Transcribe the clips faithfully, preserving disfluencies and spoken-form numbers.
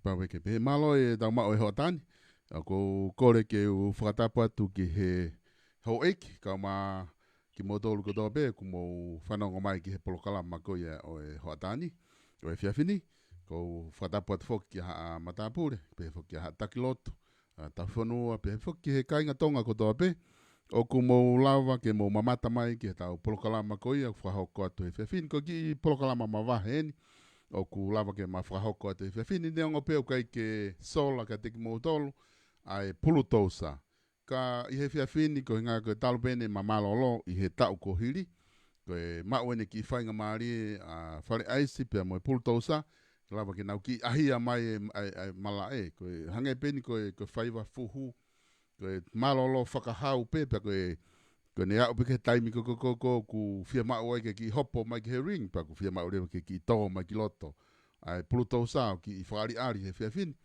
Pau ke pehē, mālō e tau maʻu e hoʻatā ni. ʻOku ou kole ke u fakatapu atu ki he houʻeiki, kae ʻumaʻā kimoutolu kotoa pē ʻoku mou fanongo mai ki he polokalama ko ia ʻo e hoʻatā ni, ʻo e efiafi ni. ʻOku ou fakatapu atu foki ki haʻa matāpule, pehē foki ki haʻa taki lotu, ʻa, tauhi fonua, pehē foki ki he kāinga Tonga kotoa pē ʻoku mou lava ke mou mamata mai ki he tau polokalama ko ia ʻoku fakahoko atu he efiafi ni. Ko e kiʻi polokalama mavahe eni ʻoku lava ke ma fakahoko atu he efiafi ni, neongo pē ʻoku ʻikai ke sola kiate kimoutolu ʻa e pulutousa. Ka ʻi he efiafi ni, ko e ʻuhinga ko e talu pē ʻene mālōlō ʻi he taʻu kuo hili, ko e maʻu ʻene kiʻi faingamālie ʻa Fale ʻAisi pea mo e pulutousa, ke lava ke nau kiʻi ʻahia mai e, e, e malaʻe. Ko e hangē pē eni ko e, ko e faiva fuhu, ko e mālōlō fakahau pē, pea ko e, ko ʻene aʻu pē ki he taimi ko, ko, ko, ko, ʻoku fiemaʻu ai ke kiʻi hopo mai ki he ring, pea ʻoku fiemaʻu leva ke kiʻi tō mai ki loto ʻa e pulutousa ʻo kiʻi fakaʻaliʻali he efiafi ni.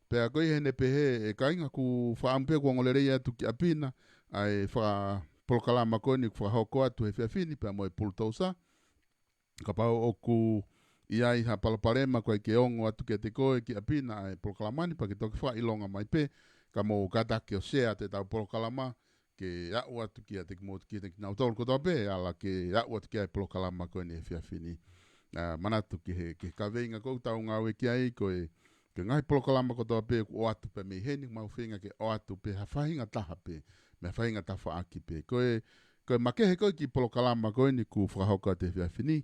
Pea ko ia ʻene pehē, ʻe kāinga, ʻoku ou fakaʻamu pē ʻoku ongo lelei atu ki ʻapi na ʻa e fakapolokalama ko eni ʻoku fakahoko atu he efiafi ni pea mo e pulutousa. Kapau ʻoku ʻi ai ha palopalema ʻoku ʻikai ke ongo atu kiate koe ki ʻapi na ʻa e polokalama ni, pea ke toki fakaʻilonga mai pē, ka mou kātaki ʻo share atu ʻetau polokalama, ke aʻu atu kiate kimoutolu, kiate kinautolu kotoa pē, ala ke aʻu atu ki ai e polokalama ko eni he efiafi ni. ʻA, manatu ki he, ki he kaveinga ʻoku tau ngāue ki ai, ko e, ko e ngaahi polokalama kotoa pē ʻoku ʻoatu pē mei heni, mau feinga ke ʻoatu pē ha faʻahinga taha pē, mei ha faʻahinga tafaʻaki pē. Ko e, ko e makehe ko ē kiʻi polokalama ko eni ʻoku fakahoko atu he efiafi ni,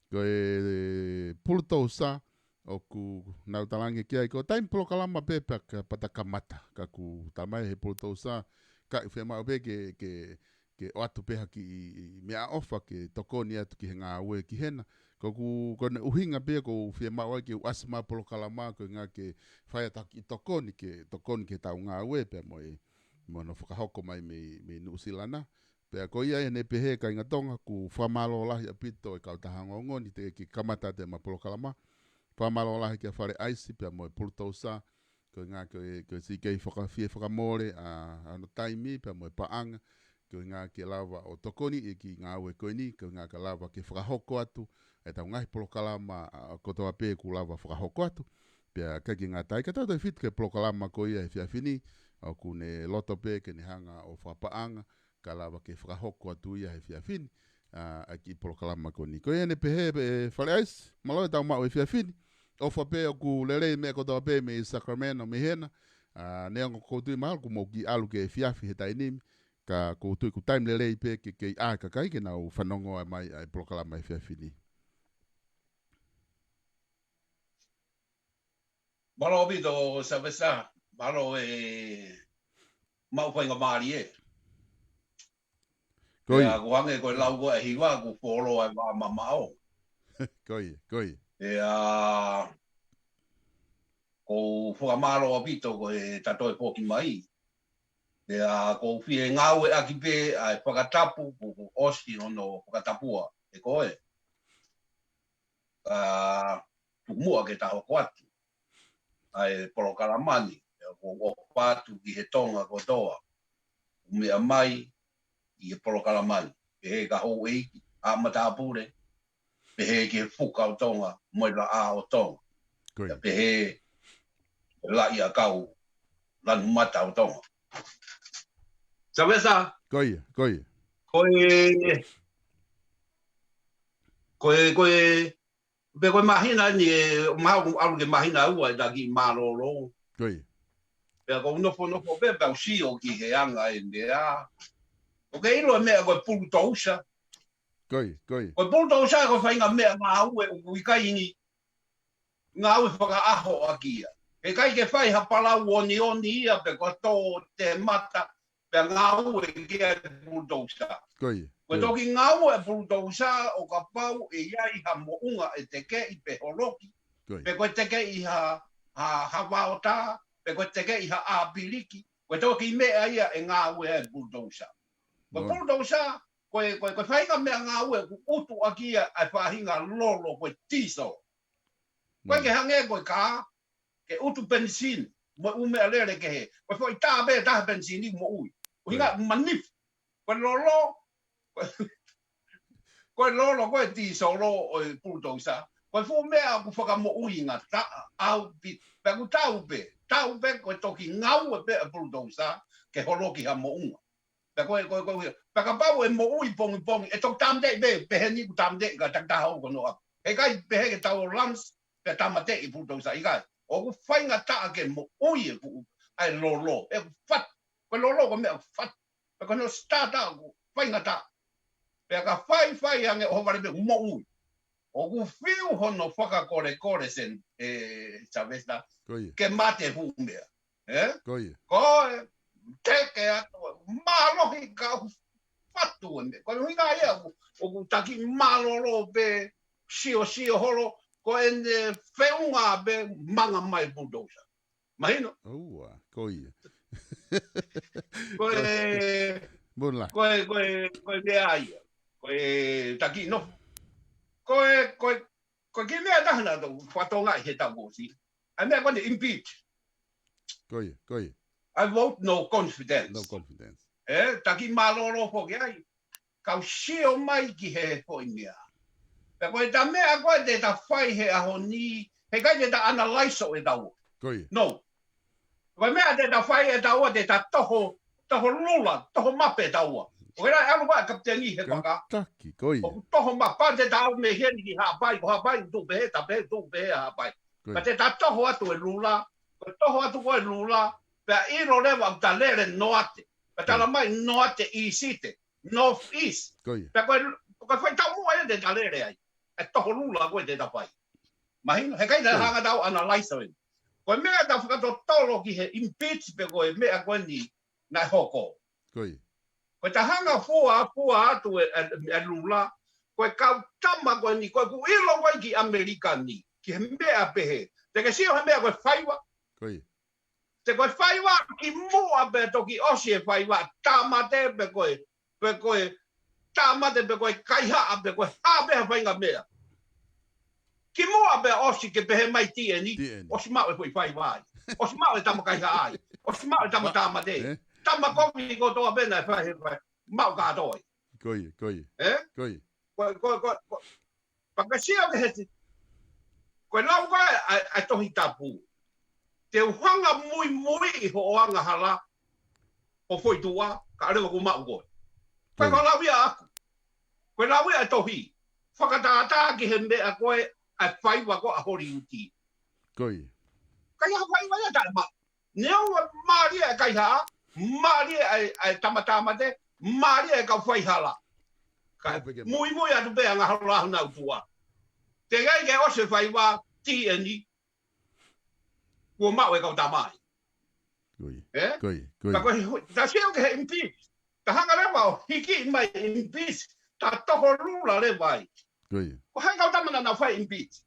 ko e pulutousa, ʻoku nau talaange ki ai, ko e taimi polokalama pē pea ka pata kamata, ka ʻoku talamai he pulutousa, ka ʻoku fiemaʻu pē ke, ke, ke ʻoatu pē ha kiʻi meʻaʻofa ke tokoni atu ki he ngāue ki hena. Ko ʻeku, ko ʻene ʻuhinga pē ʻoku fiemaʻu ai ke u ʻasi mai polokalama, ko e ʻuhinga ke fai atu ha kiʻi tokoni, ke tokoni ki heʻetau ngāue pea mo e, mo hono fakahoko mai mei, mei Nuʻusila na. Pea ko ia ʻene pehē, kāinga Tonga, ʻoku fakamālō lahi ʻaupito e kautaha ongoongo ni teʻeki kamata atu ʻema polokalama. Fakamālō lahi kia Fale ʻAisi pea mo e pulutousa, ko e ʻuhinga ko e, ko e siʻi kei fakafie fakamole ʻa, ʻa hono taimi pea mo e paʻanga, ko e ʻuhinga ke lava ʻo tokoni ʻi he kiʻi ngāue ko eni, ko e ʻuhinga ke lava ke fakahoko atu ʻetau ngaahi polokalama, ʻa, kotoa pē ʻoku lava fakahoko atu. Pea ʻikai ke ngata ai, ka tau toe fitu ki he polokalama ko ia he efiafi ni, ʻoku ne loto pē ke ne hanga ʻo fakapaʻanga, ka lava ke fakahoko atu ia he efiafi ni, ʻa, ʻa e kiʻi polokalama ko eni. Ko ia ʻene pehē, ʻe Fale ʻAisi, mālō e tau maʻu he efiafi ni. ʻOfa pē ʻoku lelei e meʻa kotoa pē mei Sacramento mei hena. ʻA, neongo ʻoku ou tui mahalo ʻoku mou kiʻi ʻalu ki he efiafi he taimi ni, ka ʻoku ou tui ʻoku taimi lelei pē ke, ke ʻai e kakai ke nau fanongo mai ʻa e polokalama he efiafi ni. Mālō ʻaupito, Savesa. Mālō e maʻu faingamālie. Ko ia. Pea ʻoku hangē ko e lau ko ē ʻa e hiva, ʻoku fuoloa e vaʻa mamaʻo. Ko ia, ko ia. Pea ʻoku ou fakamālō ʻaupito ko e toe foki mai. Pea ʻoku ou fie ngāueʻaki pē ʻa e fakatapu, ʻoku, ʻoku ʻosi hono fakatapua ʻe koe. Ka tuku muʻa ke ta hoko atu ʻa e polokalama ni, pea ʻoku ou ʻofa atu ki he Tonga kotoa ʻoku meʻa mai ʻi he polokalama ni. Pehē ki he houʻeiki, haʻa matāpule, pehē ki he fuka ʻo Tonga, mo e laʻā ʻo Tonga. Ko ia. Pea pehē ki he laʻi ʻakau lanu mata ʻo Tonga. Savesa. Ko ia, ko ia. Ko e, ko e, ko e, pe ko e māhina ni ē, mahalo ʻoku ʻalu ki he māhina ua ʻeta kiʻi mālōlō. Ko ia. Pea ʻoku ou nofonofo pē, pea u sio ki he anga e meʻa. ʻOku ke ʻilo e meʻa ko e pulutousa. Ko ia, ko ia. Ko e pulutousa ko e faʻahinga meʻangāue ʻoku ʻikai ni ngāue fakaʻaho ʻaki ia. He ʻikai ke fai ha palau onioni ia pe ko e tō te mata, pea ngāue ki ai e pulutousa. Ko ia, ko e ko ia. Toki ngāue e pulutousa ʻo kapau ʻe ʻi ai ha moʻunga ʻe tekeʻi pe holoki, Ko ia. pe ko e tekeʻi ha, ha, ha vaotā, pe ko e tekeʻi ha ʻāpiliki, ko e toki meʻa ia ʻe ngāue ai e pulutousa. Ko e Mo- pulutousa, ko e, ko e, ko e faʻahinga meʻangāue ʻoku ʻutu ʻaki ia ʻa e faʻahinga lolo ko e tīsolo. Ko e Mo- ke hangē ko e kā, ke ʻutu penisini, mo e ʻū meʻalele kehe. Ko e foʻi tā pē ʻe taha penisini moʻui. ʻUhinga Ko ia. manifu. Ko e lolo, ko e, ko e lolo, ko e tīsolo ʻo e pulutousa. Ko e fuʻu meʻa ʻoku fakamoʻui ngataʻa ʻaupito. Pea ʻoku tau pē, tau pē ko e toki ngaue pē ʻa e pulutousa ke holoki ha moʻunga. Pea ko e, ko e, ko e, pea kapau ʻe moʻui pongipongi, ʻe toki tāmateʻi pē, pehē ni ʻoku tāmateʻi ka takitaha ʻoku noa. Heʻikai pehē ke tau ō lunch, pea tāmateʻi pulutousa, ʻikai. ʻOku faingataʻa ke moʻui e fuʻu, ʻa e lolo, ʻoku fatu. Ko e lolo ko e meʻa ʻoku fatu. Pea ko hono start ʻoku faingataʻa. Pea ka faifai ange ʻo vale pē ʻoku moʻui. ʻOku fiu hono fakakolekole sen, ē, Sylvester, Ko ia. ke mate fuʻu meʻa. Ē? Ko ia. Ko e teke atu, mālohi ka ʻoku fatu e meʻa. Ko e ʻuhinga ia ʻoku, ʻoku taki mālōlō pē, siosio holo, ko ʻene feʻunga pē manga mai pulutousa. Mahino? ʻOua, ko ia. Ko e, Mula. ko e, ko e, ko e meʻa ia. Ko e taki nofo. Ko e, ko e, ko e kiʻi meʻa taha naʻa tau fatonga ʻi he taʻu kuo ʻosi. ʻA e meʻa ko eni impeach. Ko ia, ko ia. I vote no confidence. No confidence. Ē, taki mālōlō foki ai. Kau sio mai ki he foʻi meʻa. Pea ko e ta meʻa ko ē te ta fai he ʻaho ni, heʻikai te ta analyze ʻo e tau. Ko ia. No. Ko e meʻa te ta fai e taua te ta toho, toho lula, toho mape e taua. ʻO kela e ʻalu ʻa e kapiteni he Ka- paka. taki, ko ia. ʻOku toho mape te ta ʻalu mei heni ki Haʻapai, ko Haʻapai ʻoku tuʻu pehē, ta pehē tuʻu pehē Haʻapai. Ko ia. Ka te ta toho atu e lula, ko e toho atu ko e lula, pea ʻilo leva ʻoku ta lele noate. Pea tala Ko ia. mai noate ʻīsite, north east. Ko ia. Pea ko e, ko e fai taumuʻa ia te ta lele ai. E toho lula ko ē te ta fai. Mahino, heʻikai te Ko ia. hanga tau analyze ʻo eni. Ko e meʻa ta fakatotolo ki he impeach pe ko e meʻa ko eni naʻe hoko. Ko ia. Ko e ta hanga fua, fua atu e, e, e lula, ko e kau tama ko eni, ko ʻeku ʻilo ko ē ki ʻAmelika ni, ki he meʻa pehē. Te ke sio he meʻa ko e faiva. Ko ia. Te ko e faiva ki muʻa pea toki ʻosi e faiva, tāmate pe ko e, pe ko e, tāmate pe ko e kaihaʻa pe ko e hā pē ha faʻahinga meʻa. Ki muʻa pea ʻosi ke pehē mai T N E, T N E. ʻOsi maʻu e foʻi faiva ai. ʻOsi maʻu e tama kaihaʻa ai. ʻOsi maʻu e tama tāmate. Ē? Tama kovi kotoa pē naʻe fai he fai. Maʻu kātoa ai. Ko ia, ko ia. Ē? Ko ia. Ko, ko, ko, ko, pea ke sio ki he ti-, ko e lau ko ē ʻa e, ʻa e Tohi Tapu. Te u hanga muimui ʻi hoʻo angahala, ʻo foʻi tuʻa, ka ʻalu ʻo maʻu koe. Ko e Ko ia. ko e lau ia ʻaku. Ko e lau ia e tohi. Fakatātā ki he meʻa ko ē ʻa e faiva ko ē ʻa Holiuti. Ko ia. Ka ia faiva ia taʻe maʻu. Neongo mālie e kaihaʻa, mālie e, e tama tāmate, mālie e kau faihala. Ka Kau peke mā. muimui atu pē angahala ʻa hona ʻutua. Te ngai ke ʻosi e faiva T N E, kuo maʻu e kau tama ai. Ko ia. Ē? Ko ia, ko Ka ia. ko e hu-, ta sio ki he impeach. Ta hanga leva ʻo hiki mai impeach. Ta toho lula leva ai. Ko ia. Ko hai kau tama naʻa nau fai impeach.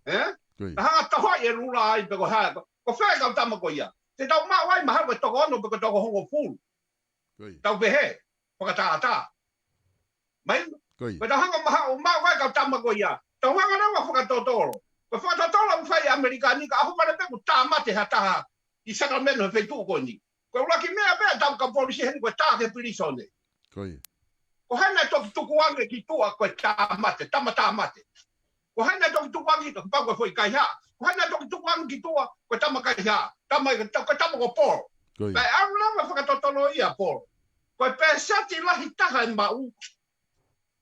Ē? Ko ia. Ta hanga toho e lula ai pe ko hai. Ko, ko fē kau tama ko ia. Te tau maʻu ai mahalo ko e toko ono pe ko e toko hongofulu. Ko ia. Tau pehē. Fakatātā. Mai, Ko ia. ko e tau hanga maha o maʻu ai kau tama ko ia. Tau hanga leva fakatotolo. Ko e fakatotolo ʻoku fai ʻi ʻAmelika ni ka ʻaho vale pē ʻoku tāmate ha taha ʻi Sacramento he feituʻu ko eni. Ko e ʻuluaki meʻa pē ʻa e tau kau polisi heni ko e tā ki he pilīsone. Ko ia. Ko hai naʻe toki tukuange ki tuʻa ko e tāmate, tama tāmate. Ko hai naʻe toki tukuange ki tuʻa, pau ko e foʻi kaihaʻa. Ko hai naʻe toki tukuange ki tuʻa, ko e tama kaihaʻa. Tama, ko e tama ko Paul. Ko ia. Kae ʻalu leva fakatotolo ia Paul. Ko e pēseti lahi taha e maʻu.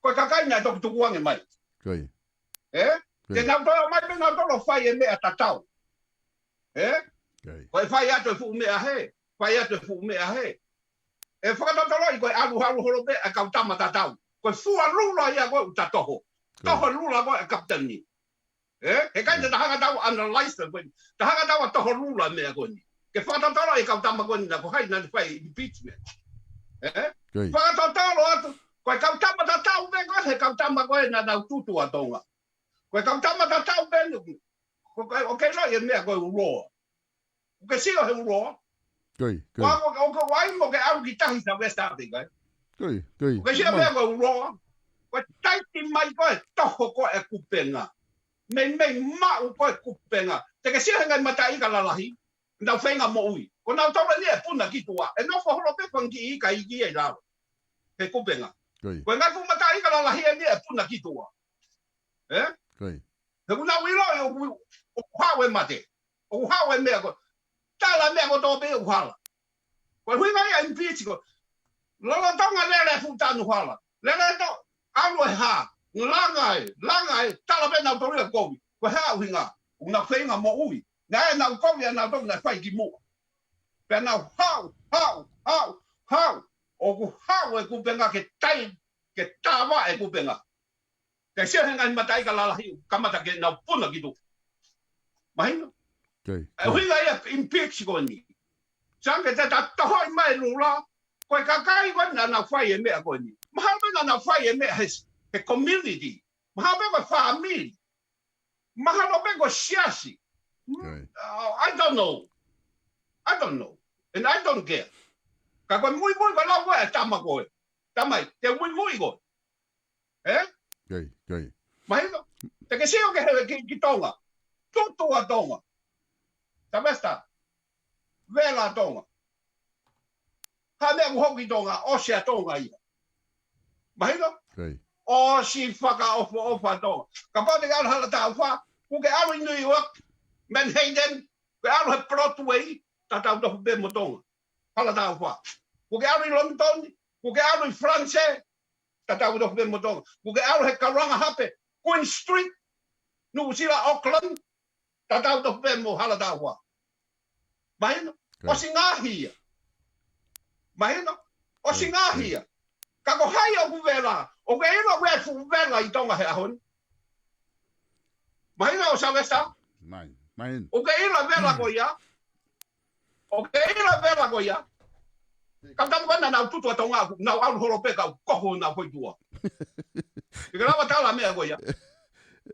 Ko e kakai naʻe toki tukuange mai. Ko ia. Ē? Ko ia. Ke nau toe ō mai pē nau tolo fai e meʻa tatau. Ē? Ko ia. Ko e fai atu e fuʻu meʻa hē. Fai atu e fuʻu meʻa hē. ʻE fakatotoloʻi ko e ʻalu halu holo pē ʻa e kau tama tatau. Ko e fua lula ia ko ē ʻoku ta toho. Ko ia. Toho lula ko ē ʻa e kapiteni. Ē? Heʻikai te ta hanga tau analyze ko eni. Ta hanga tau ʻo toho lula meʻa ko eni. Ke fakatotolo e kau tama ko eni naʻa ko hai naʻa ne fai impeachment. Ē? Ko ia. Fakatotolo atu. Ko e kau tama tatau pē ko ē, he kau tama ko ē naʻa nau tutu ʻa Tonga. Ko e kau tama tatau pē eni. Ko, ko, ʻoku ke ʻilo e meʻa ko e uloa. ʻOku ke sio he uloa. Ko ia, ko ia. Ko, ko, ko, ko ai mo ke ʻalu ki tahi sa West Africa, ē? Ko ia, ko ia. ʻOku ke sio Mau. meʻa ko e uloa. Ko e taiti mai ko e toho ko e kupenga. Meimei maʻu ko e kupenga. Te ke sio he ngaahi mataʻi ika lalahi. Nau feinga moʻui. Ko nau tau ni e puna ki tuʻa. ʻE nofo holo pē fanga kiʻi ika ʻi ki ai lalo. He kupenga. Ko ia. Ko e ngaahi fuʻu mataʻi ika lalahi eni e puna ki tuʻa. Ē? He ʻoku nau ʻiloʻi ʻoku, ʻoku haʻu e mate. ʻOku haʻu e meʻa ko. Tala meʻa kotoa pē ʻoku hala. Ko e ʻuhinga ia impeach ko. Lolotonga lele e fuʻu tanu hala. Lele to, ʻalu e hā. Langa e, langa e, tala pē nautolu ia kovi. Ko e hā ʻuhinga. ʻOku nau feinga moʻui. Naʻe nau kovi ʻa nautolu naʻe fai ki muʻa. Pea nau haʻu, haʻu, haʻu, haʻu. ʻOku haʻu e kupenga ke tai, ke tava e kupenga. Ke sio he ngaahi mataʻikā lalahi, kamata ke nau puna ki tuʻa. Mahino? ʻE ʻuhinga ia impeach ko eni. Sai ke te ta tohoʻi mai Lula, ko e kakai ko ena naʻa nau fai e meʻa ko eni. Mahalo pē naʻa nau fai e meʻa he, he community. Mahalo pē ko e fāmili. Mahalo pē ko e siasi. Hmm? Uh, I don't know. I don't know. And I don't care. Ka ko e muimui ko e lau ko e tama ko e. Tamai, te muimui ko e. Ē? Mahino? Te ke sio ke he ki, ki Tonga. Tutu ʻa Tonga. Sylvester. Vela ʻa Tonga. Ha meʻa ʻoku hoko ki Tonga, ʻosi ʻa Tonga ia. Mahino? ʻOsi fakaʻofoʻofa ʻa Tonga. Kapau te ke ʻalu Hala Taufa, kuo ke ʻalu ʻi New York, Manhattan, kuo ke ʻalu he Broadway, tatau tofu pē mo Tonga. Hala Taufa. Kuo ke ʻalu ʻi London, kuo ke ʻalu ʻi France, tatau tofu pē mo Tonga. Kuo ke ʻalu he Kaulanga Hape, Queen Street, Nuʻusila, Auckland, tatau tofu pē mo Hala Taufa. Mahino? ʻOsi ngaahi ia. Mahino? ʻOsi ngaahi ia. Ka ko hai ʻoku vela, ʻoku ke ʻilo ʻoku ʻi ai e fuʻu vela ʻi Tonga he ʻaho ni. Mahino ʻo Sylvester? ʻOku ke ʻilo e vela ko ia. ʻOku ke ʻilo e vela ko ia. Ka tapu ka naʻa nau tutu ʻa Tonga, nau ʻalu holo pē kau kohu nau foʻi tua. ʻIkai ke lava tala meʻa ko ia.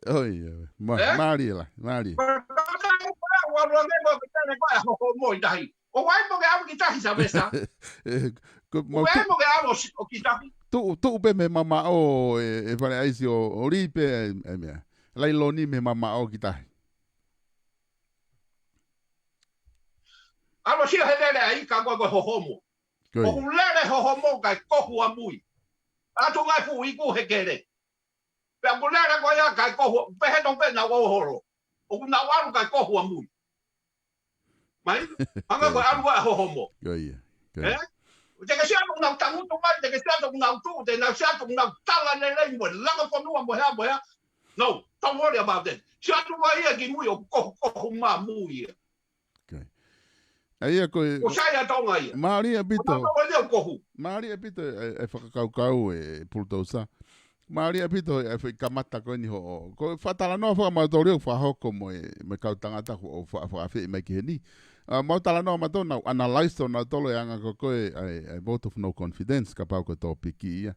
ʻOi, ʻoi. Mālie la, mālie. Ko e tau ko e ʻalu ange ko e tene ko e hoho mo ʻi tahi. ʻOku ʻi ai mo ke ʻalu ki tahi Sylvester. ʻOku ʻi ai mo ke ʻalu ʻo ki tahi. Tuʻu, tuʻu pē mei mamaʻo e, e fale ʻaisi ʻo, ʻo lī pē e, e meʻa. Lailoni mei mamaʻo ki tahi. ʻAlu ʻo sio he lele ai ka ko e, ko e hohomo. ʻOku lele hohomo kae kohu ʻamui. ʻAtu ngai fuʻu iku he kele. Pea ʻoku lele ko ia kae kohu, pehē tau pē nau ʻalu holo. ʻOku nau ʻalu kae kohu ʻamui. Mai, anga ko e ʻalu ʻa hohomo. Ē? Te ke sio atu nau tangutu mai, te ke sio atu nau tuʻu, te nau sio atu nau tala lelei mo e langa fonua mo e hā, mo e hā. No, don't worry about that. Sio atu mai ia ki mui ʻo kohu, kohu mā mui ia. ʻA ia ko e. Ko sai ʻa Tonga ia. Mālie ʻaupito. Mālie ʻaupito e, e fakakaukau e Pulutousa. Mālie ʻaupito e foʻi kamata ko eni hoʻo. Ko e fakatalanoa fakamautolu ʻoku fakahoko mo e, mo e kau tangata ʻoku fa-, fakaafeʻi mai ki heni. ʻA, mau talanoa mautolu nau analyze ʻo nautolu e anga ko ē ʻa e, ʻa e vote of no confidence kapau ko e tōpiki ia.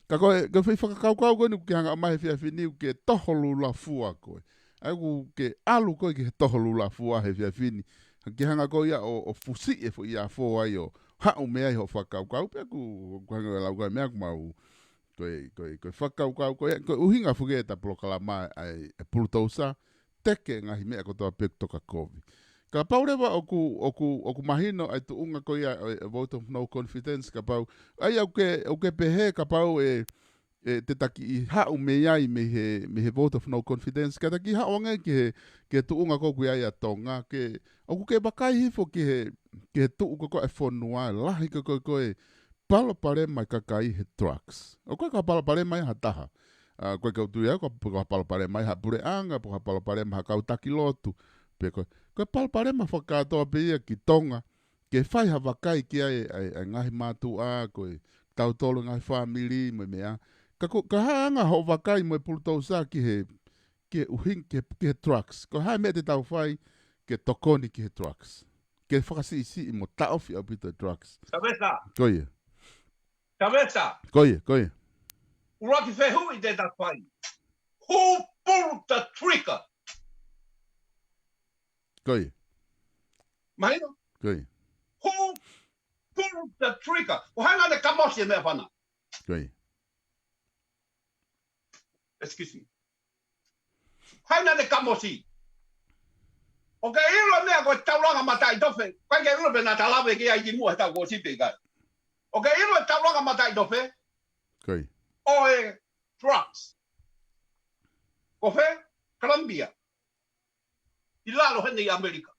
Ka ko e, ko e foʻi fakakaukau ko eni ʻoku ke hanga mai he efiafi ni ʻoku ke toho Lula fua koe. ʻA ia ʻoku ke ʻalu koe ki he toho Lula fua he efiafi ni. Ke hanga koe ia ʻo, ʻo fusi e foʻi afo ai ʻo haʻu mei ai hoʻo fakakaukau pea ʻoku, ʻoku hanga ʻo lau koe meʻa ʻoku mau. Ko e, ko e, ko e fakakaukau, ko e, ko e ʻuhinga foki ʻeta polokalama ʻa e, e Pulutousa, teke ngaahi meʻa kotoa pē ʻoku toka kovi. Kapau leva ʻoku, ʻoku, ʻoku mahino ʻa e tuʻunga ko ia ʻo e, e vote of no confidence, kapau, ʻa ia ʻoku ke, ʻoku ke pehē, kapau e, e te ta kiʻi haʻu mei ai mei he, mei he vote of no confidence, ka ta kiʻi haʻu ange ki he, ki he tuʻunga ko ē ʻoku ʻi ai ʻa Tonga, ke, ʻoku ke vakai hifo ki he, ki he tuʻu ko ē ʻa e fonua, lahi ko ē ko ē, palopalema ʻa e kakai he drugs. ʻOku ʻikai ko ha palopalema ia ha taha. ʻA, ko e kau tui au, ko, ko ha palopalema ia ha puleʻanga, pe ko ha palopalema ha kau taki lotu. Pe ko, ko e palopalema fakakātoa pē ia ki Tonga, ke fai ha vakai ki ai, ʻa e, ʻa e ngaahi mātuʻa, ko e tautolu ngaahi fāmili, mo e meʻa. Ka ko, ka hā anga hoʻo vakai mo e Pulutousa ki he, ki he ʻuhinga, ki he, ki he drugs. Ko e hā e meʻa te tau fai, ke tokoni ki he drugs. Ke fakasiʻisiʻi mo taʻofi ʻaupito e drugs. Sylvester. Ko ia. Sylvester. Ko ia, ko ia. ʻUluaki fehuʻi te ta fai. Who pulled the trigger? Ko ia. Mahino? Ko ia. Who pulled the trigger? Ko hai naʻa ne kamosi e meʻa fana? Ko ia. Excuse me. Hai naʻa ne kamosi. ʻOku ke ʻilo meʻa ko e taulanga mataʻitofe. ʻIkai ke ʻilo pe naʻa ta lave ki ai ki muʻa he taʻu kuo ʻosi pe ʻikai. ʻOku ke ʻilo e taulanga mataʻitofe. Ko ia. ʻO e drugs. Ko fē? Colombia. ʻI lalo heni ʻi ʻAmelika.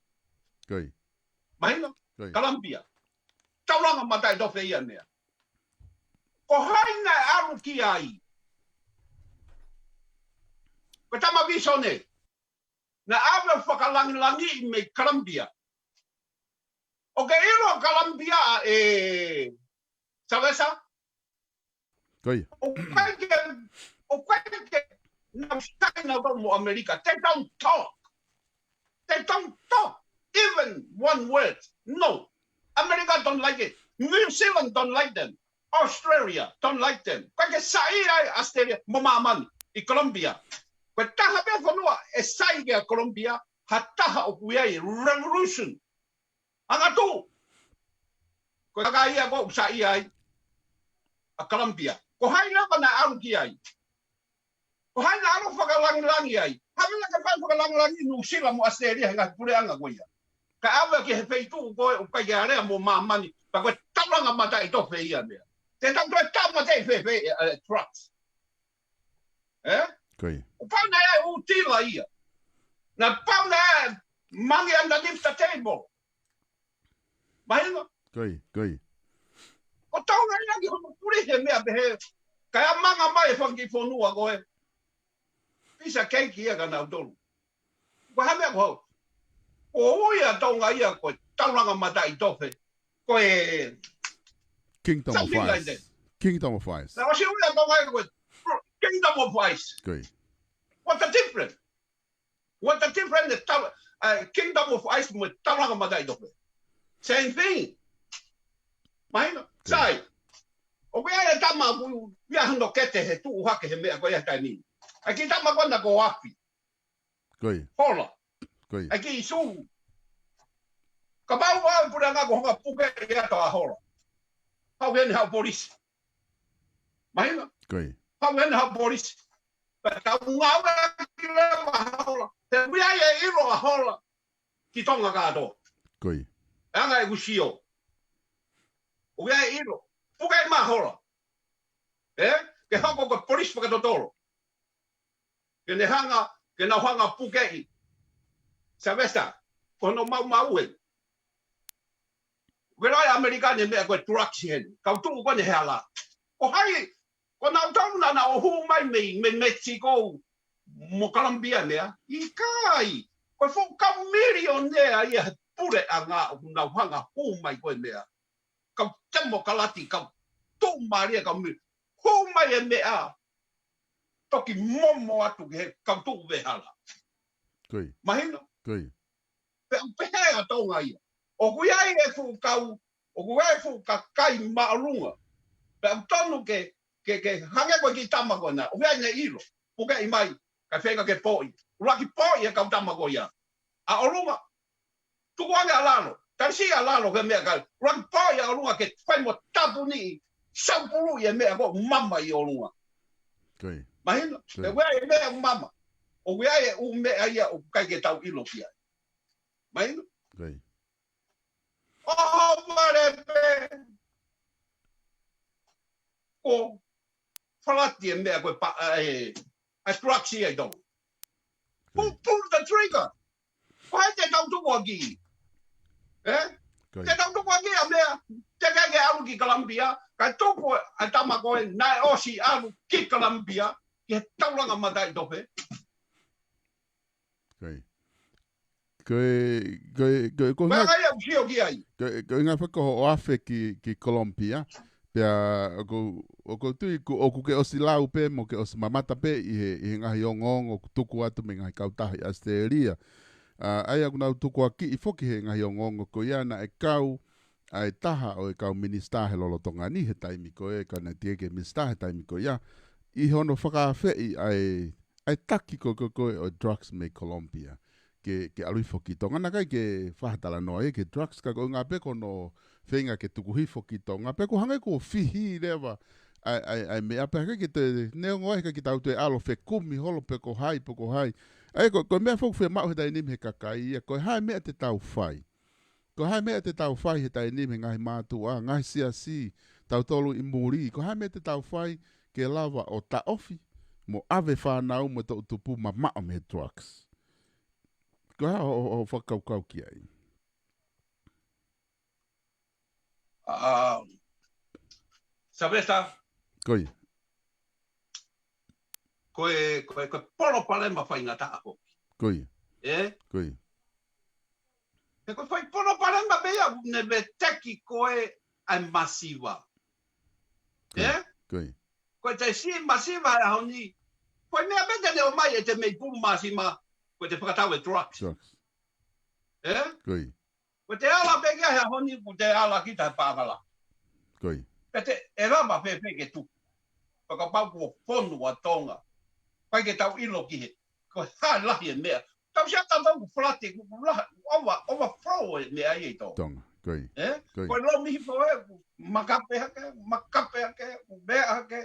Mahino? Colombia. Taulanga mataʻitofe ia meʻa. Ko hai naʻe ʻalu ki ai? Ko e tama visone. Naʻe ʻave fakalangilangi mei Colombia. ʻOku ke ʻilo Colombia ʻe Savesa? ʻOku ʻikai ke, ʻoku ʻikai ke nau sai nautolu mo ʻAmelika. They don't talk. They don't talk even one word. No. America don't like it. New Zealand don't like them. Australia don't like them. ʻOku ʻikai ke sai ai Australia mo māmani ʻi Colombia. Ko e taha pē fonua ʻe sai ki ai Colombia, ha taha ʻoku ʻi ai revolution. Angatuʻu. Ko e kakai ia ʻoku sai ai ʻa Colombia. Ko hai leva naʻe ʻalu ki ai? Ko hai naʻe ʻalu fakalangilangi ai? Havela ke fai fakalangilangi Nuʻusila mo Australia he ngaahi puleʻanga ko ia. Kae ʻave ki he feituʻu ko ē ʻoku ʻikai ke alea mo māmani, pea ko e taulanga mataʻitofe ia meʻa. Te tau toe tāmateʻi fēfē ʻa e, ʻa e drugs? ʻE? ʻOku pau naʻe ʻai ʻū tila ia. Naʻe pau naʻe ʻai mangi underneath the table. Mahino? Ko Tonga ia ki hono puli he meʻa pehē, kae ʻamanga mai e fanga kiʻi fonua ko ē. Pisa keiki ia kia nautolu. Ko e hā e meʻa ko ē? ʻOku ui ʻa Tonga ia ko e taulanga mataʻitofe. Ko e Kingdom of Ice. Kingdom of Ice. Naʻe ʻosi ui ʻa Tonga ia ko e Kingdom of Ice. What a difference? What a difference, the tower, uh, Kingdom of Ice mo e taulanga mataʻitofe. Same thing. Mahino? Sai. ʻOku ʻi ai e tama ʻoku ʻi ai hano kete he tuʻu hake he meʻa ko ia he taimi ni. ʻA e kiʻi tama ko ena ko Afi. Hola. ʻA e kiʻi sū. Kapau ʻe ʻi ai e puleʻanga ko e hanga puke ia ʻa Hola. Haʻu heni haʻu polisi. Mahino? Haʻu heni haʻu polisi. Pea tau ngāueʻaki leva ʻa Hola. He ʻoku ʻi ai e ʻilo ʻa Hola ki Tonga kātoa. ʻE anga ʻeku sio. ʻOku ʻi ai e ʻilo. Puke mai ʻa Hola. ʻE? Ke hoko ko e polisi fakatotolo. Ke ne hanga, ke nau hanga pukeʻi Sylvester, ko hono maumau ē. Ko e lau ʻa ʻAmelika ni e meʻa ko e drugs heni. Kau tuʻu ko eni he hala. Ko hai, ko nautolu naʻa nau hū mai mei, mei Mexico mo Colombia meʻa. ʻIkai, ko e fuʻu kau milionea ia he puleʻanga ʻoku nau hanga hū mai ko e meʻa. Kau temokalati, kau tuʻumālie, kau mi-, hū mai e meʻa. Toki momo atu ki he kau tuʻu vehala. Mahino? Pea ʻoku pehē ʻa Tonga ia. ʻOku ʻi ai e fuʻu kau, ʻoku ʻi ai e fuʻu kakai māʻolunga. Pea ʻoku tonu ke, ke, ke hangē ko e kiʻi tama ko ena. ʻOku ʻi ai ʻene ʻilo. Pukeʻi mai, kae feinga ke poʻi. ʻUluaki poʻi e kau tama ko ia. ʻA ʻolunga. Tukuange ʻa lalo. Talisi ʻa lalo ke meʻa kai. ʻUluaki poʻi ʻa ʻolunga ke fai mo tāpuniʻi. Saupulu ʻi he meʻa ko ē mama ʻi ʻolunga. Mahino? ʻOku ʻi ai e meʻa ʻoku mama. ʻOku ʻi ai e ʻū meʻa ia ʻoku ʻikai ke tau ʻilo ki ai. Mahino? ʻOhovale pē. Ko falati e meʻa ko e pa-, e, e drugs ia ʻi Tonga. Who pulled the trigger? Ko hai te tau tukuakiʻi? ʻE? Te tau tukuakiʻi ʻa meʻa, te ke ke ʻalu ki Colombia, kae tupu ʻa e tama ko ē, naʻe ʻosi ʻalu ki Colombia, ki he taulanga mataʻitofe. Ko e, ko e, ko e, ko e, ko e, ko e ngaahi fakahoʻoafe ki, ki Colombia, pea ʻoku, ʻoku ou tui, ʻoku ke ʻosi lau pē, mo ke ʻosi mamata pē ʻi he, ʻi he ngaahi ongoongo, ʻoku tuku atu mei he ngaahi kautaha ʻi ʻAositelēlia. ʻA, ʻa ia ʻoku nau tukuakiʻi foki he ngaahi ongoongo ko ia naʻe kau, ʻa e taha ʻo e kau minisitā he lolotonga ni he taimi ko ē, ka naʻe teʻeki ke minisitā he taimi ko ia. ʻI hono fakaafeʻi ʻa e ʻa e taki ko, ko, ko ē ʻo e drugs mei Colombia. Ke, ke ʻalu hifo ki Tonga. Naʻe ʻikai ke fakatalanoa ia ki he drugs ka ko e ʻuhinga pē ko hono feinga ke tuku hifo ki Tonga. Pea ʻoku hangē kuo fihi leva ʻa e, ʻa e, ʻa e meʻa pea ʻikai ke toe neongo ai ka ke tau toe ʻalu fekumi holo pe ko hai, pe ko hai. ʻA ia ko, ko e meʻa foki ʻoku fiemaʻu he taimi ni mei he kakai ia. Ko e hā e meʻa te tau fai. Ko e hā e meʻa te tau fai he taimi ni mei he ngaahi mātuʻa, ngaahi siasi, tautolu ʻi muli. Ko e hā e meʻa te tau fai ke lava ʻo taʻofi, mo ʻave fānau mo e toʻutupu mamaʻo mei he drugs. Ko e hā hoʻo, hoʻo fakakaukau ki ai? A, Saveta, Ko ia, ko e, ko e, ko e palopalema faingataʻa hoki. ko ia, E? ko ia. He ko e fai palopalema pē ia, ne veteki ko e ʻai masiva. Ko ia, E? ko ia. Ko e te si masiva e aho ni. Ko e meʻa pē te ne ʻomai e te mei pulu masima, ko e te fakatau e drugs. Drugs. E? Ko ia, Ko e te ala pē kia he aho ni, ko e te ala kita he pākala. ko ia. Pea te e lava fēfē ke tuku. Fakapau kuo fonu ʻa Tonga. Pai ke tau ʻilo ki he. Ko e hā lahi e meʻa. Tau sia tau tau ku flati, ku, ku laha, ku ova, overflow e meʻa ia ʻi Tonga. Tonga, ko ia, E? ko ia. Ko e lomi hifo e, ku makape hake, makape hake, ku meʻa hake.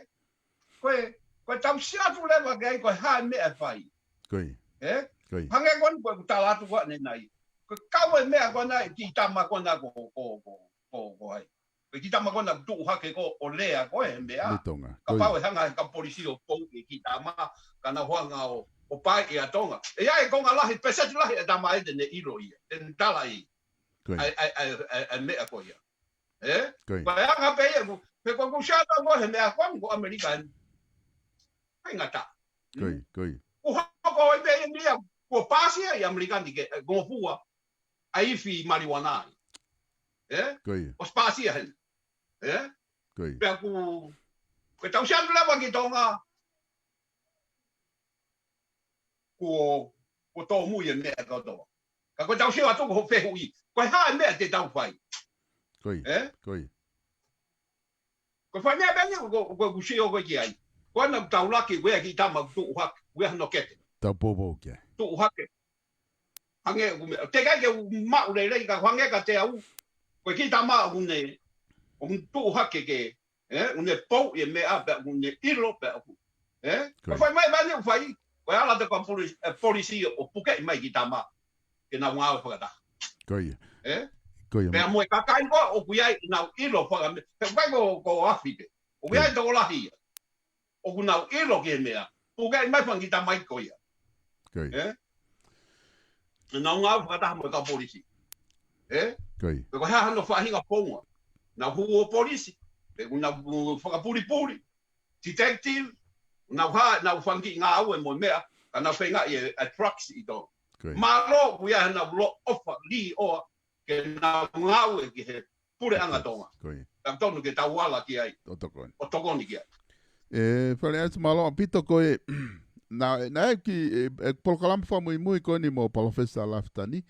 Ko e, ko e tau sia atu leva ke ai, ko e hā e meʻa e fai. Ko ia, E? ko ia. Hangē ko eni ko e ku tala atu ko ʻanenai. Ko e kau e meʻa ko ena ʻi kiʻi tama ko ena ko, ko, ko, ko, ko ai. Ko e kiʻi tama ko ena tuʻu hake ko ʻo lea ko e meʻa. Mei Tonga, ko Kapau ia. e hanga he ka polisi ʻo pou ʻi kiʻi tama, ka nau hanga ʻo, ʻo pai ʻi a Tonga. ʻE ʻi ai e konga lahi, peseti lahi e tama ʻe te ne ʻilo ia. Te ne tala ia. Ko ia, ʻAi, ʻai, ʻai, ʻai, ʻai meʻa ko ia. E? ko ia. Ko e anga pē ia, ku, pe ko ku sia tau ko he meʻa ko eni ko ʻAmelika eni. Faingataʻa. Ko ia, ko ia. Ku hoko ai pē ia ni ia, kuo pāsia ʻi ʻAmelika ni ke, e, ngofua, ʻa e ifi maliuana ai. E? Ko ia, ʻOsi pāsia heni. E? ko ia. Pea ku, ko e tau sia atu leva ki Tonga, kuo, kuo tōmui e meʻa kotoa. Ka ko e tau sia atu ko ho fehuʻi. Ko e hā e meʻa te tau fai. Ko ia, E? ko ia. Ko e fai meʻa pē ni, ko, ko, ko e ku sio ko e ki ai. Ko ena tau laki, ko e kiʻi tama tuʻu hake, ko e hano kete. Tau poupou ki ai. Tuʻu hake. Hangē ku meʻa. Te kai ke u maʻu lelei ka hangē ka te au. Ko e kiʻi tama ʻoku ne, ʻoku ne tuʻu hake ke, e, ʻoku ne pou ʻi e meʻa pea ʻoku ne ʻilo pea ʻoku. E? Ko ia. Ko fai mai mai ni ʻoku fai. Ko e ala te ko polisi, e, polisi ʻo pukeʻi mai kiʻi tama. Ke nau ngāue fakataha. Ko ia. E? Ko ia. Pea mo e kakai ko ʻoku ʻi ai nau ʻilo faka me. He kai ko, ko afi pē. ʻOku ʻi ai tokolahi ia. ʻOku nau ʻilo ki he meʻa. Pukeʻi mai fanga kiʻi tama ko ia. Ko ia. E? Nau ngāue fakataha mo e kau polisi. E? Ko ia. Pe ko e hā hano faʻahinga founga. Nau hū ʻo polisi. Pe ʻoku nau fakapulipuli. Detective. Nau hā, nau fanga kiʻi ngāue mo e meʻa. Ka nau feingaʻi e, e drugs ʻi Tonga. Ko ia. Mālō, ʻoku ʻi ai nau lo ofa li oa. Ke nau ngāue ki he puleʻanga Tonga. Ko ia. Ka tonu ke tau ala ki ai. ʻO tokoni. ʻO tokoni ki ai. E, Fale Atu, mālō ʻaupito ko e, na, na e ki, e, e polokalama fakamuimui ko eni mo Palōfesa Lafitani,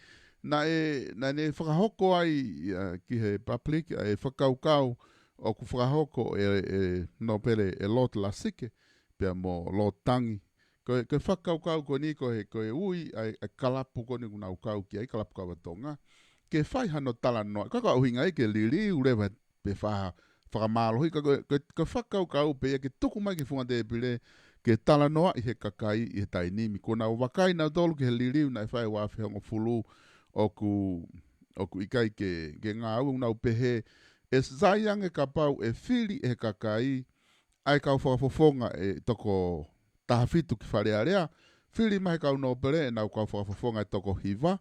na e, na ne fakahoko ai, ia, ki he public, e fakakaukau ʻoku fakahoko e, e nōpele e Lord Lasike, pea mo Lord Tangi. Ko e, ko e fakakaukau ko eni ko e, ko e ui, ʻa e, ʻa e kalapu ko eni ʻoku nau kau ki ai, kalapu kava Tonga. Ke fai hano talanoa, ka ka ʻuhinga ai ke liliu leva pe fa-, fakamālohi, ka ko e, ko e, ko e fakakaukau pē ia ke tuku mai ki he funga tēpile, ke talanoaʻi he kakai ʻi he taimi ni. Kuo nau vakai nautolu ki he liliu naʻe fai ua afe hongofulu ʻoku, ʻoku ʻikai ke, ke ngāue, ʻoku nau pehē, ʻe sai ange kapau ʻe fili ʻe he kakai, ʻa e kau fakafofonga ʻe toko taha fitu ki Fale Alea, fili mai he kau nōpele ʻenau kau fakafofonga ʻe toko hiva,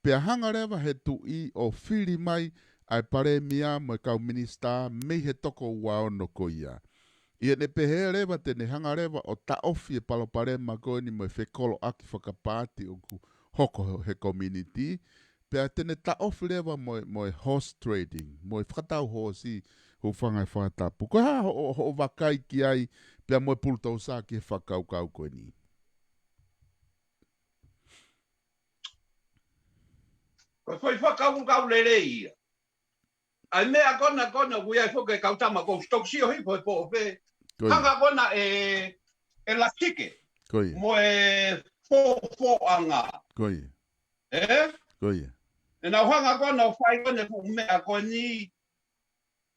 pea hanga leva he tuʻi ʻo fili mai ʻa e palēmia mo e kau minisitā mei he toko ua ono ko ia. ʻI heʻene pehē leva te ne hanga leva ʻo taʻofi e palopalema ko eni mo e fekoloʻaki fakapaati ʻoku hoko he community, pea te ne taʻofi leva mo e, mo e horse trading, mo e fakatau hoosi, hūfanga he fakatapu. Ko e hā hoʻo, hoʻo vakai ki ai, pea mo e pulutousa ki he fakakaukau ko eni? Ko e foʻi fakakaukau lelei ia. ʻA e meʻa ko ena, ko ena, ʻoku ʻi ai foki e kau tama ko e toki sio hifo he pō pē. Ko ia. Hanga ko ena e, e Lasike. Ko ia. Mo e Fofoʻanga. Ko ia. E? Ko ia. ʻE nau hanga ko ena ʻo fai ko ena e fuʻu meʻa ko eni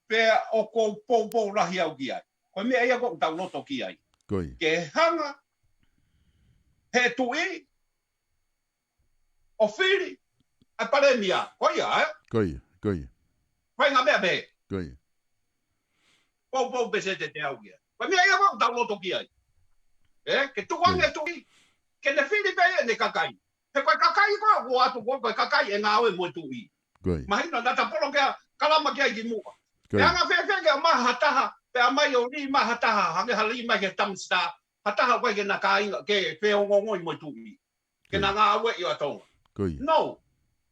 pea ʻoku ou poupou lahi au ki ai. Ko e meʻa ia ʻoku ou tau loto ki ai. Ko ia. Ke hanga he tuʻi ʻo fili ʻa e palēmia. Ko ia, e? Ko ia, ko ia. Fai ngaahi meʻa pehē. Ko ia. Poupou pē se te te au ki ai. Ko e meʻa ia ʻoku ou tau loto ki ai. ē, ke tukuange e tuʻi, ke ne fili pē ʻene kakai. He ko e kakai ko ē ʻoku ʻoatu ko ē, ko e kakai ʻe ngāue mo e tuʻi. Mahino, naʻa ta polo ke kalama ki ai ki muʻa. He anga fēfē ke ʻomai ha taha, pea mai ʻo lī mai ha taha, hangē ha lī mai ke Tamisitā, ha taha ʻoku ʻikai ke na kāinga, ke feongoongoi mo e tuʻi. Ke na ngāueʻi ʻa Tonga. No.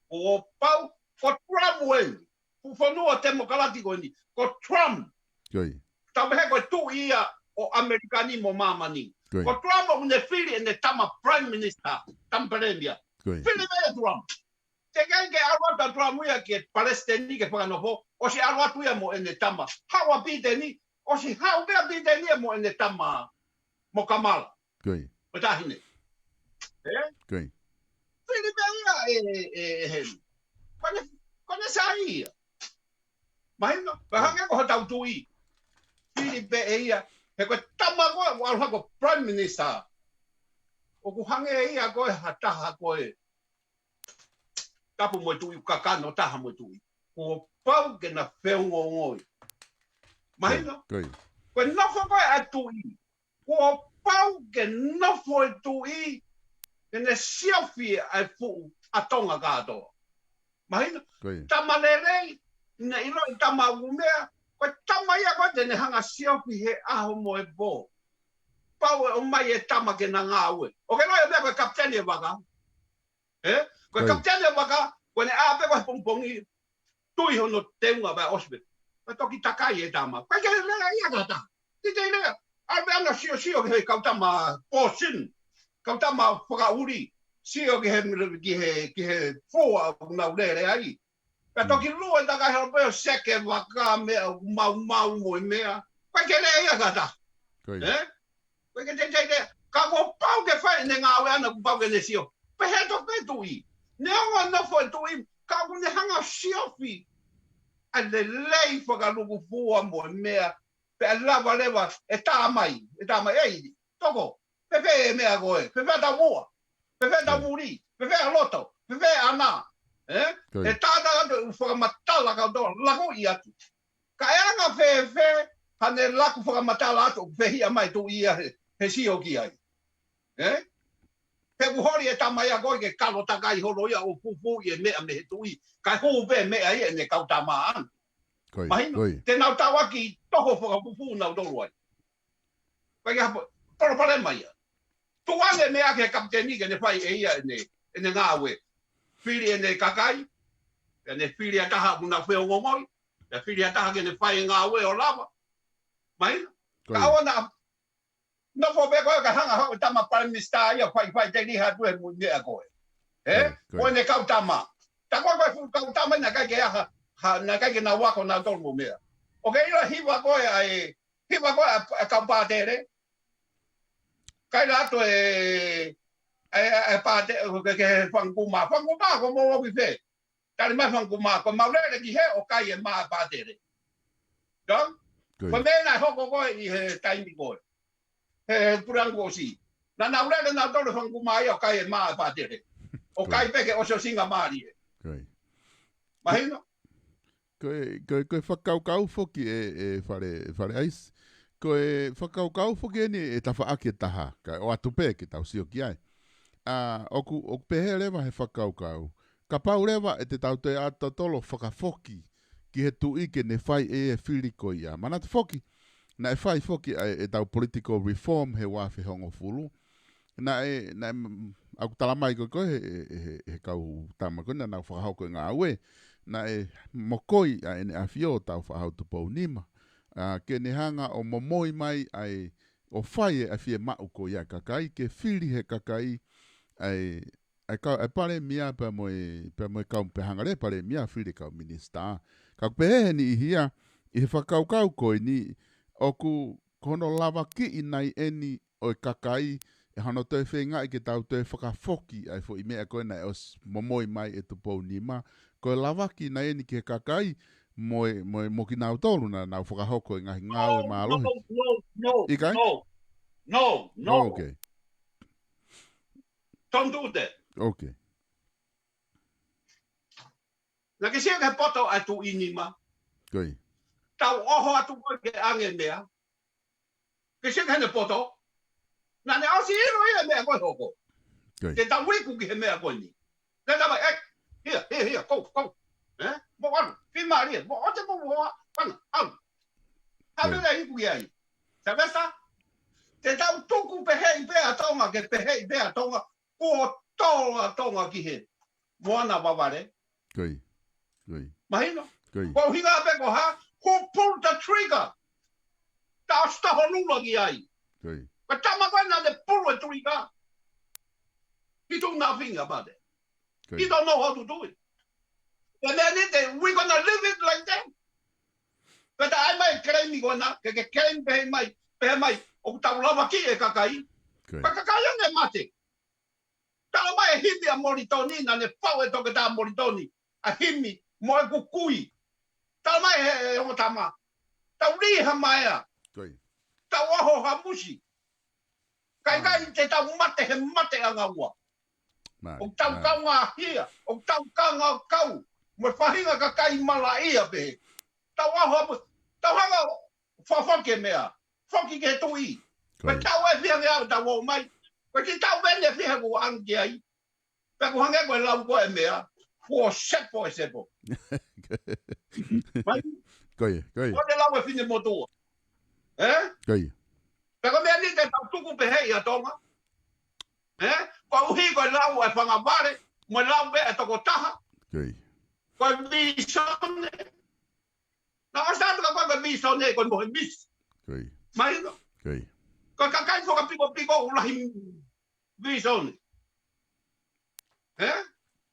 Kuo pau, ko Trump eni. Fuʻu fonua temokalati ko eni. Ko Trump. Tau pehē ko e tuʻi ia ʻo ʻAmelika ni mo māmani. Ko Trump ʻoku ne fili ʻene tama Prime Minister, tama Palēmia. Fili mai ʻe Trump. Teʻeki ai ke ʻalu atu ʻa Trump ia ki he palesiteni ke fakanofo, ʻosi ʻalu atu ia mo ʻene tama. Haʻu ʻa Piteni, ʻosi haʻu pē ʻa Piteni ia mo ʻene tama mo Kamala. Ko e taʻahine. Ē? Fili pē ia ʻe, ʻe, ʻe he. Ko ʻene, ko ʻene sai ia. Mahino, ko e hangē ko hotau tuʻi. Fili pē ʻe ia. He ko e tama ko ē, ʻoku ʻalu hake ko Prime Minister. ʻOku hangē ia ko e ha taha ko e tapu mo e tuʻi, kakano taha mo e tuʻi. Kuo pau ke na feongoongoi. Mahino? Ko e nofo ko ē ʻa e tuʻi. Kuo pau ke nofo e tuʻi, ke ne siofi ʻa e fuʻu ʻa Tonga kātoa. Mahino? Tama lelei, ne ʻilo e tama ʻoku meʻa, ko e tama ia ko ē te ne hanga siofi he ʻaho mo e pō. Pau ʻe ʻomai e tama ke na ngāue. ʻOku ke ʻilo e meʻa ko e kapiteni e vaka. Ē? Ko e kapiteni e vaka, ko ʻene ʻā pē ko ē he pongipongi, tui hono teunga pea ʻosi pē. Pea toki takai e tama. Pea ke lea ia kata. Tite lea. ʻAlu pē ʻana siosio ki he kau tama pōsini. Kau tama fakaʻuli. Sio ki he, ki he, ki he fua ʻoku nau lele ai. Pea toki lue takai holo pē ʻo seke vaka meʻa ʻoku maumau mo e meʻa. Pea ke lea ia kata. Ē? Ko e ke teitei lea, ka kuo pau ke fai ʻene ngāue ʻana kuo pau ke ne sio. Pehē tofu pē tuʻi. Neongo nofo e tuʻi, ka ʻoku ne hanga siofi. ʻA e lelei fakalukufua mo e meʻa, pea lava leva, ʻe tā mai, ʻe tā mai, ei, toko, fēfē e meʻa ko ē, fēfē tau ua, fēfē tau vuli, fēfē ʻa loto, fēfē ʻana. Ē? ʻE tātā atu, ʻe fakamatala kau tō, laku ʻi atu. Ka ʻe anga fēfē, hane laku fakamatala atu, ʻoku fehiʻa mai tuʻi ia he, he sio ki ai. Ē? He ʻoku holi e tama ia ko ē ke kalo takai holo ia ʻo fufū ʻi e meʻa mei he tuʻi. Ka hū pē meʻa ia ʻene kau tama ʻana. Mahino, te nau tauaki toho fakafufū nau tolu ai. Ko e hā e palopalema ia. Tukuange meʻa ki he kapiteni ke ne fai ʻe ia ʻene, ʻene ngāue. Fili ʻene kakai, ʻene fili ʻa taha ʻoku nau feongoongoi, ʻe fili ʻa taha ke ne fai e ngāue ʻo lava. Mahino? Ka ʻoua naʻa nofo pē ko ē ka hanga haʻu e tama Prime Minister ia fai fai te liha atu e mui meʻa ko ē. Ē? Ko ʻene kau tama. Tā ko ē ko e fuʻu kau tama naʻe ʻikai ke ʻi ai ha, ha, naʻe ʻikai ke nau ako nautolu mo meʻa. ʻOku ke ʻilo hiva ko ē ʻa e, hiva ko ē ʻa, ʻa e kau pātele. Kaila atu e, e, e pātele, ke, ke fanga kumā. Fanga kumā ko mo ofi fē. Tali mai fanga kumā, ko mau lele ki hē ʻo kai e mā pātele. John? Ko e meʻa naʻe hoko ko ē ʻi he taimi ko ē. He, he puleʻanga kuo ʻosi. Naʻa nau lele nautolu fanga kumā ia ʻo kai e mā pātele. ʻO kai pē ke ʻosi ʻosinga mālie. Mahino? Ko e, ko e, ko e fakakaukau foki ē, ē Fale, Fale ʻAisi. Ko e fakakaukau foki eni ʻe tafaʻaki ʻe taha. Kae ʻoatu pē ke tau sio ki ai. ʻA, ʻoku, ʻoku pehē leva he fakakaukau. Kapau leva ʻe te tau toe ʻā totolo fakafoki ki he tuʻi ke ne fai ʻe ia e fili ko ia. Manatu foki, naʻe fai foki ʻa e, ʻetau political reform he ua afe hongofulu. Naʻe, naʻe, mm, ʻoku tala mai ko ē ko ē he, he, he, he kau tama ko ē naʻa nau fakahoko e ngāue. Naʻe mokoi ʻa ʻEne ʻAfio Tāufaʻāhau Tupou Nima. ʻA, ke ne hanga ʻo momoi mai ʻa e, ʻo fai e ʻa e fiemaʻu ko ia ʻa e kakai, ke fili he kakai ʻa e, ʻa e kau, ʻa e palēmia pea mo e, pea mo e kau pē hanga leva palēmia fili kau minisitā. Ka ʻoku pehē he niʻihi ia, ʻi he fakakaukau ko eni, ʻoku ko hono lavakiʻi nai eni ʻo e kakai, ʻe hano toe feingaʻi ke tau toe fakafoki ʻa e foʻi meʻa ko ē naʻe ʻosi momoi mai ʻe Tupou Nima, ko e lavaki nai eni ki he kakai, mo e, mo e, mo kinautolu naʻa nau fakahoko e ngaahi ngāue mālohi. No, no, no, no, no, no. Okay. Don't do that. Okay. Naʻa ke sio ki he poto ʻa e tuʻi Nima. Tau ʻoho atu ko ē ke ʻange meʻa. Ke sio ki heʻene poto. Naʻa ne ʻosi ʻilo ia e meʻa ko ē hoko. Te tau iku ki he meʻa ko eni. Te tau mai, ē, hia, hia, hia, kou, kou. Ē? Mo anu, fiemālie, mo ʻote mo mo, anu, anu. Hame le iku ia i. Te mesa, te tau tuku pehē ʻi pea Tonga, ke pehē ʻi pea Tonga, kuo tola Tonga ki he moana vavale. Mahino? Ko hinga pe ko ha, who pulled the trigger? Tau stoho lula ki ai. Ko tama ko ena ne pulu e trigger. He do nothing about it. He don't know how to do it. And then it, we gonna leave it like that. Ka ta ai mai claim ko ena, ke, ke claim pehē mai, pehē mai, ʻoku tau lavakiʻi e kakai. Ka kakai ane mate. Tala mai e himi ʻa Molitoni, naʻa ne fau e toketā Molitoni ʻa e himi mo e kukui. Tala mai he, he ongo tama. Tau lī ha maea. Tau ʻaho ha musi. Kaikai te tau mate he mate ʻanga ua. ʻOku tau kaungā hia, ʻoku tau kaungā kau. Mo e faʻahinga kakai malaʻia pehē. Tau ʻaho ha musi. Tau hanga ʻo fofoki e meʻa. Foki ki he tuʻi. Ko e tau e fiha nge au tau ō mai. Ko e ki tau vene fiha ku ang ki ai. Pea ku hangē ko e lau ko e meʻa. Kuo sepo e sepo. Mai. Ko ia, ko ia. Ko e lau e fine motua. Ē? Ko ia. Pea ko e meʻa ni te tau tuku pehē ʻi a Tonga. Ē? Koeʻuhi ko e lau e fanga vale. Mo e lau pē e tokotaha. Ko ia. Ko e visone. Na o sa ka ko e visone ko mo he mis. Mahino? Ko e kakai fakapikopiko ʻoku lahi visone. Ē?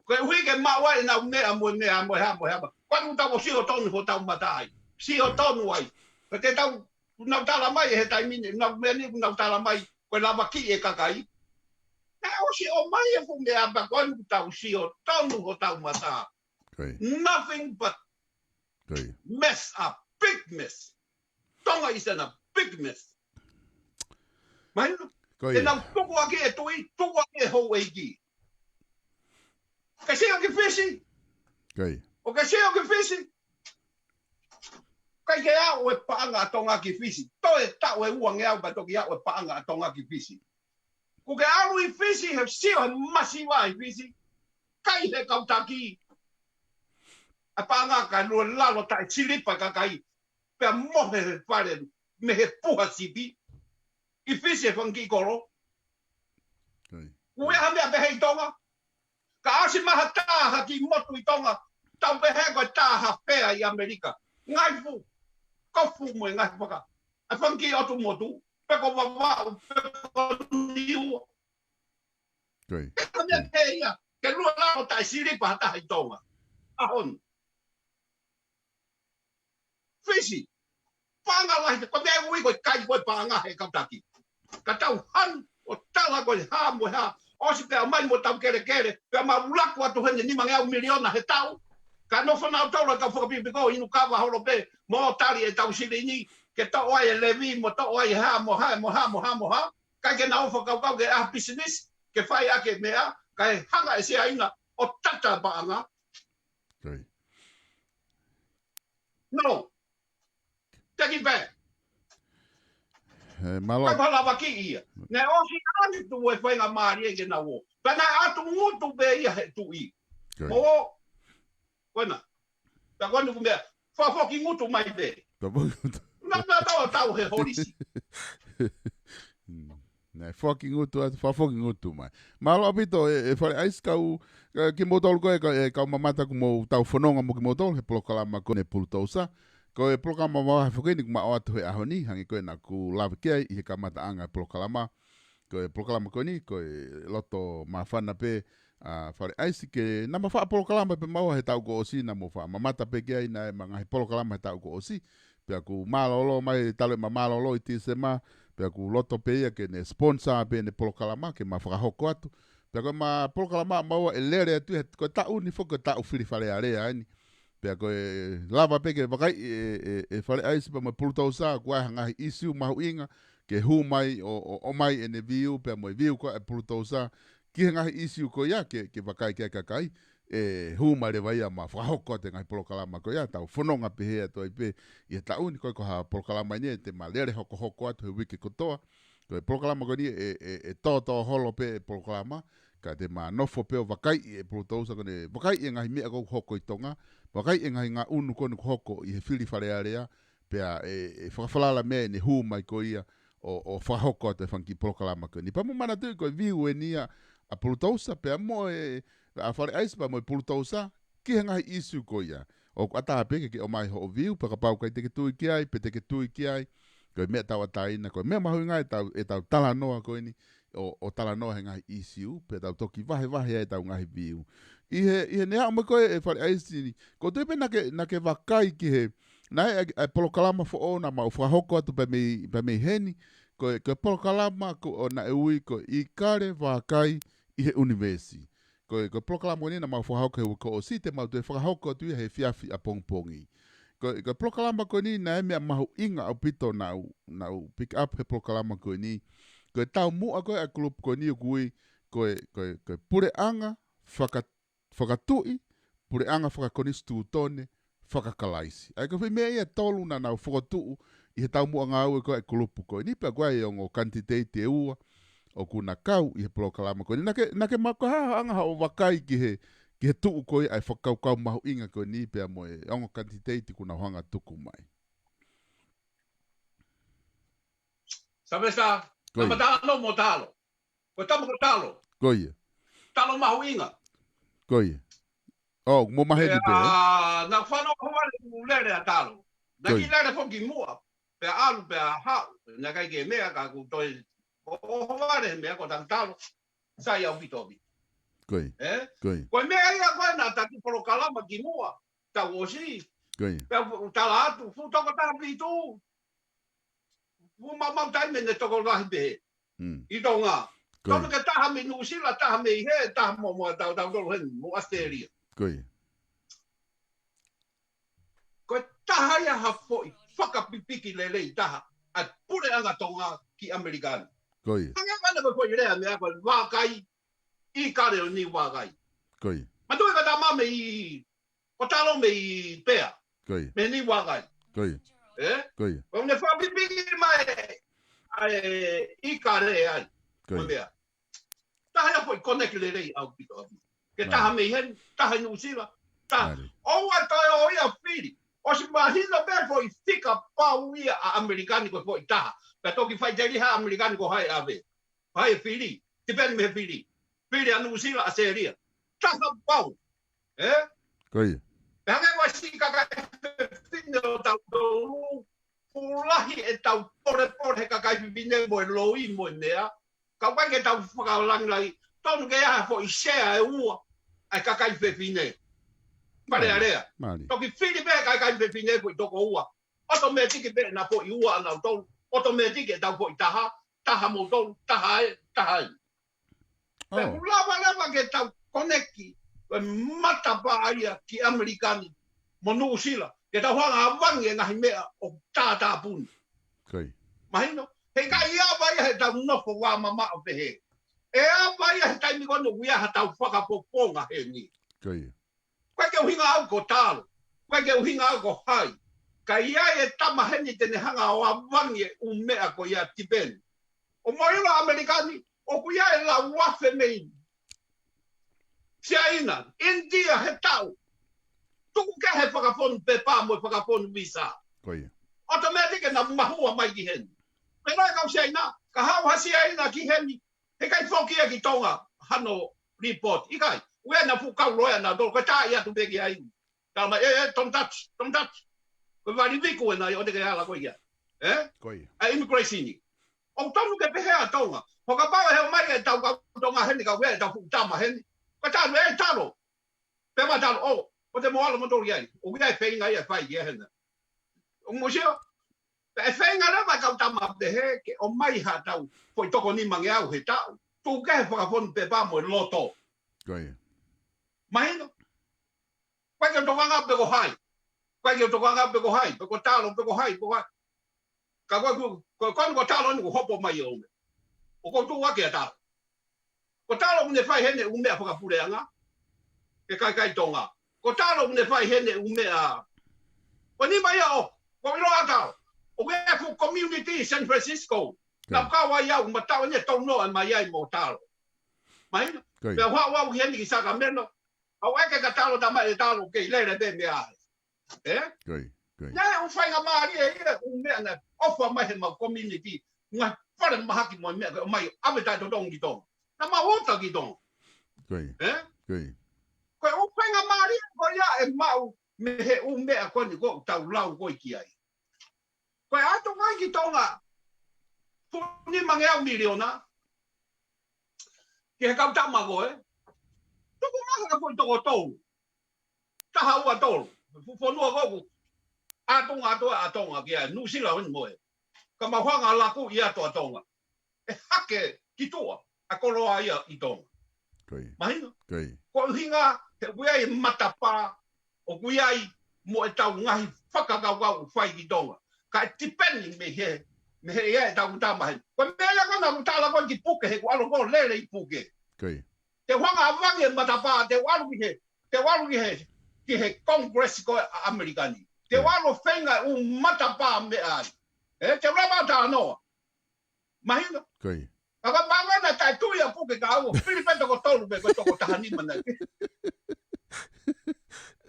Koeʻuhi ke maʻu ai ʻenau meʻa mo e meʻa mo e hā mo e hā. Ko ʻenau tau ʻo sio tonu hotau mata ai. Sio tonu ai. Ko te tau, nau tala mai he taimi ni, nau meʻa ni, nau tala mai. Ko e lavakiʻi e kakai. Naʻe ʻosi ʻomai e fuʻu meʻa pea ko ʻenau tau sio tonu hotau mata. Nothing but mess, a big mess. Tonga is in a big mess. Mahino? Te nau tukuakiʻi e tuʻi, tukuakiʻi e houʻeiki. Ke sio ki Fisi. ʻOku ke sio ki Fisi. ʻIkai ke aʻu e paʻanga ʻa Tonga ki Fisi. Toe taʻu ʻe ua ngeau pea toki aʻu e paʻanga ʻa Tonga ki Fisi. ʻOku ke ʻalu ʻi Fisi he sio he masiva ʻi Fisi. Kai he kau taki. ʻA e paʻanga ka lua lalo taʻe silipa e kakai. Pea mohe he fale mei he puha sipi. ʻI Fisi e fanga kiʻi kolo. ʻOku ʻi ai ha meʻa pehē ʻi Tonga. Ka ʻosi mai ha tā ha kiʻi motu ʻi Tonga. Tau pehē ko e tā ha fea ʻi ʻAmelika. Ngaahi fuʻu kofu mo e ngaahi faka. ʻA e fanga kiʻi ʻotu motu. Pe ko Vavaʻu, pe ko Niua. Ko ia. Ke lua lalo taʻe silipa ha taha ʻi Tonga. ʻAho ni. Fisi. Paʻanga lahi, ko e meʻa ui ko e kai ko e paʻanga he kau taki. Ka tau hanu, ʻo tala ko e hā mo e hā. ʻOsi pea mai mo tau kelekele, pea mau laku atu heni nima ngeau miliona he taʻu. Ka nofo nautolu e kau fakapikopiko inu kava holo pē, mo tali e tau silini, ke toʻo ai e levi, mo toʻo ai e hā, mo hā, mo hā, mo hā, mo hā. Kai ke nau fakakaukau ke ʻa business, ke fai ake meʻa, kai hanga e Siaina, ʻo tata paʻanga. No. Take it back. Kai pala vaki ia. Ne ʻosi ʻani tu e fainga mālie ke nau ō. Pea naʻe ʻatu ngutu pē ia he tuʻi. Mo. Ko ena. Pea ko ena ku meʻa. Fafoki ngutu mai pē. Fafoki ngutu. Na, na, tau, tau he holisi. Naʻe foki ngutu atu, fafoki ngutu mai. Mālō ʻaupito, e, e Fale ʻAisi kau, e, kimoutolu ko e, ka, e, kau mamata kuo mou tau fononga mo kimoutolu, he polokalama ko eni Pulutousa. Ko e polokalama mavahe foki eni kuo maʻu atu he ʻaho ni, hangē ko ena kuo lave ki ai ʻi he kamataʻanga e polokalama. Ko e polokalama ko eni, ko e loto māfana pē, ʻa Fale ʻAisi ke nau maʻu faʻa polokalama pē maua he taʻu kuo ʻosi, naʻa mou faʻa mamata pē ki ai naʻe maʻu ngaahi polokalama he taʻu kuo ʻosi. Pea kuo mālōlō mai, talu ʻema mālōlō ʻi Tīsema, pea kuo loto pē ia ke ne sponsor pē ʻene polokalama, ke ma fakahoko atu. Pea ko ʻema polokalama maua ʻe lele atu, he ko e taʻu ni foki ko e taʻu fili Fale Alea eni. Pea ko e lava pē ke vakai e, e, e Fale ʻAisi pea mo e Pulutousa, ko e hā ngaahi issue mahuʻinga, ke hū mai ʻo, ʻo, ʻomai ʻene view, pea mo e view ko e Pulutousa, ki he ngaahi issue ko ia ke, ke vakai ki ai kakai, ʻe hū mai leva ia ma fakahoko atu e ngaahi polokalama ko ia, tau fononga pehē atu ai pē ʻi he taʻu ni, ko e ko ha polokalama eni ʻe te ma lele hokohoko atu he uike kotoa, Ko e polokalama ko eni ʻe, ʻe, ʻe tōtō holo pē e polokalama, ka te ma nofo pē ʻo vakaiʻi e pulutousa ko eni, vakaiʻi e ngaahi meʻa ko ē ʻoku hoko ʻi Tonga, vakaiʻi e ngaahi ngaʻunu ko eni ʻoku hoko ʻi he fili Fale Alea, pea ʻe, ʻe fakafalala mei ai ʻene hū mai ko ia ʻo, ʻo fakahoko atu e fanga kiʻi polokalama ko eni. Pea mou manatuʻi ko e view eni ia ʻa e pulutousa pea mo e, ʻa Fale ʻAisi pea mo e pulutousa, ki he ngaahi issue ko ia. ʻOku ʻatā pē ke ke ʻomai hoʻo view, pea kapau ʻoku ʻikai te ke tui ki ai, pe te ke tui ki ai, ko e meʻa tauʻatāina, ko e meʻa mahuʻinga ʻetau, ʻetau talanoa ko eni, ʻo, ʻo talanoa he ngaahi issue, pea tau toki vahevahe ai ʻetau ngaahi view. ʻI he, ʻi heʻene aʻu mai ko ē e Fale ʻAisi ni, ʻoku ou tui pē naʻa ke, naʻa ke vakai ki he, naʻe ʻi ai e, e polokalama foʻou naʻa mau fakahoko atu pē mei, pē mei heni, ko e, ko e polokalama ko ē naʻe ui ko e ʻIkale Vakai ʻi he ʻUnivēsi. Ko e, ko e polokalama ko eni naʻa mau fakahoko he uike kuo ʻosi, te mau toe fakahoko atu ia he efiafi ʻapongipongi. Ko e, ko e polokalama ko eni naʻe meʻa mahuʻinga ʻaupito naʻa ku, naʻa ku pick up he polokalama ko eni. Ko e taumuʻa ko ē ʻa e kulupu ko eni ʻoku ui, ko e, ko e, ko e puleʻanga faka-, fakatuʻi, puleʻanga fakakonisitūtone, fakakalaisi. ʻA ia ko e foʻi meʻa ia ʻe tolu naʻa nau fokotuʻu ʻi he taumuʻa ngāue ko ē ʻa e kulupu ko eni, pea ko e ongo kanititeiti ʻe ua ʻoku na kau ʻi he polokalama ko eni. Naʻa ke, naʻa ke maʻu ha, ha anga haʻo vakai ki he, ki he tuʻu ko ē ʻa e fakakaukau mahuʻinga ko eni pea mo e ongo kanititeiti kuo nau hanga tuku mai. Savesa, ko ia. Tama Talo mo Talo. Ko Tama ko Talo. Ko ia. Talo mahuʻinga. Ko ia. ʻO, mo maheni pē, ē? Ā, naʻa ku fanongo ʻo vale ʻoku lele ʻa Talo. Naʻa ke lele foki muʻa. Pea ʻalu, pea haʻu. Naʻe ʻikai ke meʻa ka ʻoku toe ʻo, ʻo vale he meʻa ko Tama Talo. Sai ʻaupito ʻaupito. Ko ia. Ē? Ko ia. Ko e meʻa ia ko ē naʻa ta kiʻi polokalama kimuʻa. Tau ʻosi. Ko ia. Pea u tala atu, fuʻu toko taha fitu. Fuʻu maumau taimi ne tokolahi pehē. Mm. ʻI Tonga. Ko ia. Tonu ke taha mei Nuʻusila, taha mei hē, taha mo, mo tau, tau tolu heni, mo ʻAositelēlia. Ko ia. Ko e taha ia ha foʻi fakapipiki lelei taha ʻa e puleʻanga Tonga ki ʻAmelika ni. Ko ia. Hangē ko ena ko e foʻi lea meʻa ko e vakai, ʻIkale ʻo Niu Vakai. Ko ia. Mātuʻa ka tama mei, ko Talo mei Pea. Ko ia. Mei Niu Vakai. Ko ia. Ē? Ko ia. Ko ʻene fakapipiki mai ʻa e ʻIkale ai. Ko ia. Ko e meʻa. Taha ia foʻi koneki lelei ʻaupito ʻaupito. Ke taha mei heni, taha ʻi Nuʻusila, taha. ʻOua toe ʻo ia fili. ʻOsi mahino pē foʻi fika pau ia ʻa ʻAmelika ni ko e foʻi taha. Pea toki faʻiteliha ʻa ʻAmelika ni ko hai ʻave. Hai e fili. Tipeni mei he fili. Fili ʻa Nuʻusila, ʻAositelēlia. Taha pau. Ē? Ko ia. Pea hangē ko e siʻi kakai fefine ʻo tautolu, fuʻu lahi ʻetau polepole he kakai fefine mo e loi mo e meʻa. Ka ʻoku ʻikai ke tau fakalāngilangi, tonu ke ʻi ai ha foʻi sea ʻe ua ʻa e kakai fefine. Fale Alea. Mālie. Toki fili pē kakai fefine foʻi toko ua. ʻOtomētiki pē ʻena foʻi ua ʻanautolu. ʻOtomētiki ʻetau foʻi taha, taha moutolu, taha ē, taha ē. Pea ʻoku lava leva ke tau koneki, ko e matapā ia ki ʻAmelika ni, mo Nuʻusila, ke tau hanga ʻo ʻavangi e ngaahi meʻa ʻoku tātāpuni. Ko ia. Mahino, he ʻikai ava ia he tau nofo vāmamaʻo pehē. ʻE ava ia he taimi ko eni ʻoku ʻi ai ha tau fakapoponga heni. Ko ia. ʻIkai ke ʻuhinga au ko Talo. ʻIkai ke ʻuhinga au ko hai. Ka ʻi ai e tama heni te ne hanga ʻo ʻavangi e ʻū meʻa ko ia tipeni. ʻO mo ʻilo ʻAmelika ni, ʻoku ʻi ai e lau afe mei Siaina, ʻInitia he taʻu. Tuku kehe fakafonu pepa mo e fakafonu visa. Ko ia. ʻOtomētiki ʻena mahua mai ki heni. Pea ʻi ai e kau Siaina, ka haʻu ha Siaina ki heni, he ʻikai foki ia ki Tonga, hano report. ʻIkai, ʻoku ʻi ai ʻena fuʻu kau loea ʻanautolu, ko e tā ia atu pē ki ai. Tala mai, ē, ē, don't touch, don't touch. Ko e vali viku ʻena ʻoku te ke ala ko ia. Ē? Ko ia. ʻA e immigration ni. ʻOku tonu ke pehē ʻa Tonga. Fakapapau ʻe ʻomai ʻetau kau Tonga heni, ka ʻoku ʻi ai ʻetau fuʻu tama heni. Ko e Talo, ē, Talo. Pea mo Talo, ʻo, ʻoua te mou ʻalu moutolu ki ai. ʻOku ʻi ai e feinga ia ʻe fai ia hena. ʻOku mou sio? Pea ʻe feinga leva e kau tama pehē ke ʻomai ha tau foʻi toko nimangeau he taʻu. Tuku kehe fakafonu pepa mo e loto. Ko ia. Mahino? ʻIkai ke u tokanga pe ko hai. ʻIkai ke u tokanga pe ko hai. Pe ko Talo, pe ko hai, pe ko hai. Ka ko, ko, ko, ko, ko Talo ni ʻoku hopo mai ʻo me. ʻOku ou tuʻu ʻaki ʻa Talo. Ko Talo ʻoku ne fai heni e ʻū meʻa fakapuleʻanga. Ke kaikai Tonga. Ko Talo ʻoku ne fai heni e ʻū meʻa. Ko e nima ia ʻo, ʻoku ou ʻilo ʻa Talo. ʻOku ʻi ai e fuʻu community San Francisco. Nau kau ai au, ma tau ne tau noa mai ai mo Talo. Mahino? Pea hua wau heni ki Sacramento. Au eke ka Talo tama e Talo kei lele pē mea ai. Ē? Nē, ʻoku faingamālie ia, ʻoku meʻa na, ʻofa mai he mau community. Ngaahi fale mahaki mo e meʻa, ke mai, ʻave taʻetotongi ki Tonga. Na mau ota ki Tonga. Ē? Ko e ʻoku faingamālie ko ia ʻe maʻu, mei he ʻū meʻa ko eni ʻoku tau lau ko ē ki ai. Ko e ʻatu mai ki Tonga, fuʻu nima ngeau miliona, ki he kau tama ko ē. Tuku maha ka foʻi toko tolu. Taha ua tolu. Fuʻu fonua ko ē ʻoku ʻatunga atu ʻa Tonga ki ai, Nuʻusila honi mo ē. Ka mau hanga laku ʻi atu ʻa Tonga. ʻE hake ki tuʻa, ʻa koloa ia ʻi Tonga. Mahino? Ko e ʻuhinga, he ʻoku ʻi ai e matapā, ʻoku ʻi ai mo e tau ngaahi fakakaukau ʻoku fai ki Tonga. Ka e tipeni mei he, mei he ia e tau tama he. Ko e meʻa ia ko ena ʻoku tala ko ē ki Puke, he ʻoku ʻalu ko ē lele ʻi Puke. Te u hanga ʻavangi e matapā, te u ʻalu ki he, te u ʻalu ki he, ki he Congress ko ē ʻa ʻAmelika ni. Te u ʻalu feinga ʻū matapā meʻa ai. Ē, te u lava talanoa. Mahino? Ka ka manga na taʻetui ʻa Puke ka au, fili pē toko tolu pē ko e toko taha nima na.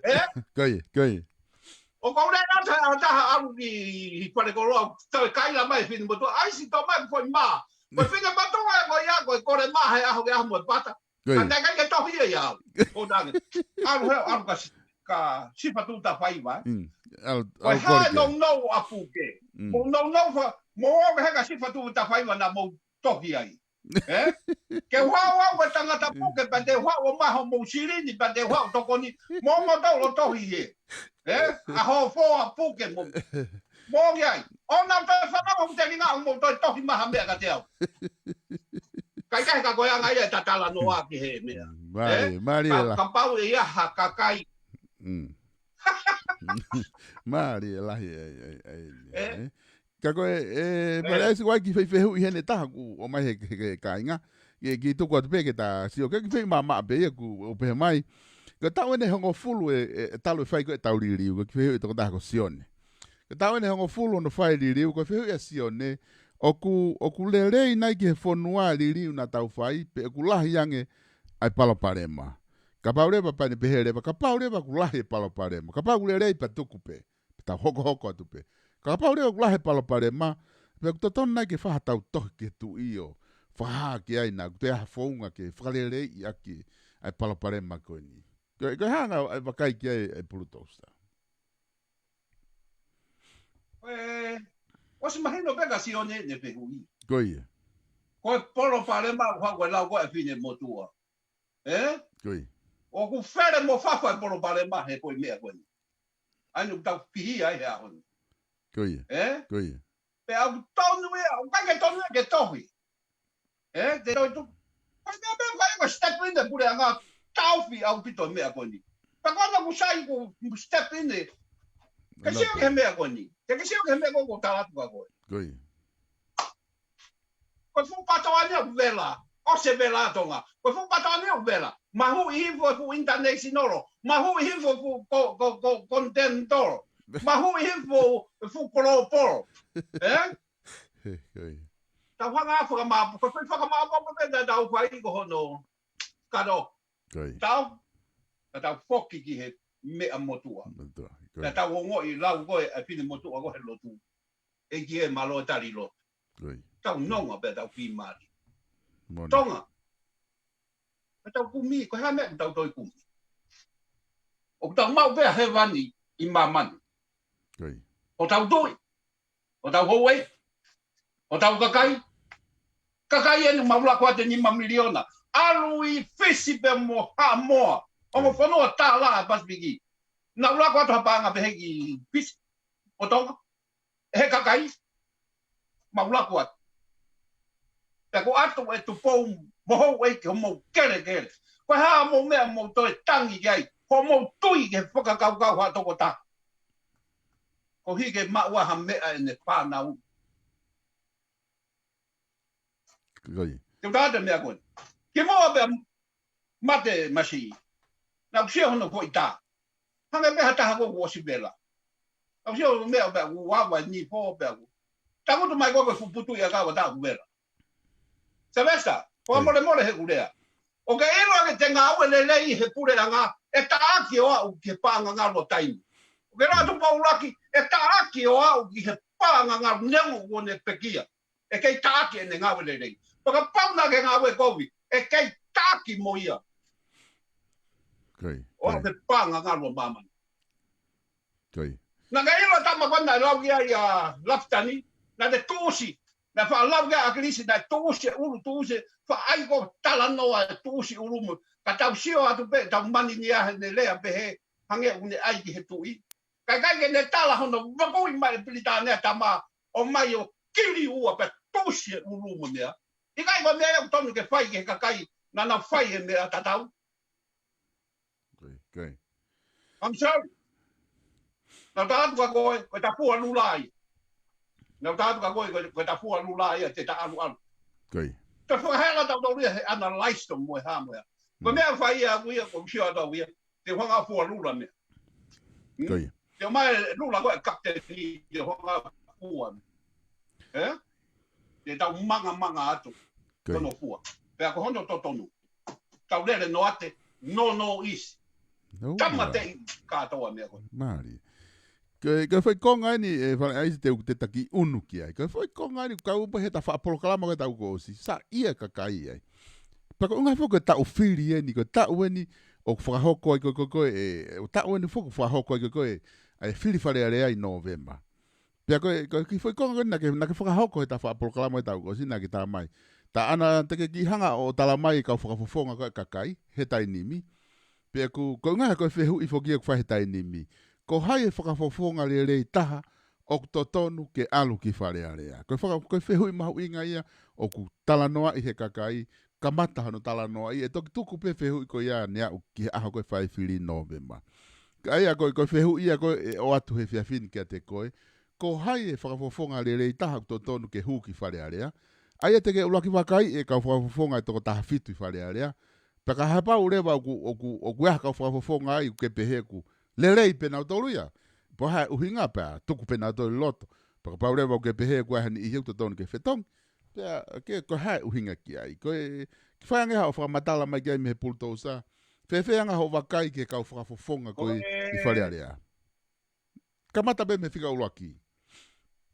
Ē? ʻO kau lea na taha, taha ʻalu ki, ki Falekoloa, tau e kaila mai Finemotuʻa, ʻaisi tō mai foʻi mā. Ko e Finemotuʻa ē ko ia, ko e kole mā he ʻaho ke ʻaho mo e pata. Ka naʻe ʻikai ke tohi ia ia au. Ko tangi. ʻAlu he, ʻalu ka si-, ka Sifatu Tafaiva, ē? Ko e hā e nounou ʻa Puke. Mo nounou fa, mo o ke he ka Sifatu Tafaiva na mo tohi ai. Ē? Ke u haʻu au e tangata Puke, pea te u haʻu ʻo maʻu homou silini, pea te u haʻu tokoni, mo mo tau lo tohi he. Ē? ʻA ho fo ʻa Puke mo. Mo ngi ai. ʻO nau toe fanau mo te linga mo toe tohi maha meʻa ka te au. Kai kai ka ko e anga ia e tatala noa ki he meʻa. Ē? Ka, ka pau ʻe ia ha kakai. Mālie lahi ai, ai, ai, ē? Ka ko e, e, pale ai si wai ki fei fehuʻi hene taha ku o mai he, he, he kāinga. Ke, ke tuku atu pē ke ta sio ke ki fei māmā pē ia ku o pē mai. Ka tau ene hongofulu e, e, e talu e fai ko e tau liliu, ka ki fehuʻi toko taha ko Sione. Ka tau ene hongofulu ono fai liliu, ko fehuʻi ʻa Sione, ʻoku, ʻoku lelei nai ki he fonua liliu na tau fai, pe ʻoku lahi ange ai palopalema. Kapau leva pane pehē leva, kapau leva ʻoku lahi e palopalema. Kapau ʻoku lelei pea tuku pē. Pe tau hokohoko atu pē. Kapau leva ʻoku lahi e palopalema, pe ʻoku totonu nai ke fai ha tau tohi ke tuʻio, fakahā ki ai na, ʻoku te aha founga ke fakaleleiʻi ʻaki ai palopalema ko eni. Ko, ko e hanga ai vakai ki ai e Pulutosa. Ko e, ʻosi mahino pē ka Sione ne fehuʻi. Ko ia. Ko e palopalema, ʻoku hau ko e lau ko e Finemotuʻa. Ē? ʻOku fele mo fafa e palopalema he ko e meʻa ko eni. Ainu tau pihi ai he ʻaho ni. Ē? Pe ʻoku tonu ia, ʻoku ʻikai ke tonu ia ke tohi. Ē, te tohi tu. Ko e meʻa meʻa fai ko e step in e puleʻanga taufi ʻaupito meʻa ko eni. Pe ko ana ku sai ku step in e. Ke sio ki he meʻa ko eni. Ke, ke sio ki he meʻa ko eni ko tala atu ka ko e. Ko e fuʻu patoa ni ʻoku vela, ʻosi e vela Tonga. Ko e fuʻu patoa ni ʻoku vela. Mahuʻi hifo e fuʻu international. Mahuʻi hifo e fuʻu ko, ko, ko, continental. Mahuʻi hifo e fuʻu global. Ē? Tau hanga fakamāpu, ko e fakamāpu ko e tau fai ko hono. Kado. Tau, ka tau foki ki he meʻa motuʻa. Ka tau ongoʻi lau ko e, ʻa e Finemotuʻa ko he lotu. ʻEiki ē mālō e tali lotu. Tau nonga pea tau pīmali. Tonga. Ka tau kumi, ko e hā meʻa tau toe kumi. ʻOku tau maʻu pē ʻa hēvani ʻi māmani. ʻO tau tui. ʻO tau houʻeiki. ʻO tau kakai. Kakai eni mau laku atu e nima miliona. ʻAlu ʻi Fisi pea mo Haʻamoa. Ongo fonua tālā ʻa e Pasifiki. Nau laku atu ha paʻanga pehē ki Fisi. ʻO Tonga. ʻE he kakai, mau laku atu. Pea ko atu e Tupou mo houʻeiki homou kelekele. Ko e hā mou meʻa mou toe tangi ki ai, homou tui ki he fakakaukau ha tokotaha. Ko hiki maʻu ha meʻa ʻene fānau. Te u tala atu e meʻa ko eni. Kimuʻa pea mate Masi. Naʻa ku sio hono foʻi tā. Hangē pē ha taha ko ē kuo ʻosi vela. Naʻa ku sio hono meʻa pea kuo ava e nifo pea kuo Tangutu mai koe ko e fuʻu putu ia kava taku vela. Sylvester, fakamolemole he kulea. ʻOku ke ʻilo ange te ngāue lelei he puleʻanga, ʻe taʻaki ʻo aʻu ki he paʻanga ngalo taimi. ʻOku ke ʻilo atu Paulaki, ʻe taʻaki ʻo aʻu ki he paʻanga ngalo neongo ʻoku ne pekia. ʻE kei taʻaki ʻene ngāue lelei. Fakapau naʻa ke ngāue kovi, ʻe kei taʻaki mo ia. Ko ia, ʻO ko aʻu ia, ki he paʻanga ngalo ʻa māmani. Ko ia. Naʻa ke ʻilo tama ko ena lau ki ai ʻa Lafitani, naʻa ne tuʻusi, naʻe faʻa lau ki ai ʻa ʻAkilisi, naʻe tuʻusi e ʻulu, tuʻusi, faʻa ʻai ko e talanoa e tuʻusi ʻulu mo, ka tau sio atu pē, tau mani ni a he ne lea pehē, hangē ʻoku ne ʻai ki he tuʻi. Ka ʻikai ke ne tala hono vakui mai e Pilitānia tama, ʻomai ʻo kili ua pea tuʻusi e ʻulu mo meʻa. ʻIkai ko e meʻa ia ʻoku tonu ke fai ki he kakai, naʻa nau fai e meʻa tatau. Ko ia, ko ia. I'm sorry. Naʻa tau atu ka koe, ko e tafua lula ia. Naʻa tau atu ka koe, ko e, ko e tafua lula ia, te ta ʻalu ʻalu. Ko ia. Te fakahela tautolu ia he analyze to mo e hā mo e hā. Ko e Mm. meʻa fai ia ʻaku ia, ko e sio atu au ia, te u hanga fua lula meʻa. Hmm? Ko ia. Te u mai lula ko e kapiteni, te u hanga fua meʻa. Eh? Te tau manga manga atu. Ko ia. Hono fua. Pea ko hono totonu. Tau lele noa te, no, no isi. No, Tama te i kātoa meʻa ko. Mālie. Ko e, ko e foʻi konga eni, e, Fale ʻAisi te u te taki unu ki ai. Ko e foʻi konga eni, kau pē he ta faʻa polokalama ko e taʻu kuo ʻosi. Sa ia kakai ai. Pea ko e ʻuhinga foki ko e taʻu fili eni, ko e taʻu eni, ʻoku fakahoko ai ko, ko, ko, e, ʻo taʻu eni foki ʻoku fakahoko ai ko, ko, e, ʻa e fili Fale Alea ʻi Nōvema. Pea ko e, ko e kiʻi foʻi konga ko ē naʻa ke, naʻa ke fakahoko he ta faʻa polokalama he taʻu kuo ʻosi naʻa ke tā mai. Ta ana te ke kiʻi hanga ʻo tala mai e kau fakafofonga ko e kakai, he taimi ni. Pea ko, ko e ʻuhinga ko e fehuʻi foki ʻoku fai he taimi ni. Ko hai e fakafofonga lelei taha ʻoku totonu ke ʻalu ki Fale Alea. Ko e faka-, ko e fehuʻi mahuʻinga ia ʻoku talanoaʻi he kakai, kamata hono talanoaʻi, ʻe toki tuku pē fehuʻi ko ia ʻo aʻu ki he ʻaho ko e fai fili Nōvema. Ka ia ko e, ko e fehuʻi ia ko ē ʻoatu he efiafi ni kiate koe, ko hai e fakafofonga lelei taha ʻoku totonu ke hū ki Fale Alea. ʻA ia te ke ʻuluaki vakai e kau fakafofonga ʻe toko taha fitu ʻi Fale Alea. Pea kapau leva ʻoku, ʻoku, ʻoku ʻi ai ha kau fakafofonga ai ʻoku ke pehē ʻoku lelei pē nautolu ia. Pe ko e hā e ʻuhinga pea tuku pē nautolu ʻi loto. Pea kapau leva ʻoku ke pehē ʻoku ʻi ai ha niʻihi ʻoku totonu ke fetongi. Pea ke, ko e hā e ʻuhinga ki ai. Ko e, ke fai ange haʻo fakamatala mai ki ai mei he pulutousa. Fēfē anga hoʻo vakai ki he kau fakafofonga ko ē ʻi Fale Alea. Kamata pē mei he fika ʻuluaki.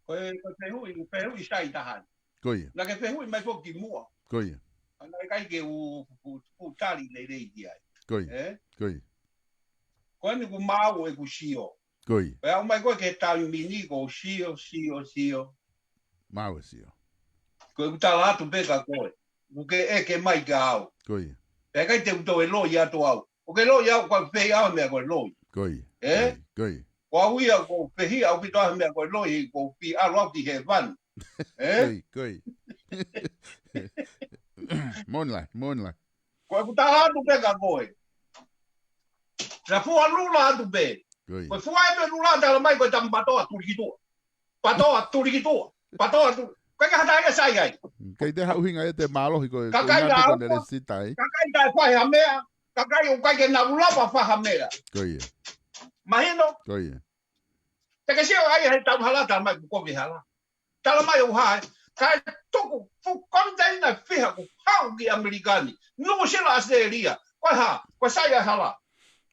Ko e, ko e fehuʻi, fehuʻi sai taha. Ko ia. Naʻa ke fehuʻi mai foki muʻa. Ko ia. Naʻe ʻikai ke u, u, u tali lelei ki ai. Ko ia. Eh? Ko ia. Ko eni ʻoku maau ʻeku sio. Ko ia. Pea aʻu mai ko ē ki he taimi ni ʻoku ou sio, sio, sio. Maau e sio. Ko ʻeku tala atu pē kia koe. ʻOku ke ʻeke mai kia au. Ko ia. Pea ʻikai te u toe loi atu au. ʻOku ke loi au, ko e fei au meʻa ko e loi. Ko ia. Eh? Ko ia. Ko au ia ʻoku ou fehiʻa ʻaupito he meʻa ko e loi, ʻoku ou fie ʻalu au ki hēvani. Eh? Ko ia, ko ia. Moʻoni lahi, moʻoni lahi. Ko ʻeku tala atu pē kia koe. Naʻa fua lula atu pē. Ko ia. Ko e fua ʻe pē lula tala mai ko e tama patoa tuli ki tuʻa. Patoa tuli ki tuʻa. Patoa tuli. Ko e kaha taha ia sai ai. Kei te ha ʻuhinga ia te mālohi ko e, ko e Kakai ʻuhinga atu ko e lāunga. Nelesita ai. Kakai taʻe fai ha meʻa. Kakai ʻoku ʻikai ke nau lava fai ha meʻa. Ko ia. Mahino? Ko ia. Te ke sio ai he tau hala tala mai ʻoku kovi hala. Tala mai ʻoku hā, kae tuku fuʻu konteina ʻe fiha ʻoku haʻu ki ʻAmelika ni. Nuʻusila, ʻAositelēlia. Ko e hā, ko e sai e hala.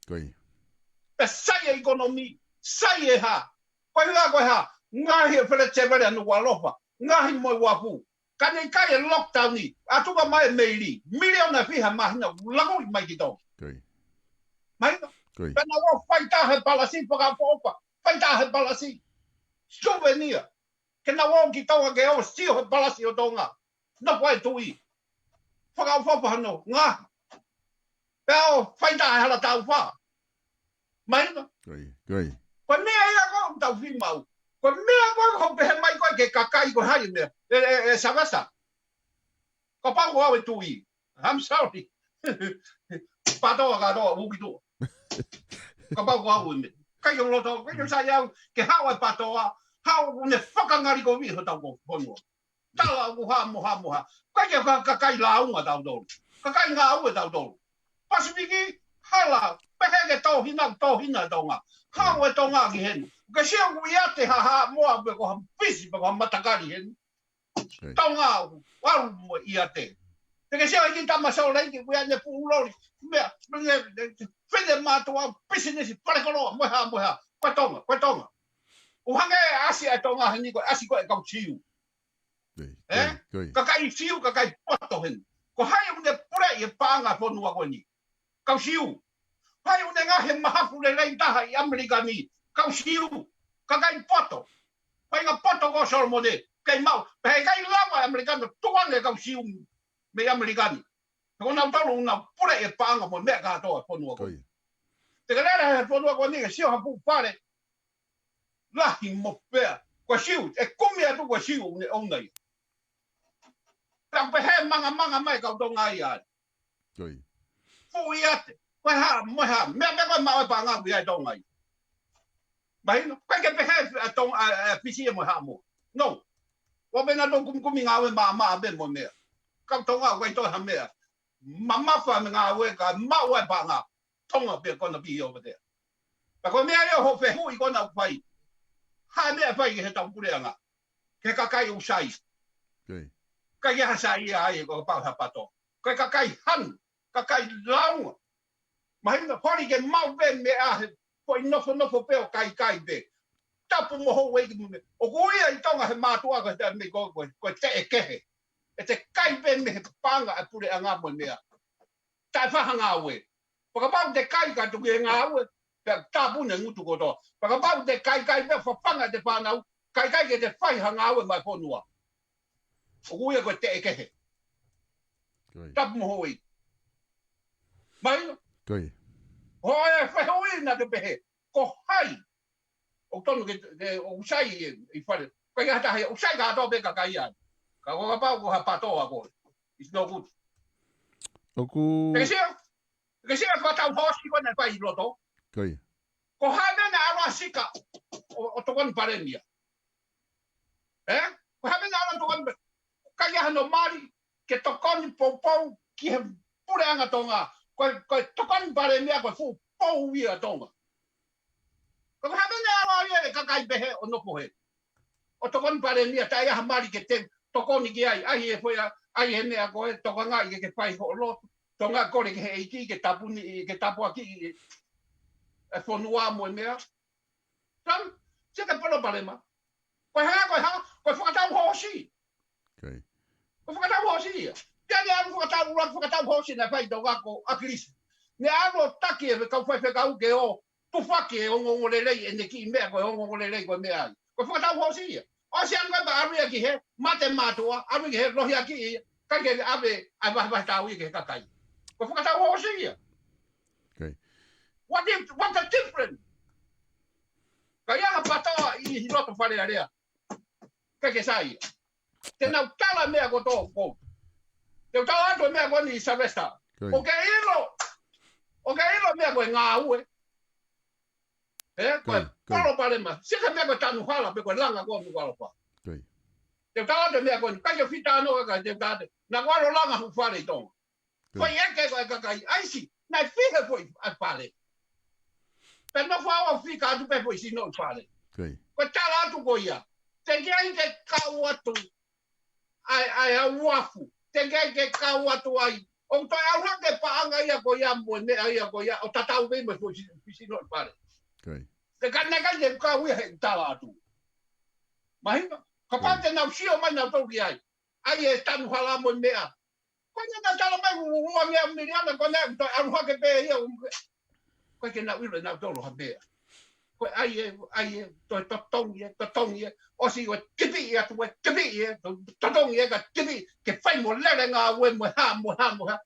Ko ia. Pea sai e ʻekonomi, sai e hā. Ko e hā, ko e hā, ngaohi e Fale Sevele ʻa Nukuʻalofa, ngaohi mo e uafu. Ka ne ʻikai e lockdown ni, ʻa tuku mai e meili, miliona ʻe fiha māhina, laku mai ki Tonga. Ko ia. Mahino? Ko ia. Pea nau ō fai taha he palasi, fakaʻofoʻofa, fai taha he palasi. Souvenir. Ke nau ō ki Tonga ke ō sio he palasi ʻo Tonga. Nofo e tuʻi. Fakaʻofoʻofa hano ngaahi. Pea ō fai taha he hala taufa. Mahino? Ko ia, ko ia. Ko e meʻa ia ko ē ʻoku tau fiemaʻu. Ko e meʻa ko ē ʻoku pehē mai ko ē ki he kakai ko hai meʻa. E, e, e Savasa. Kapau ko au e tuʻi. I'm sorry. Patoa kātoa, hū ki tuʻa. Kapau ko au e meʻa. ʻIkai ke u loto, ʻikai ke u sai au, ke haʻu e patoa, haʻu ne fakangalikoviʻi hotau ko fonua. Tala ʻoku hā mo hā mo hā. ʻIkai ke ka-, kakai lāunga tautolu. Kakai ngāue tautolu. Pasifiki, hala, pehē ke tōhina, tōhina e Tonga. Haʻu e Tonga ki heni. Ka sio ʻoku ʻiate ha Haʻamoa pe ko ha pisi pe ko ha matakali heni. Tonga ʻoku ʻalu mo ʻiate. Te ke sio ʻi he tama Sōleki ʻoku ʻi ai ʻene fuʻu loli. Meʻa, meʻa, meʻa, fene mātuʻa, pisinisi, fale koloa, mo e hā, mo e hā. Ko e Tonga, ko e Tonga. ʻOku hangē ʻa e ʻasi ʻa e Tonga heni ko e ʻasi ko ē ʻa e kau Siu. Kakai Siu, kakai poto heni. Ko hai ʻoku ne puleʻi e paʻanga fonua ko eni? Kau Siu. Hai ʻoku ne ngaohi e mahafu lelei taha ʻi ʻAmelika ni? Kau Siu. Kakai poto. Faʻahinga poto ko Solomone. Kei maʻu. Pea heʻikai lava e ʻAmelika ʻo tukuange e kau Siu mei ʻAmelika ni. He ko nautolu ʻoku nau puleʻi e paʻanga mo e meʻa kātoa e fonua ko eni. Te ke lele he fonua ko eni ke sio ha fuʻu fale lahi mo pea. Ko e Siu, ʻe kumi atu ko e Siu ʻoku ne ʻouna ia. Pea ʻoku pehē mangamanga mai kau Tonga ia ai. Fuʻu ʻiate. Ko e hā, mo e hā. Meʻa pē ko e maʻu e paʻanga ʻoku ʻi ai Tonga ia. Mahino, ʻikai ke pehē ʻa Tonga, ʻa, ʻa Fisi ia mo e Haʻamoa. No. ʻOua pē nautolu kumikumi ngāue maʻamaʻa pē mo e meʻa. Kau Tonga ʻoku ʻikai toe ha meʻa. Mamafa mo e ngāue ka maʻu e paʻanga. Tonga pē ko ena pē ʻo pehē. Ka ko e meʻa ia hoʻo fehuʻi ko ena ʻoku fai. Hā e meʻa ʻe fai ki he tau puleʻanga. Ki he kakai ʻoku sai. Kae ʻikai ha sai ia ai ko e pau ha pato. Ko e kakai hanu, kakai launga. Mahino, holi ke maʻu pē meʻa he foʻi nofonofo pē ʻo kaikai pē. Tapu mo houʻeiki mo e meʻa. ʻOku ui ia ʻi Tonga he mātuʻa ko e taʻe mei ko, ko, ko e teʻekehe. ʻE teʻeki ai pē mei he paʻanga e puleʻanga mo e meʻa. Taʻe fai ha ngāue. Fakapapau te kai ka tuku e ngāue, pea tāpuni e ngutu kotoa. Fakapapau te kaikai pea fafanga ʻete fānau, kaikai ke te fai ha ngāue maʻa e fonua. ʻOku ui ia ko e teʻekehe. Tapu mo houʻeiki. Mahino? Ko e fehuʻi naʻa te pehē. Ko hai ʻoku tonu ke, ke, ʻoku sai ʻi, ʻi fale. Ko e ha taha ia, ʻoku sai kātoa pē kakai ai. Ka ko kapau ko ha pato ʻa koe. It's no good. ʻOku Te ke sio, te ke sio ko e tau hoosi ko ena ʻe fai ʻi loto. Ko hai meʻa naʻe ʻalu ʻa Sika ʻo, ʻo tokoni palēmia? Ē? Ko hai meʻa naʻe ʻalu ʻo tokoni pa-, ʻikai ha nō mali ke tokoni poupou ki he puleʻanga Tonga. Ko e, ko e tokoni palēmia ko e fuʻu pou ia ʻa Tonga. Ko e hā pē naʻe ʻalu ai e kakai pehē ʻo nofo hē. ʻO tokoni palēmia taʻe ʻi ai ha mali ke te tokoni ki ai, ʻai he foʻi, ʻai he meʻa ko e tokangaʻi ke ke fai hoʻo lotu, tokangaʻi kole ki he ʻEiki ke tāpuni, ke tāpuakiʻi e fonua mo e meʻa. Tan, se ke palopalema. Ko e hā, ko e hā, ko e fakatau hoosi. Ko e fakatau hoosi ia. Te ne ʻalu fakatau, ʻuluaki fakatau hoosi naʻe fai ʻi Tonga ko ʻAkilisi. Ne ʻalu ʻo taki e kau faifekau ke ō tufaki e ongoongolelei, ʻene kiʻi meʻa ko e ongoongolelei ko e meʻa ai. Ko e fakatau hoosi ia. ʻOsi ange pea ʻalu ia ki he mate mātuʻa, ʻalu ia ki he lohiakiʻi ia, ʻikai ke ʻave ʻa e vahevahe tau ia ki he kakai. Ko e fakatau hoosi ia. What if, what the difference? Ka ʻi ai ha pato ʻi, ʻi loto Fale Alea. ʻIkai ke sai ia. Te nau tala meʻa kotoa ʻoku ou. Te u tala atu e meʻa ko eni Sylvester. ʻOku ke ʻilo, ʻoku ke ʻilo meʻa ko e ngāue. Ē, ko e palopalema. Sika meʻa ko e tanu hala, pe ko e langa ko e Nukuʻalofa. Te u tala atu e meʻa ko eni, ʻikai ke fita anō ka te u tala atu. Naʻa ku ʻalu ʻo langa hoku fale ʻi Tonga. Ko e ʻeke ko e kakai, ʻaisi, naʻe fiha foʻi ʻa e fale. Pea nofo au ʻo fika atu pē foʻi sino ʻi fale. Ko e tala atu ko ia. Teʻeki ai ke kau atu ʻa e, ʻa e uafu. Teʻeki ai ke kau atu ai. ʻOku toe ʻalu hake paʻanga ia ko ia mo e meʻa ia ko ia. ʻO tatau pē mo e foʻi si-, sino ʻi fale. Te ka naʻe ʻikai ke kau ia he tala atu. Mahino? Kapau te nau sio mai nautolu ki ai. ʻAi e tanu hala mo e meʻa. Ko ena naʻe tala mai ʻoku ua ngeau miliona, ko ena ʻoku toe ʻalu hake pē ia, ʻoku ʻikai ke nau ʻilo ʻe nautolu ha meʻa. Ko e ʻai e, ʻai e, toe totongi e, totongi e, ʻosi ʻo e tipiʻi atu e, tipiʻi e, to-, totongi e, ka tipiʻi, ke fai mo lele ngāue mo e hā, mo e hā, mo e hā.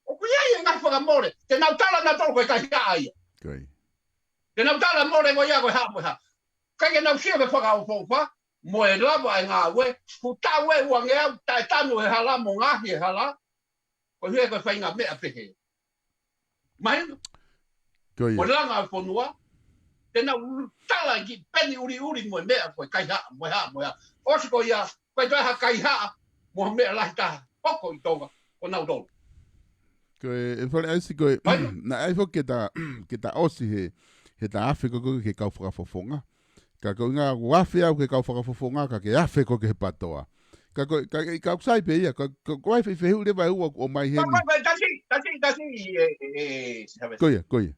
ʻOku ʻi ai e ngaahi fakamole, te nau tala nautolu ko e kaihaʻa ia. Te nau tala mole ko ia ko e hā, mo e hā. ʻIkai ke nau sio ki he fakaʻofoʻofa, mo e lava e ngāue, ʻoku tau e ua ngeau, taʻe tanu he hala, mo ngaohi he hala, ko e hē ko e faʻahinga meʻa pehē. Mahino? Ko e langa e fonua, te nau tala ki peni ʻuliʻuli mo e meʻa ko e kaihaʻa, mo e hā, mo e hā. ʻOsi ko ia, ko e toe ha kaihaʻa, mo ha meʻa lahi taha, hoko ʻi Tonga, ko nautolu. Ko e, ʻe Fale ʻAisi ko e, naʻe ʻai foki ke ta, ke ta ʻosi he, he ta afe ko ē ki he kau fakafofonga. Ka ko e ʻuhinga ʻoku afe au ki he kau fakafofonga ka ke afe koe ki he PATOA. Ka ko, ka, ka, ka ʻoku sai pē ia, ka, ka, ko e fehuʻi leva ʻe ua ʻoku ʻomai heni. Ka, ka, ka, tasi, tasi, tasi, e, e, e, Ko ia, ko ia.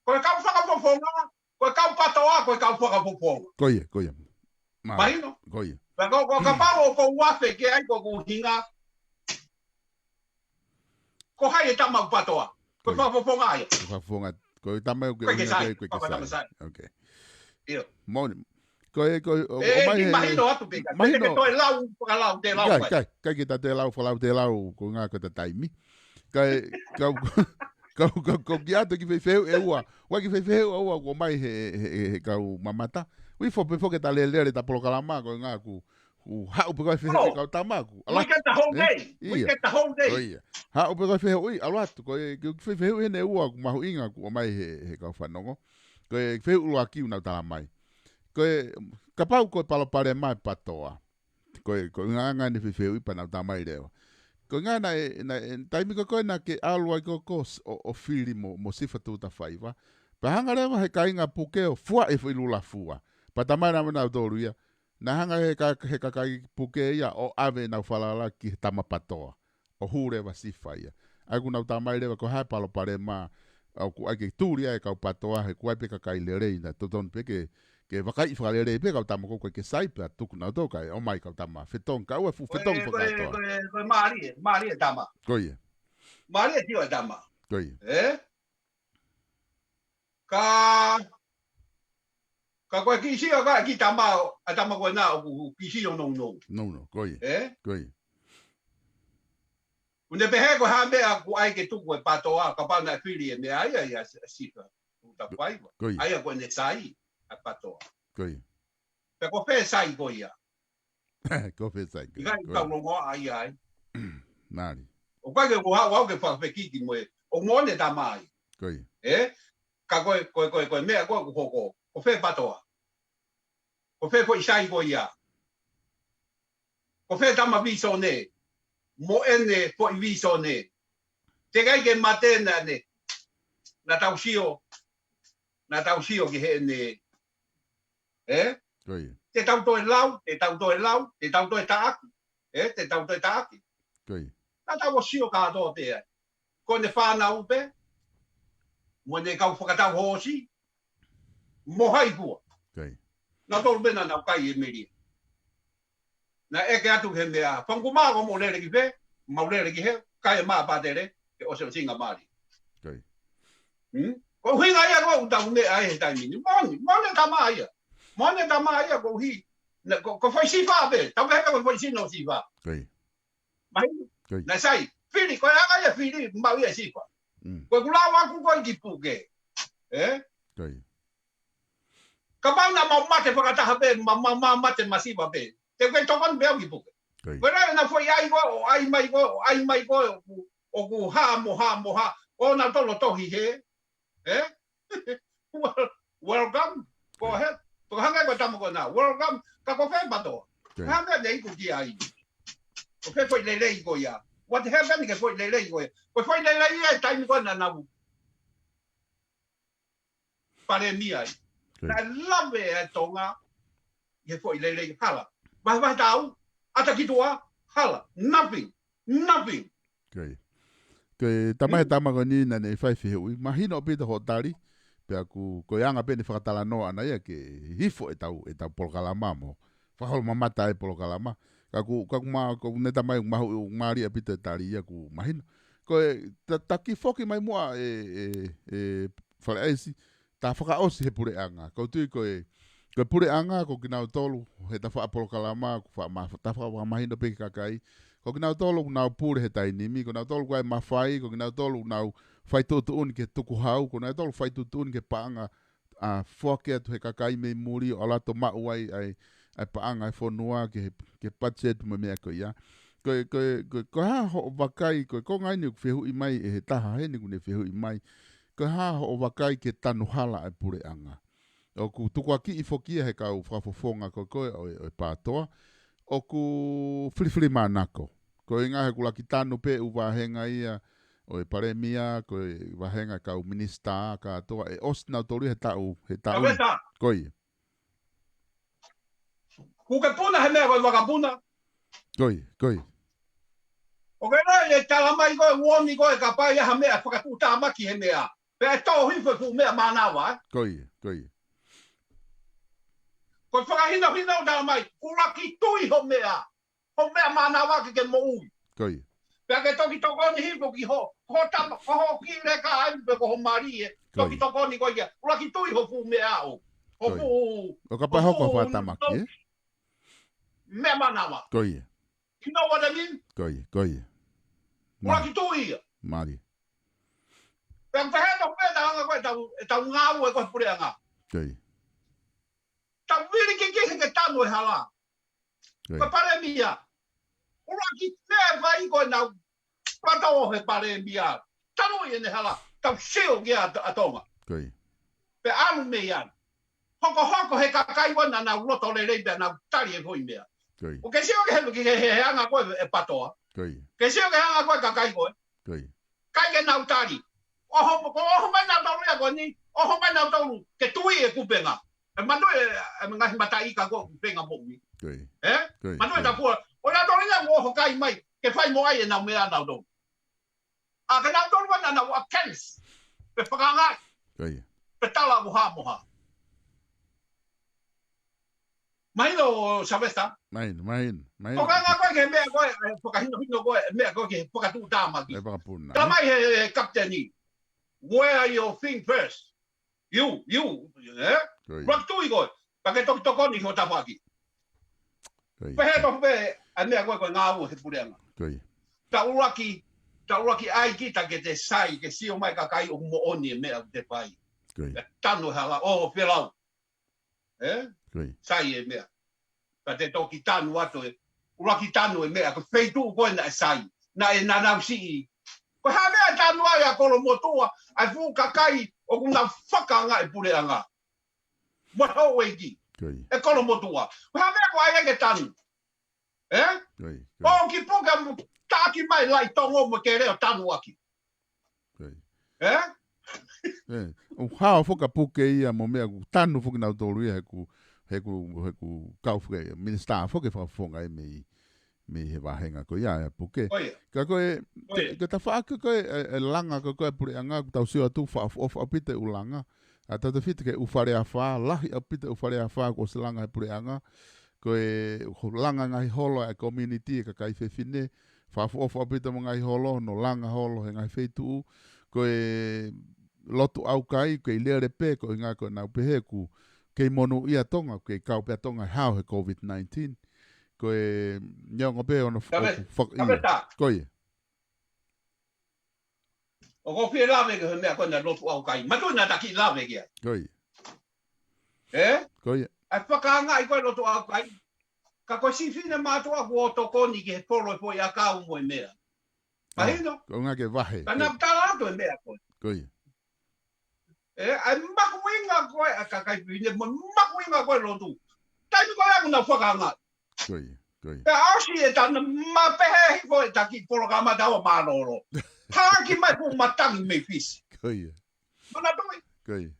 Ko e kau fakafofonga, ko e kau PATOA, ko e kau fakafofonga. Ko ia, ko ia. Mā. Mahino? Ko ia. Ka ko, ko kapau ʻoku ou afe ki ai ko ʻeku ʻuhinga, ko hai e tama ʻoku PATOA? Ko e Ko ia. fakafofonga ia. Ko e fakafofonga. Ko e tama ʻoku Ko e ke ʻuhinga sai. ki ai, ko e Ko e ke tama sai. sai. Okay. ʻIo. Moʻoni. Ko e, ko e, ʻo, E, ʻo e, mai ki he mahino atu pē ka. Mahino. Ke toe lau, fakalau, te lau Kai, mai. kai, kai ke ta te lau, fakalau te lau, ko e ʻuhinga ko e ta taimi. Kai, kau, kau, kau, kau ki atu ki fefeu ʻe ua. Ua ki fefeu ʻe ua, ʻoku ʻomai he, he, he, he kau mamata. Ui fo pe fo ke ta lele, lele ta polokalama, ko e ʻuhinga ʻoku, ʻoku haʻu pē ko e fehuʻi Oh. kau tama ʻoku. Ala, We get the whole eh? day. We Ia. get the whole day. Ko ia. Haʻu pē ko e fehuʻi, ʻalu atu, ko e, ki fefeu ʻe ne ua, ʻoku mahuʻinga ʻoku ʻomai he, he kau fanongo. Ko e fehuʻi ʻuluaki ʻoku nau tala mai. Ko e, kapau ko e palopalema e PATOA. Ko e, ko e ʻuhinga ʻene fefeuʻi pea nau tala mai leva. Ko e ʻuhinga naʻe, naʻe, taimi ko ē naʻa ke ʻalu ai ko ē ko s-, ʻo, ʻo fili mo, mo Sifa Tuʻutafaiva. Pea hanga leva he kāinga puke ʻo fua e foʻi lula fua. Pea tala mai naʻa mo nautolu ia. Naʻe hanga he ka-, he kakai puke ia ʻo ʻave ʻenau falala ki he tama PATOA. ʻO hū leva Sifa ia. ʻA ia ʻoku nau tala mai leva ko e hā e palopalema, ʻoku ʻai ke tuli ai e kau PATOA, he ʻoku ʻi ai pē kakai lelei naʻe totonu pē ke, ke vakaiʻi fakalelei pē kau tama ko ē ʻoku ʻikai ke sai pea tuku nautolu kae ʻomai kau tama fetongi, ka ʻoua ʻe fuʻu Ko e, fetongi ko e, fakakātoa. ko e, ko e mālie, mālie tama. Ko ia. Mālie sio e tama. Ko ia. Ē? Ka, ka ko e kiʻi sio ka e kiʻi tama, ʻa e tama ko ena ʻoku kiʻi sio nounou. Nounou, ko ia. Ē? Ko ia. ʻOku ne pehē ko e hā e meʻa ʻoku ʻai ke tuku e PATOA, kapau naʻe fili e meʻa ia, ia s-, Sifa Tuʻutafaiva. Ko ia. ʻA ia ko ʻene sai, ʻa e PATOA. Ko ia. Pea ko fē sai ko ia? Ko fē sai ko ia? ʻIkai Ko ia. tau longoaʻa ia ai. Mālie. ʻOku ʻikai ke u haʻu au ke fakafekiki mo e, ʻoku mo ʻene tama ai. Ko ia. Ē? Ka ko e, ko e, ko e, ko e meʻa ko ē ʻoku hoko. Ko fē PATOA? Ko fē foʻi sai ko ia? Ko fē tama vīsone? Mo ʻene foʻi vīsone. Teʻeki ai ke mate naʻa ne. Naʻa tau sio. Naʻa tau sio ki heʻene. Ē? Ko ia. Te tau toe lau, te tau toe lau, te tau toe taʻaki. Ē? Te tau toe taʻaki. Ko ia. Naʻa tau ō sio kātoa pē ai. Ko ʻene fānau pē. Mo ʻene kau fakatau hoosi. Mo hai fua. Ko ia. Nautolu pē naʻa nau kai e melie. Naʻe ʻeke atu he meʻa, Fanguma ko mo lele ki fē, mau lele ki hē, kai e mā pātele, ke ʻosi ʻosinga mālie. Ko ia. Hmm? Ko e ʻuhinga ia ko ē ʻoku tau meʻa ai he taimi ni. Moʻoni, moʻoni e tama ia. Moʻoni e tama ia koeʻuhi. Naʻe, ko, ko e foʻi Sifa pē, tau pehē ko e foʻi sino Sifa. Ko ia. Mahino? Ko ia. Naʻe sai, fili, ko e anga ia fili, maʻu ia Sifa. Mm. Ko e kulau aku ko e ki puke. Ē? Ko ia. Kapau naʻa mau mate fakataha pē, ma, ma, ma, mate masiva pē. Te ke tokoni pē au ki puke. Ko ia. Ko e naʻa foʻi ai ko, ʻo ai mai ko, ʻo ai mai ko, ʻoku, ʻoku hā mo hā mo hā. ʻO nautolu tohi hē. Ē? Wel-, welcome. Go ahead. Ko hanga ko e tama ko ena. Welcome. Ka ko fē PATOA? Ko ia. Hanga ne iku ki ai. Ko fē foʻi lelei ko ia? What happened ke foʻi lelei ko ia? Ko foʻi lelei ia e taimi ko ē naʻa nau palēmia ai. Ko ia. Naʻe lave e Tonga ʻi he foʻi lelei hala. Vahevahe tau, ʻata ki tuʻa, hala. Nothing. Nothing. Ko ia. Ko e tama he Mm. tama ko eni naʻa ne fai fehuʻi. Mahino ʻaupito hoʻo tali. Pea ʻoku, ko e anga pē ʻene fakatalanoa ʻana ia ke hifo ʻetau, ʻetau polokalama mo fakaholo mamata e polokalama. Ka ʻoku, ka ʻoku ma-, ʻoku ne tala mai mahu-, mālie ʻaupito e tali ia ʻoku mahino. Ko e, ta-, taki foki mai muʻa e, e, e Fale ʻAisi, ta fakaʻosi he puleʻanga. Ko u tui ko e, ko e puleʻanga, ko kinautolu, he tafaʻaki polokalama, ko fa-, ma-, ta fakamahino pē ki he kakai. Ko kinautolu ʻoku nau pule he taimi ni, ko kinautolu ʻoku ʻi ai e mafai, ko kinautolu ʻoku nau fai tuʻutuʻuni ki he tukuhau, ko kinautolu fai tuʻutuʻuni ki he paʻanga, ʻa, foaki atu he kakai mei muli ʻo ʻalu atu ʻo maʻu ai, ʻa e, ʻa e paʻanga e fonua ki he, ki he budget mo e meʻa ko ia. Ko e, ko e, ko e, ko e hā hoʻo vakai, ko e konga eni ʻoku fehuʻi mai ʻe he taha heni ʻoku ne fehuʻi mai. Ko e hā hoʻo vakai ki he tanu hala ʻa e puleʻanga. ʻOku tukuakiʻi foki ia he kau fakafofonga ko ē ʻo e, ʻo e PATOA. ʻOku filifilimanako. Ko e ʻuhinga he ʻoku laki tanu pē ʻū vāhenga ia ʻo e palēmia, ko e vāhenga kau minisitā kātoa, ʻe ʻosi nautolu ia he taʻu, he taʻu. Kaveta. Ko ia. Kuo ke puna he meʻa ko e vakapuna. Ko ia, ko ia. ʻOku ke ʻilo e tala mai ko e uoni ko e kapau ʻe ʻi ai ha meʻa fakatuʻutāmaki he meʻa, pea ʻe tō hifo e fuʻu meʻa mānava, ē? Ko ia, ko ia. Ko e fakahinohino tala mai, ʻuluaki tui ho meʻa. Ho meʻa mānava ke ke moʻui. Ko ia. Pea ke toki tokoni hifo ki ho, ko ho tama, ko ho kiʻi leka ai pe ko ho mali ē. Ko ia. Toki tokoni ko ia. ʻUluaki tui ho fuʻu meʻa ʻo. Ho fuʻu, ʻo kapau ʻe hoko ha fuʻu fakatamaki, ē? Meʻa mānava. Ko ia. You know what I mean? Ko ia, ko ia. ʻUluaki tui ia. Mālie. Pea pehē no pē tau anga ko e tau, e tau ngāue ko e puleʻanga. Ko ia. Tau vili ki ki he ke tanu e hala. Ko ia. Ko e palēmia. ʻUluaki meʻa ʻe fai ko e nau pato he palēmia. Tanu ʻi heʻene hala. Tau sio ki a, a Tonga. Ko ia. Pea ʻalu mei ai. Hokohoko he kakai ko ē naʻa nau loto lelei pea nau tali e foʻi meʻa. Ko ia. ʻOku ke sio ki he, ki he, he, he anga ko ē e patoa. Ko ia. Ke sio ki he anga ko ē kakai ko ē. Ko ia. ʻIkai ke nau tali. ʻOho, ko ʻoho mai nautolu ia ko eni, ʻoho mai nautolu ke tui e kupenga. ʻE manu e, e ngaahi mataʻi ka ko e kupenga moʻui. Ko ia. Ē? Ko ia, manu e ko ia. Tapua. ʻO nautolu ia ʻoku ʻoho kai mai, ke fai mo ai ʻenau meʻa nautolu. ʻA ke nautolu ʻa nautolu against. Pe fakaangaʻi. Ko ia. Pe tala mo ha mo ha. Mahino, Sylvester? Mahino, mahino, mahino. Ko e anga ko ē ke meʻa ko ē, e, fakahinohino ko ē, meʻa ko ē ke fakatuʻutāmaki. E fakapuna. Tala mai he, he kapiteni. Wear your thing first. You, you, ē? Ko ia. ʻUluaki tui koe. Pea ke toki tokoni ki ho tafaʻaki. Ko ia. Pehē tofu pē, ʻa e meʻa ko ē ko e ngāue he puleʻanga. Ko ia. Tau ʻuluaki, tau ʻuluaki ʻai kita ke te sai, ke sio mai kakai ʻoku moʻoni e meʻa ʻoku te fai. Ko ia. Ke tanu e hala, ʻo felau. Ē? Ko ia. Sai e meʻa. Ka te toki tanu atu e. ʻUluaki tanu e meʻa, ko e feituʻu ko ē naʻe sai. Naʻe naʻa nau siʻi. Ko e hā meʻa ʻe tanu ai ʻa Kolomotuʻa, ʻa e fuʻu kakai, ʻoku nau fakaangaʻi e puleʻanga. Mo e houʻeiki. Ko ia. ʻE Kolomotuʻa. Ko e hā meʻa ko ē ʻai ke tanu. Ē? Ko ia, ko ia. ʻO ki puke mo taki mai Laitongo mo ke leo tanu ʻaki. Ko ia. Ē? Ē, ʻoku hao foki ʻa puke ia mo meʻa ʻoku tanu foki nautolu ia he ʻoku, he ʻoku, he ʻoku kau foki, minisitā foki fakafofonga ē mei, mei he vāhenga ko ia ʻa puke. Ko ia. Ka ko e, ko ia. Ke, ke tafaʻaki ko e, e, e langa ko ē ko ē puleʻanga ʻoku tau sio atu fakaʻofoʻofa ʻaupito e ʻū langa. ʻA tautefito ki he ʻū fale afā, lahi ʻaupito e ʻū fale afā kuo ʻosi langa he puleʻanga. Ko e, ko e langa ngaahi holo ʻa e community e kakai fefine, fakaʻofoʻofa ʻaupito mo e ngaahi holo, hono langa holo he ngaahi feituʻu. Ko e lotu ʻaukai, ko e lele pē, ko e ʻuhinga ko ʻenau pehē ʻoku kei monūʻia Tonga, kei kau pē ʻa Tonga he hao he COVID nineteen. Ko e, neongo pē hono fa-, Kave-, faka-, Kaveta. Ko ia. ʻOku ou fie lave ki he meʻa ko ē naʻe lotu ʻaukai. Mātuʻa naʻa ta kiʻi lave ki ai. Ko ia. Ē? Ko ia. ʻA e fakaangaʻi ko ē lotu ʻaukai. Ka ko e siʻi fefine mātuʻa kuo tokoni ki he polo e foʻi ʻakau mo e meʻa. Mahino? Ko e ʻuhinga ke vahe. Ka naʻa ku tala atu e meʻa ko ē. Ko ia. Ē, ʻa e mahuʻinga ko ē ʻa e kakai fefine, mo e mahuʻinga ko ē lotu. Taimi ko ē ʻoku nau fakaangaʻi. Ko ia, ko ia. Pea ʻosi e tana ma pehē hifo e taki polokalama tau ʻa mālōlō. Taki mai fuʻu matangi mei Fisi. Ko ia. Manatuʻi. Ko ia.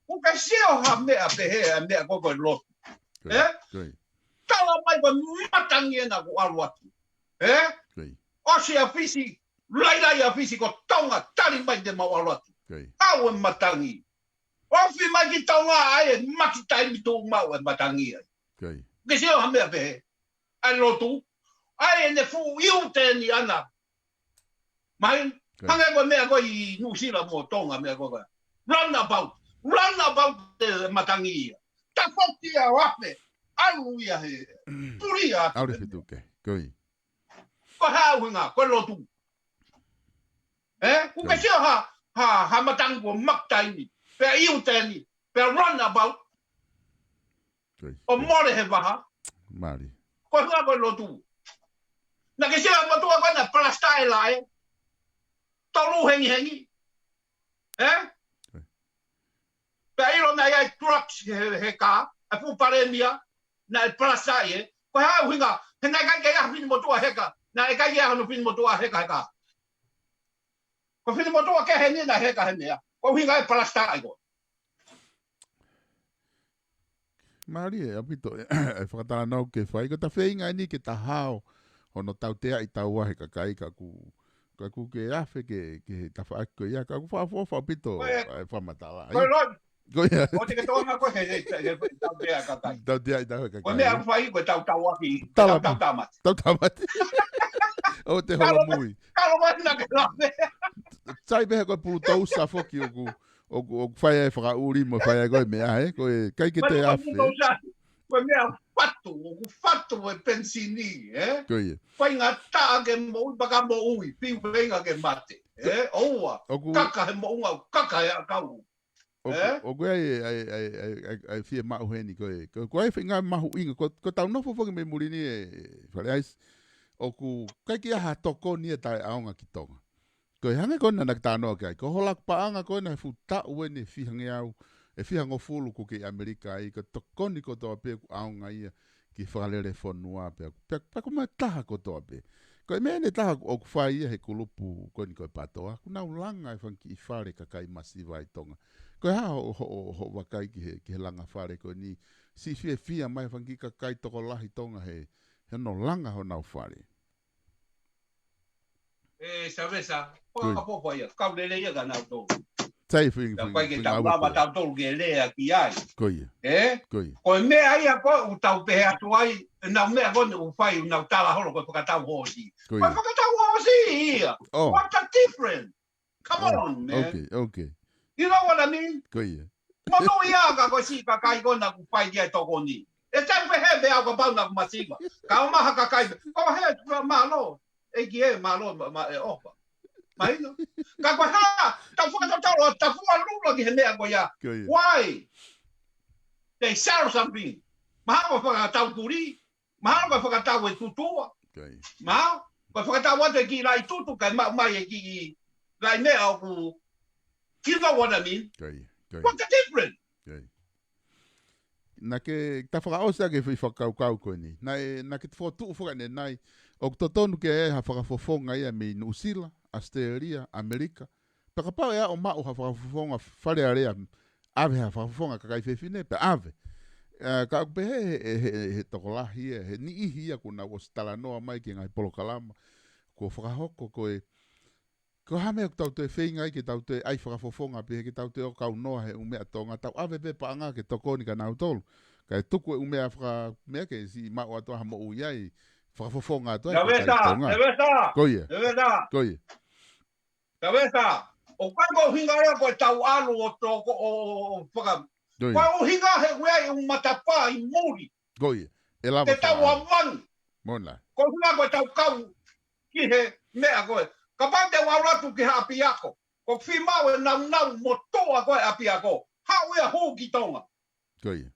ʻOku ke sio ha meʻa pehē, ha meʻa ko ē ko e lotu. Ko ia, ē? Ko ia. Tala mai ko e matangi ena ʻoku ʻalu atu. Ē? Ko ia. ʻOsi ʻa Fisi, lailai ʻa Fisi ko Tonga, tali mai te mau ʻalu atu. Ko ia. ʻAu e matangi. Ofi mai ki Tonga ai e maki taimi tuʻu maʻu e matangi ai. Ko ia. Ke sio ha meʻa pehē. ʻA e lotu. ʻAi ʻene fuʻu iuteni ʻana. Mai, ko ia. Hangē ko e meʻa ko ē ʻi Nuʻusila mo Tonga meʻa ko ē. Roundabout. Roundabout e matangi ia. Tafoki ia ʻo afe. ʻAlu ia he. Puli ia. ʻAlu he fetuʻu kehe. Ko ia. Ko e hā e ʻuhinga, ko e lotu. Ē? ʻOku ke sio ha, ha, ha matangi kuo maki taimi. Pea iuteni. Pea roundabout. Ko ia. ʻO mole he vaha. Mālie. Ko e ʻuhinga ko e lotu. Naʻa ke sio ha motuʻa ko ē naʻe palasitā e laʻe. Tolu hengihengi. Ē? Ko ia. Pea ʻilo naʻe ʻi ai e trucks he, he kā, e fuʻu palēmia, naʻe palasitā ē. Ko e hā e ʻuhinga, he naʻe ʻikai ke ʻi ai ha finemotuʻa heka, naʻe ʻikai ke ʻi ai hano finemotuʻa heka he kā. Ko e finemotuʻa kehe eni naʻe heka he meʻa. Ko e ʻuhinga e palasitā ē ko ē. Mālie ʻaupito e fakatalanoa ʻoku ke fai, ko e feinga eni ke ta hao hono tauteaʻi taua he kakai, ka ʻoku, ka ʻoku ke afe ke, ke he tafaʻaki ko ia, ka ʻoku fakaʻofoʻofa ʻaupito ʻa e fakamatala. Ko e loi. Ko ia. ʻOua te ke tō anga koe he, he, he, tautea kakai. Tauteaʻi taua he kakai. Ko e meʻa ʻoku fai ko e tautauaki, Tala tau, tau tamati. Tau tamati. ʻOua te holomui. Kalo mai na ke lave. Sai pē he ko e pulutousa foki ʻoku, ʻoku, ʻoku fai ai fakaʻuli mo fai ai ko e meʻa, ē? Ko e ʻikai ke te afe. Ko e meʻa fatu, ʻoku fatu e penisini, ē? Ko ia. Faingataʻa ke moʻui, pea ka moʻui, fiu feinga ke mate, ē? ʻOua, ʻoku kaka he moʻunga, kaka he ʻakau. ʻOku, ʻoku ʻi ai e, ʻa e, ʻa e, ʻa e, ʻa e, ʻa e fiemaʻu heni ko e, ko, ko e feinga mahuʻinga, ko, ko ʻetau nofo foki mei muli ni ē, Fale ʻAisi, ʻoku ʻikai ke ʻi ai ha tokoni ia taʻeʻaonga ki Tonga. Ko e hangē ko ena naʻa ke talanoa ki ai, ko hoʻo laku paʻanga ko ena he fuʻu taʻu eni ʻe fihangeau, ʻe fihangofulu ʻoku ke ʻi ʻAmelika ai, ko e tokoni kotoa pē ʻoku ʻaonga ia ki he fakalele fonua pea, pea, pea ko e meʻa ʻe taha kotoa pē. Ko e meʻa eni ʻe taha ʻoku fai ia he kulupu ko eni ko e PATOA, ʻoku nau langa e fanga kiʻi fale kakai masiva ʻi Tonga. Ko e hā hoʻo, hoʻo, hoʻo vakai ki he, ki he langa fale ko eni, siʻi fiefia mai e fanga kiʻi kakai tokolahi Tonga he, he hono langa honau fale. ʻE, Savesa, ko e Ko ia. Kapopo ia, kau lele ia ka nau tō. Sai fing, Ka fing, pai ke fing tau au lava ko. Tau tolu ke lea ki ai. Ko ia. Ē? Ko ia. Ko e meʻa ia ko ʻoku tau pehē atu ai, ʻenau meʻa ko eni ʻoku fai, ʻenau tala holo ko e fakatau hoosi. Ko Ko e ia. Fakatau hoosi ia. Oh. What a difference. Come Oh, on, man. Okay, okay. You know what I mean? Ko ia. Monūʻia ka ko e siʻi kakai ko ena ʻoku fai ki ai e tokoni. ʻE tau pehē pē au kapau naʻa ku masiva. Ka ʻoku maha kakai. Ko he tua mālō. ʻEiki ē mālō ma, ma e opa. Mahino. Ka ko e hā, tau fakatotolo, tau fualula ki he meʻa ko ia. Ko ia. Why? They sell something. Mahalo ko e fakatau tuli. Mahalo ko e fakatau e tutua. Ko ia. Mahalo ko e fakatau atu e kiʻi laʻi tutu, kae maʻu mai e kiʻi laʻi meʻa ʻoku, you know what I mean? Ko ia, ko ia. What's the difference? Ko ia. Naʻa ke ta fakaʻosi ʻaki e foʻi fakakaukau ko eni. Naʻe, naʻa ke fokotuʻu fakaʻanenai. ʻOku totonu ke ʻi ai ha fakafofonga ia mei Nuʻusila, ʻAositelēlia, ʻAmelika. Pea kapau ʻe aʻu ʻo maʻu ha fakafofonga Fale Alea, ʻave ha fakafofonga kakai fefine, pea ʻave. Ē, ka ʻoku pehē he, he, he, he tokolahi ia, he niʻihi ia kuo nau ʻosi talanoa mai ki he ngaahi polokalama kuo fakahoko ko e, ko e hā e meʻa ʻoku tau toe feinga ai ke tau toe ʻai fakafofonga pē he ke tau toe ō ʻo kaunoa he ʻū meʻa Tonga, tau ʻave pē paʻanga ke tokoni kia nautolu. Kae tuku e ʻū meʻa faka-, meʻa ke siʻi maʻu atu ha moʻui ai, fakafofonga atu ai Ia ki he Vesa, kakai Tonga. Ia Vesa, Ko ia. Ia Vesa. Ko ia. Ia Vesa, ʻoku ʻikai ko e ʻuhinga ia ko ʻetau ʻalu ʻo toko ʻo, ʻo, ʻo faka-, Ko ia. ko e ʻuhinga he ʻoku ʻi ai e ʻū matapā ʻi muli. Ko ia. ʻE lava Te tau fala. avangi. Mona. Ko e ʻuhinga ko ʻetau kau ki he meʻa ko ē. Kapau te u ʻalu atu ki ha ʻapiako. ʻOku fiemaʻu e naunau motuʻa ko e ʻapiako. Haʻu ia hū ki Tonga. Ko ia.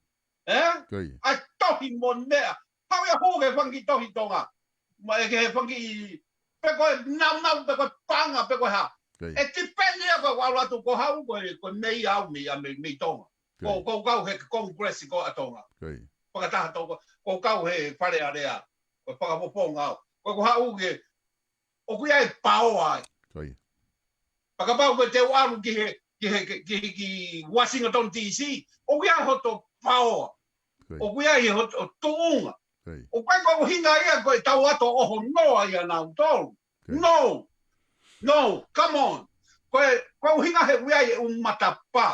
Ē? Ko ia. ʻAi tohi mo e meʻa. Haʻu ia hū ki he fanga kiʻi tohi Tonga. Ma e ki he fanga kiʻi, pe ko e naunau, pe ko e paʻanga, pe ko e hā. Ko ia. ʻE tipeni ia ko e ʻalu atu ko haʻu ko e, ko e mei au mei, a mei, mei Tonga. Ko ia. Ko, ko kau he Congress ko ē ʻa Tonga. Ko ia. Fakataha Tonga. Ko kau he Fale Alea. Ko e fakafofonga au. Ko, ko haʻu ke, ʻoku ʻi ai e paoa ai. Ko ia. Pea kapau ko e te u ʻalu ki he, ki he, ki, ki, ki Washington D C, ʻoku ʻi ai hoto paoa. Ko ia. ʻOku ʻi ai hoto tuʻunga. Ko ia. ʻOku ʻikai ko e ʻuhinga ia ko ʻetau ʻalu ʻo ʻoho noa ia nautolu. Ko ia. No. No. Come on. Ko e, ko e ʻuhinga he ʻoku ʻi ai e ʻū matapā.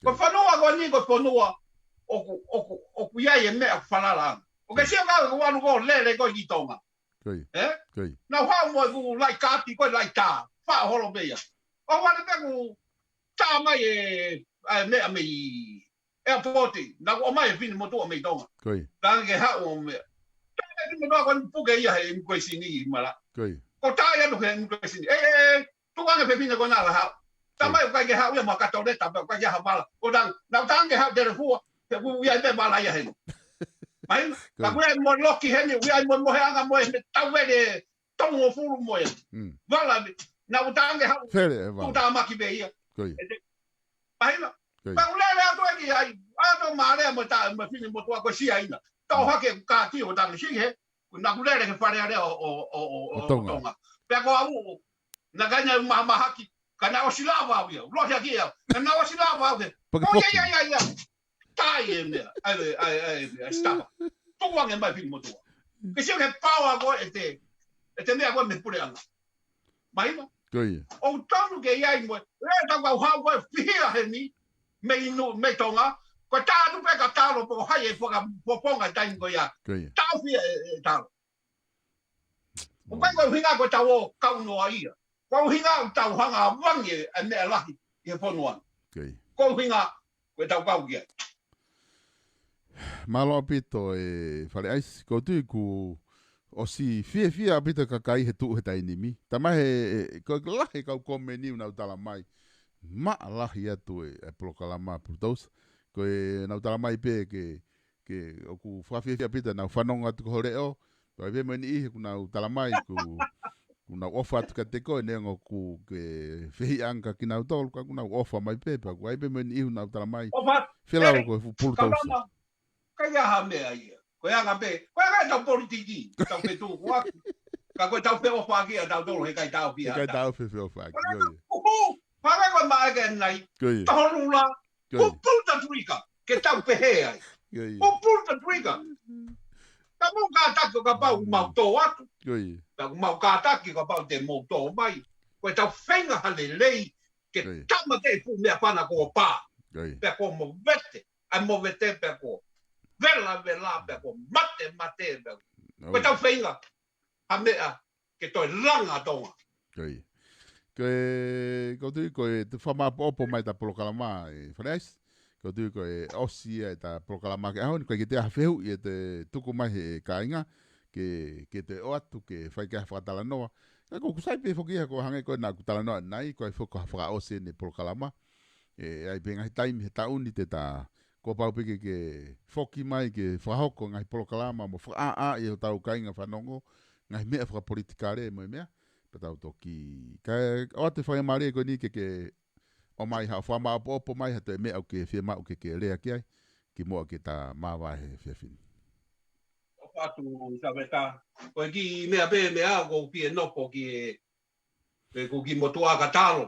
Ko e Ko ia. fonua ko eni, ko e fonua ʻoku, ʻoku, ʻoku ʻi ai e meʻa falala. ʻOku ke Ko ia. sio kau ʻoku ʻalu ko e lele ko ē ki Tonga. Ko ia. Ē? Ko ia. Naʻa ku haʻu mo ʻeku laʻi kaati ko e laʻi tā. Faʻo holo pē ia. ʻO vale pē ʻeku tā mai e, ʻa e meʻa mei airport. Naʻa ku ʻomai e fefine motuʻa mei Tonga. Ko ia. Tangi ke haʻu ʻo meʻa. Tā mai e fefine motuʻa ko eni puke ia he immigration ʻi Mala. Ko ia. Ko e tā ia atu he immigration. ʻE, ʻe, ʻe, tuku ange e fefine ko ena ʻo haʻu. Ko ia. Tamai ʻoku ʻikai ke haʻu ia mo ha kato leta, pea ʻoku ʻikai ke ʻi ai ha vala. Ko e tangi, naʻa ku tangi ke haʻu telefua. He ʻoku ʻi ai pē vala ia heni. Mahino? Ko ia. Ka ʻoku ʻi ai mo e loki heni, ʻoku ʻi ai mo e moheʻanga mo e meʻa tau vele tolungofulu mo e Mm. vala ni. Naʻa ku tangi ke haʻu. Fele e vala. Tuʻutāmaki pē ia. Ko ia. ʻE te, mahino? Ko ia. Pea u lele atu ē ki ai, ʻalu atu ʻo mālea mo e tā, mo e fefine motuʻa ko e Siaina. Tau Mm. hake ʻeku kaati ʻo tangi siʻi he, naʻa ku lele ki he Fale Alea ʻo, ʻo, ʻo, ʻo, ʻo ʻo Tonga. Tonga. Pea ko au, naʻe ʻikai ke u mahamahaki, ka naʻe ʻosi lava au ia, lohi hake au. Ka naʻe ʻosi lava au ia. Pea ke ʻOi, foki. ia, ia, ia, ia. tai e meʻa, ai, ai, ai, ai, Starbucks. Tuku ange mai Fili Motuʻa. Ke sio ki he paoa ko ē ʻete, ʻete meʻa ko ē mei he puleʻanga. Mahino? Ko ia. ʻOku tonu ke ʻi ai mo e, ʻe tau kau hau ko ē fihia heni, mei Nu-, mei Tonga, ko e tā atu pē ka Talo pe ko hai ʻe fakapoponga taimi ko ia. Ko ia. Taʻofi e, e Talo. ʻOku ʻikai ko e ʻuhinga ko ʻetau ō kau noa ia. Ko e ʻuhinga ʻoku tau hanga ʻo vangi e, e meʻa lahi ʻi he fonua ni. Ko ia. Ko e ʻuhinga ko ʻetau kau ki ai. Mālō ʻaupito e Fale ʻAisi, ʻoku ou tui kuo ʻosi fiefia ʻaupito e kakai he tuʻu he taimi ni. Talamai he, e, ko e lahi e kau kōmeni ʻoku nau talamai. Maʻa lahi atu e, e polokalama Pulutousa. Ko e nau talamai pē ke, ke ʻoku fakafiefia ʻaupito ʻenau fanongo atu ki ho leʻo. Pea ʻi ai pē mo e niʻihi ʻoku nau talamai kuo, kuo nau ʻofa atu kiate koe neongo ʻoku ke fehiʻa ange kia kinautolu ka ʻoku nau ʻofa mai pē, pea ʻoku ʻi ai pē mo e niʻihi ʻoku nau talamai. ʻOfa, Felau, ko e fuʻu Pulutousa. Ka ia ha meʻa ia. Ko e anga pē, ko e anga ʻetau politiki, tau fetuku atu. Ka ko ʻetau feʻofaʻaki ʻatautolu he ʻikai taʻofi ʻe ha taha. He ʻikai taʻofi e feʻofaʻaki, ko ia. Uhu, pare ko e maʻa ke nai, Ko ia. Toho lula, Ko ia. Who pulled the trigger? Ke tau pehē ai. Ko ia. Who pulled the trigger? Ka mou kātaki ʻo kapau ʻoku mau tō atu. Ko ia. Ka ʻoku mau kātaki ʻo kapau te mou tō mai. Ko ʻetau feinga ha lelei ke Ko ia. tāmateʻi e fuʻu meʻa fana ko pā. Ko ia. Pea ko movete. ʻAi movete pea ko velavela pea ko matemate pea. Ko ʻetau feinga ha meʻa ke toe langa ʻa Tonga. Ko ia. Ko e, ʻoku ou tui ko e te fakamāʻopoʻopo mai ʻeta polokalama e Fale ʻAisi. ʻOku ou tui ko e ʻosi ia ʻeta polokalama ki he ʻaho ni, ko e kiʻi toe ha fehuʻi ʻe tuku mai he kāinga, ke, ke toe ʻoatu, ke fai ki ai ha fakatalanoa. Ka ʻoku sai pē foki ia ko e hangē ko ē naʻá ku talanoa ʻanenai, ko e foki ko ha fakaʻosi ʻene polokalama. ʻE, ʻi ai pē ngaahi taimi he taʻu ni te ta kuo pau pē ke, ke foki mai ke fakahoko ngaahi polokalama mo fakaʻāʻā ʻi hotau kāinga fanongo, ngaahi meʻa fakapolitikale mo e meʻa, pea tau toki. Kae ʻoatu e faingamālie ko eni ke, ke ʻomai haʻo fakamāʻopoʻopo mai ha toe meʻa ʻoku ke fiemaʻu ke, ke lea ki ai, kimuʻa ke ta māvae he efiafi ni. ʻOfa atu Saveta, ko e kiʻi meʻa pē meʻa ʻoku ou fie nofo ki he Pe ko e kiʻi motuʻa ka Talo.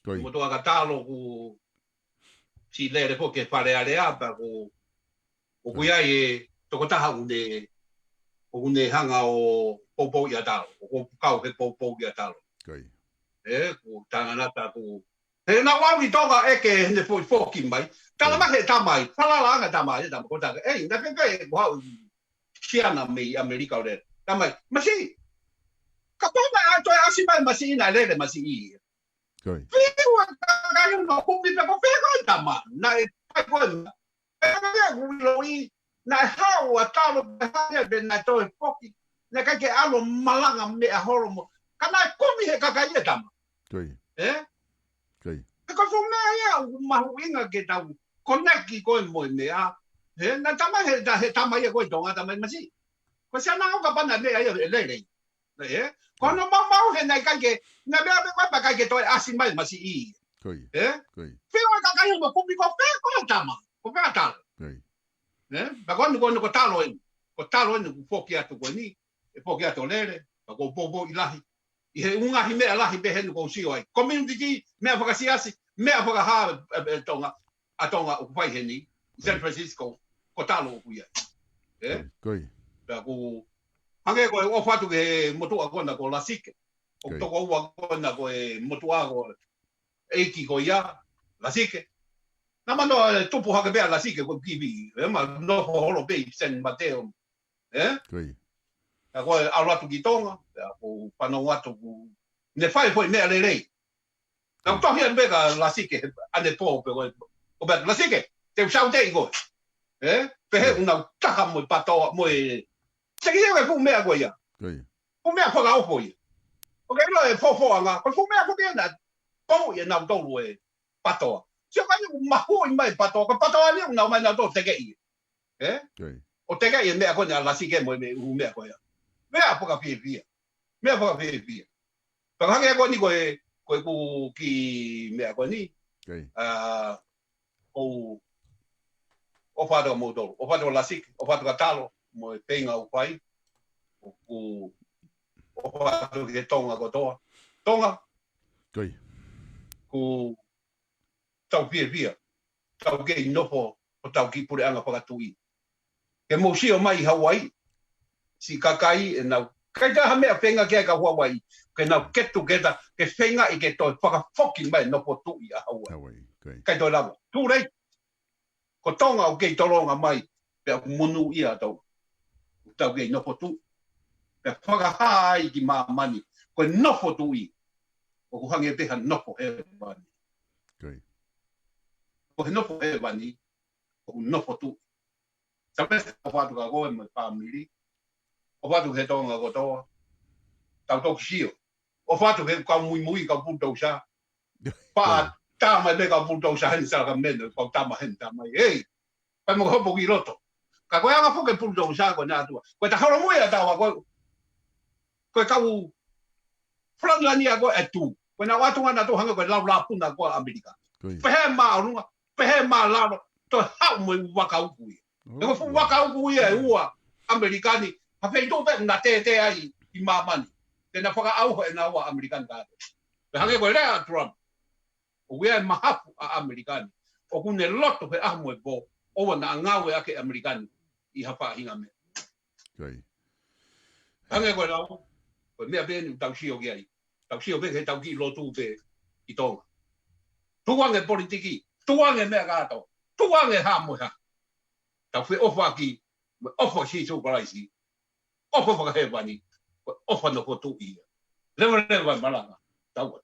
Ko ia. Motuʻa ka Talo ʻoku siʻi lele foki ki he Fale Alea pea ʻoku, ʻoku ʻi ai e tokotaha ʻoku ne, ʻoku ne hanga ʻo poupouʻi ʻa Talo. ʻOku kau he poupouʻi ʻa Talo. Ko ia. ʻE, ko e tangata ʻoku. He naʻa ku ʻalu ki Tonga ʻeke heʻene foʻi foki mai. Talamai he tamai. Falala ange tamai, he tamai. Ko e tangata. ʻEi, naʻe pehē ko haʻu siana mei ʻAmelika ʻo lele. Talamai, masiʻi. Kapau naʻe toe ʻasi mai masiʻi naʻe lele masiʻi ia. Ko ia. Fiu e kakai ʻo kumi pē ko fē ko e tama. Naʻe pai ko e ma. Pea ko e ʻuhi loi, naʻe haʻu ʻa Talo pē hangē pē naʻe toe foki. Naʻe ʻikai ke ʻalu ʻo malanga meʻa holo mo. Ka naʻe kumi he kakai e tama. Ko ia. ʻE? Ko ia. He ko e fuʻu meʻa ia ʻoku mahuʻinga ke tau koneki ko e mo e meʻa. He, naʻe tama he, he tama ia ko e Tonga tama i masiʻi. Ko e siana ʻo kapana meʻa ia ʻe lele. ʻE? Ko hono maumau he naʻe ʻikai ke, naʻe meʻa meʻa pea ʻikai ke toe ʻasi mai masiʻi. Ko ia. ʻE? Ko ia. Fiu e kakai mo kumi ko fē ko e tama. Ko fē ʻa Talo. Ko ia. ʻE? Pea ko eni ko eni ko Talo eni. Ko Talo eni ʻoku foki atu ko eni. ʻE foki atu ʻo lele. Pea ko e poupouʻi lahi. ʻI he ʻū ngaahi meʻa lahi pē heni ʻoku ou sio ai. Community, meʻa fakasiasi, meʻa fakahā, e, e, Tonga, ʻa Tonga ʻoku fai heni, ʻi San Francisco, ko Talo ʻoku ʻi ai. ʻE? Ko ia. Pea ʻoku, hangē ko e ʻofa atu ki he motuʻa ko ena ko Lasike. ʻOku Ko ia. tokoua ko ena ko e motuʻa ko e ʻeiki ko ia, Lasike. Naʻa mano e tupu hake pē ʻa Lasike ko e kiwi. ʻE ma nofo holo pē ʻi San Mateo. ʻE? Ko ia. Ka ko e ʻalu atu ki Tonga, pea ko e fanongo atu ʻoku ne fai foʻi meʻa lelei. Naʻa ku tohi atu pē kia Lasike, ʻanepō pē ko e, ko pē Lasike, te u saute ʻi ko. ʻE? Pehē ʻoku nau taka mo e patoa, mo e. Seki ia ko e fuʻu meʻa ko ia. Ko ia. Fuʻu meʻa fakaofo ia. ʻOku ke ʻilo e fofoʻanga, ko e fuʻu meʻa ko ia naʻe, pou ia nautolu e patoa. Sio ka ni ʻoku mahuʻi mai patoa, ko patoa ni ʻoku nau mai nautolu tekeʻi. ʻE? Ko ia. ʻO tekeʻi e meʻa ko ena ʻa Lasike mo e meʻa ʻū meʻa ko ia. Meʻa fakafiefia. Meʻa fakafiefia. Pea hangē ko eni ko e, ko e kiʻi meʻa ko eni. Ko ia. ʻA, ʻoku ʻofa atu kia moutolu. ʻOfa atu kia Lasike, ʻofa atu kia Talo, mo e feinga ʻoku fai. ʻOku ʻofa atu ki he Tonga kotoa. Tonga. Ko ia. ʻOku tau fiefia. Tau kei nofo ʻo tau ki puleʻanga fakatuʻi. Ke mou sio mai Hawaii, si kakai ʻenau, kai ka ha meʻa feinga ki ai ka Hawaii, ke nau ketu keta, ke feinga i ke toe fakafoki mai nofo tuʻi ʻa Hawaii. Hawaii, kai. Kai toe lava. Too late. Ko Tonga ʻoku kei tolonga mai, pea ʻoku monūʻia ʻa tau. Tau kei nofo tuʻi. Pea fakahā ai ki māmani, ko e nofo tuʻi, ʻoku hangē pē ha nofo hēvani. Kai. Ko he nofo hēvani, ʻoku nofo tuʻi. Sa pē ʻofa atu kia koe mo e fāmili. ʻOfa atu he Tonga kotoa. Tau toki sio. ʻOfa atu he kau muimui, kau pulutousa. Pea tā mai pē kau pulutousa heni Sakamene, kau tama heni tā mai. Ei, kai mo hopo ki loto. Ka ko e anga foki e pulutousa ko ena ʻatua. Ko e ta holomui ʻa taua ko e, ko e kau frontline ia ko e tu. Ko ena ʻatua na tu hanga ko e lau lapuna ko ʻAmelika. Ko ia. Pehē māʻolunga, pehē mālalo, toe haʻu mo e ʻū vaka uku ia. He ko e fuʻu vaka uku ia ʻe ua ʻAmelika ni, ha feituʻu pē na tētē ai ʻi māmani. Te na fakaʻauha ʻe naua ʻAmelika ni kātoa. Pea hangē ko e lea ʻa Trump, ʻoku ʻi ai e mahafu ʻa ʻAmelika ni. ʻOku ne loto he ʻaho mo e pō, ʻoua naʻa ngāueʻaki ʻe ʻAmelika ni ʻi ha faʻahinga meʻa. Kai. Hangē ko e lau, ko e meʻa pē eni ʻoku tau sio ki ai. Tau sio pē he tau kiʻi lotu pē ʻi Tonga. Tukuange politiki, tukuange meʻa kātoa, tukuange hā mo e hā. Tau feʻofaʻaki, mo e ʻofa ʻa Sīsū Kalaisi, ʻofa fakahēvani, mo e ʻofa nofo tuʻi ia. Levaleva e malanga, tau atu.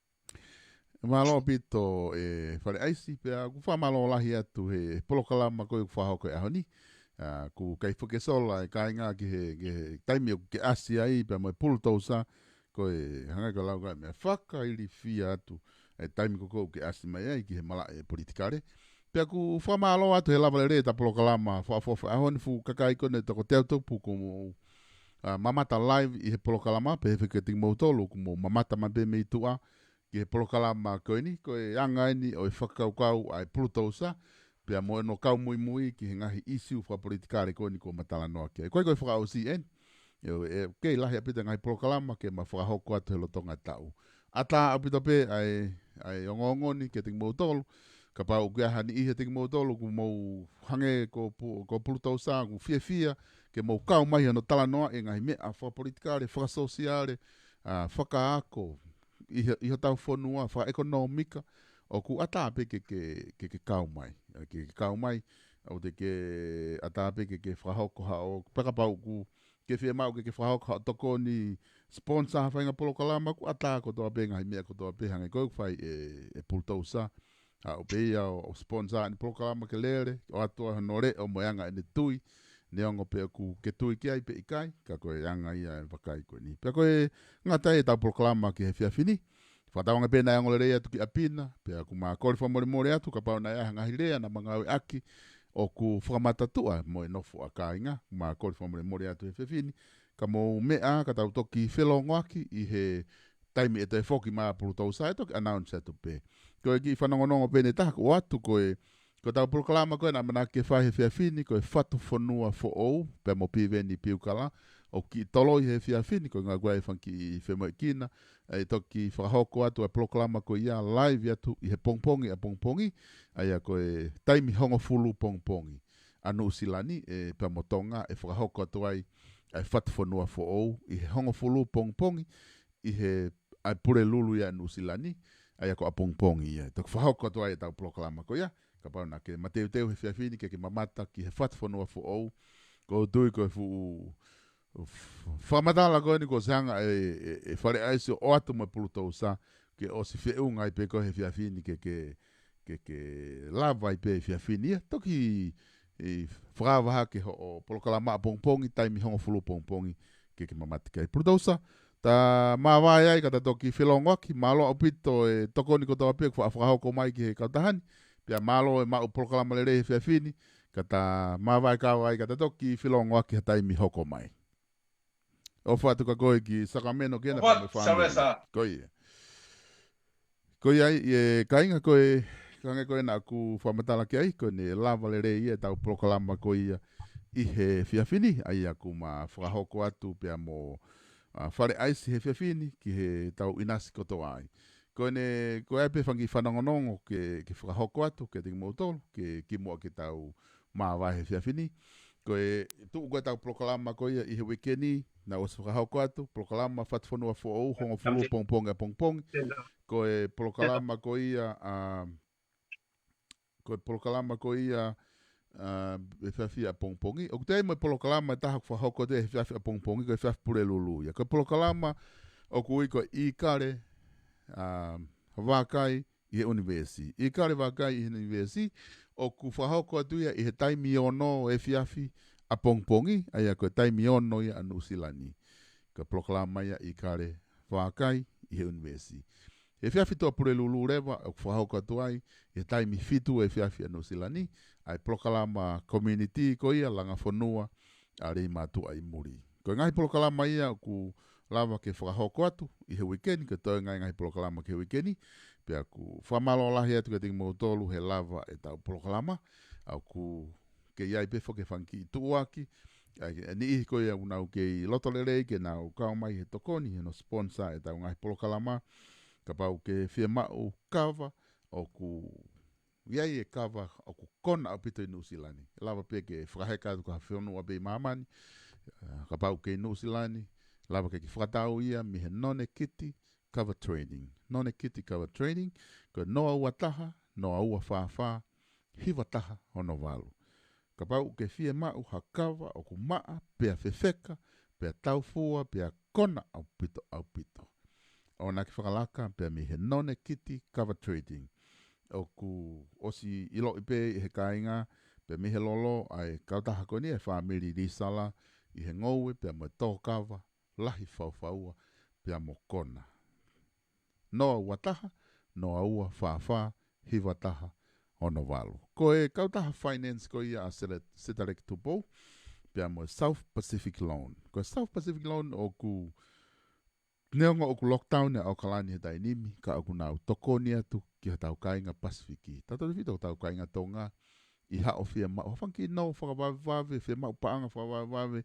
Mālō ʻaupito ʻe Fale ʻAisi, pea ʻoku fakamālō lahi atu he polokalama ko ē ʻoku fakahoko he ʻaho ni. ʻA, ʻoku kei foki e sola e kāinga ki he, ki he taimi ʻoku ke ʻasi ai, pea mo e pulutousa, ko e hangē ko e lau ko e meʻa fakailifia atu, e taimi ko ē ʻoku ke ʻasi mai ai ki he malaʻe politikale. Pea ʻoku fakamālō atu he lava lelei ʻeta polokalama fakaʻofoʻofa ʻaho ni, fuʻu kakai ko eni toko teau tupu ʻoku mou, ʻa, mamata live ʻi he polokalama, pehē foki kiate kimoutolu ʻoku mou mamata mai pē mei tuʻa ki he polokalama ko eni, ko e anga eni ʻo e fakakaukau ʻa e pulutousa, pea mo hono kau muimui ki he ngaahi ʻīsiu fakapolitikale ko eni ʻoku ma talanoa ki ai. Ko e, ko e fakaʻosi eni. ʻE, ʻe, kei lahi ʻaupito e ngaahi polokalama ke ma fakahoko atu he lolotonga e taʻu. ʻAtā ʻaupito pē ʻa e, ʻa e ongoongo ni kiate kimoutolu, kapau ʻoku ʻi ai ha niʻihi ʻiate kimoutolu ʻoku mou hangē ko pu-, ko pulutousa, ʻoku fiefia ke mou kau mai hono talanoaʻi e ngaahi meʻa fakapolitikale, fakasōsiale, ʻa, fakaako, ʻi he, ʻi hotau fonua, fakaʻekonōmika, ʻoku ʻatā pē ke, ke, ke, ke kau mai. ʻA, ke, ke kau mai, ʻoku te ke ʻatā pē ke, ke fakahoko haʻo, pea kapau ʻoku ke fiemaʻu ke, ke fakahoko haʻo tokoni sponsor ha faʻahinga polokalama, ʻoku ʻatā kotoa pē ngaahi meʻa kotoa pē hangē ko ē ʻoku fai ʻe, ʻe pulutousa. ʻA, ʻoku pehē ia ʻo, ʻo sponsor ʻene polokalama ke lele, ʻoatu hono leʻo mo e anga ʻene tui, neongo pe ʻoku ke tui ki ai pe ʻikai, ka ko e anga ia e vakai ko eni. Pea ko e ngata ai ʻetau polokalama ki he efiafi ni. Fakatauange pē naʻe ongo lelei atu ki ʻapi na, pea ʻoku ma kole fakamolemole atu, kapau naʻe ʻi ai ha ngaahi lea naʻa ma ngāueʻaki ʻoku fakamatatuʻa mo e nofo ʻa kāinga, ʻoku ma kole fakamolemole atu he efiafi ni, ka mou meʻa, ka tau toki felōngoaki ʻi he taimi ʻe toe foki mai ʻa pulutousa ʻe toki announce atu pē. Ko e kiʻi fanongonongo pē ʻe taha ʻoku ʻoatu ko e, ko ʻetau polokalama ko ē naʻa ma ʻamanaki ke fai he efiafi ni, ko e Fatu Fonua Foʻou, pea mo Piveni Piukala, ʻoku kiʻi toloi he efiafi ni, ko e ʻuhinga ko e fanga kiʻi femoʻuekina, ʻe toki fakahoko atu e polokalama ko ia live atu ʻi he pongipongi ʻapongipongi, ʻa ia ko e taimi hongofulu pongipongi ʻa Nuʻusila ni, ʻe pea mo Tonga, ʻe fakahoko atu ai ʻa e Fatu Fonua Foʻou ʻi he hongofulu pongipongi, ʻi he, ʻa e Pulelulu ia ʻa Nuʻusila ni, ʻa ia ko ʻapongipongi ia. Toki fakahoko atu ai ʻetau polokalama ko ia, kapau naʻa ke mateuteu he efiafi ni ke ke mamata ki he Fatu Fonua Foʻou, ʻoku ou tui ko e fuʻu, f-, fakamatala ko eni kuo ʻosi hanga ʻe, ʻe, ʻe Fale ʻAisi ʻo ʻoatu mo e pulutousa, ke ʻosi feʻunga ai pē ko e he efiafi ni ke, ke, ke, ke lava ai pē he efiafi ni ia. Toki ʻi fakaava hake hoʻo polokalama ʻapongipongi, taimi hongofulu pongipongi, ke, ke mamata ki ai. Pulutousa, ta māvae ai ka ta toki felōngoaki, mālō ʻaupito e tokoni kotoa pē kuo fa-, fakahoko mai ki he kautaha ni, pea mālō e maʻu polokalama lelei he efiafi ni, ka ta māvae kava ai ka ta toki felōngoaki ha taimi hoko mai. ʻOfa atu kia koe ki Sacramento ki hena ʻOfa atu, pea mo e fāmili. Salesa. Ko ia. Ko ia ai, ʻe kāinga ko e, hangē ko ē naʻa ku fakamatala ki ai, ko ʻene lava lelei ia ʻetau polokalama ko ia ʻi he efiafi ni, ʻa ia ʻoku ma fakahoko atu pea mo, ʻa, Fale ʻAisi he efiafi ni, ki heʻetau ʻinasi kotoa ai. Ko ʻene, ko e ʻai pē fanga kiʻi fanongonongo ke, ke fakahoko atu, kiate kimoutolu, ke kimuʻa ke tau māvae he efiafi ni. Ko e tuʻu ko ē ʻetau polokalama ko ia ʻi he uike ni, naʻe ʻosi fakahoko atu, polokalama Fatufonua Foʻou, hongofulu pongipongi ʻapongipongi. Ko e polokalama ko ia, ʻa, ko e polokalama ko ia, ʻa, efiafi ʻapongipongi. ʻOku toe ʻi ai mo e polokalama ʻe taha ʻoku fakahoko atu he efiafi ʻapongipongi, ko e efiafi Pulelulu ia. Ko e polokalama ʻoku ui ko e ʻIkale, ʻa, Vakai ʻi he ʻUnivēsi. ʻIkale Vakai ʻi he ʻUnivēsi, ʻoku fakahoko atu ia ʻi he taimi ono efiafi ʻapongipongi, ʻa ia ko e taimi ono ia ʻa Nuʻusila ni. Ko e polokalama ia ʻIkale Vakai ʻi he ʻUnivēsi. He efiafi Tuʻapulelulu leva, ʻoku fakahoko atu ai ʻi he taimi fitu efiafi ʻa Nuʻusila ni, ʻa e polokalama community ko ia Langa Fonua ʻa Leimātuʻa ʻi Muli. Ko e ngaahi polokalama ia ʻoku lava ke fakahoko atu ʻi he uike ni, ko e toe ngaahi, ngaahi polokalama ki he uike ni, pea ʻoku fakamālō lahi atu kiate kimoutolu he lava ʻetau polokalama, ʻoku kei ʻi ai pē foki e fanga kiʻi tuʻuaki, ʻa e niʻihi ko ia ʻoku nau kei loto lelei ke nau kau mai he tokoni, he nau sponsor ʻetau ngaahi polokalama, kapau ʻoku ke fiemaʻu kava, ʻoku ʻi ai e kava ʻoku kona ʻaupito ʻi Nuʻusila ni. ʻE lava pē ke fakaheka atu ki ha fonua pē ʻi māmani, ʻa, kapau ʻoku ke ʻi Nuʻusila ni, lava ke ke fakatau ia mei he Nonekiti Cover Trading. Nonekiti Cover Trading, ko e noa ua taha, noa ua fā fā, hiva taha ono valu. Kapau ʻoku ke fiemaʻu ha kava ʻoku maʻa, pea fefeka, pea taufua, pea kona ʻaupito, ʻaupito, ʻoua naʻa ke fakalaka pē mei he Nonekiti Cover Trading. ʻOku ʻosi ʻiloʻi pē ʻe he kāinga, pea mei he lolo, ʻa e kautaha ko eni ʻa e fāmili Lisala ʻi he ngoue, pea mo e tōkava lahi faufaua, pea mo kona. Noa ua taha, noa ua fā fā, hiva taha ono valu. Ko e kautaha finance ko ia ʻa Sele-, Sitaleki Tupou, pea mo e South Pacific Loan. Ko e South Pacific Loan ʻoku, neongo ʻoku lockdown ʻa ʻAokalani he taimi ni, ka ʻoku nau tokoni atu ki hotau kāinga Pasifiki. Tautautefito hotau kāinga Tonga, ʻi haʻo fiemaʻu ha fanga kiʻi nō fakavavevave, fiemaʻu paʻanga fakavavevave,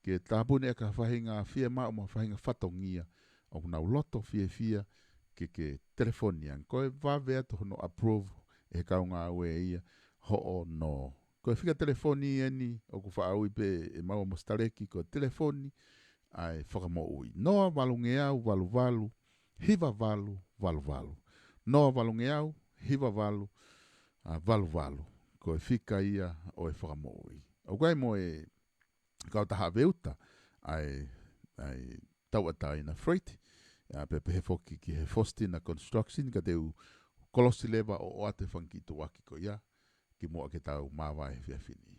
ke tāpuni ʻaki ha faʻahinga fiemaʻu mo ha faʻahinga fatongia, ʻoku nau loto fiefia ke ke telefoni ange. Ko e vave atu hono approve ʻe he kau ngāue ia hoʻo nō. Ko e fika telefoni eni ʻoku faʻa ui pē ʻe maua mo Sitaleki, ko e telefoni ʻa e fakamoʻui. Noa valungeau valu valu, hiva valu valu valu. Noa valungeau, hiva valu, ʻa, valu valu. Ko e fika ia ʻo e fakamoʻui. ʻOku ʻi ai mo e kautaha ʻave uta, ʻa e, ʻa e tauʻatāina freight, ʻa, pea pehē foki ki he Faustina Construction, ka te u kolosi leva ʻo ʻoatu e fanga kiʻi tuʻuaki ko ia, kimuʻa ke tau māvae he efiafi ni.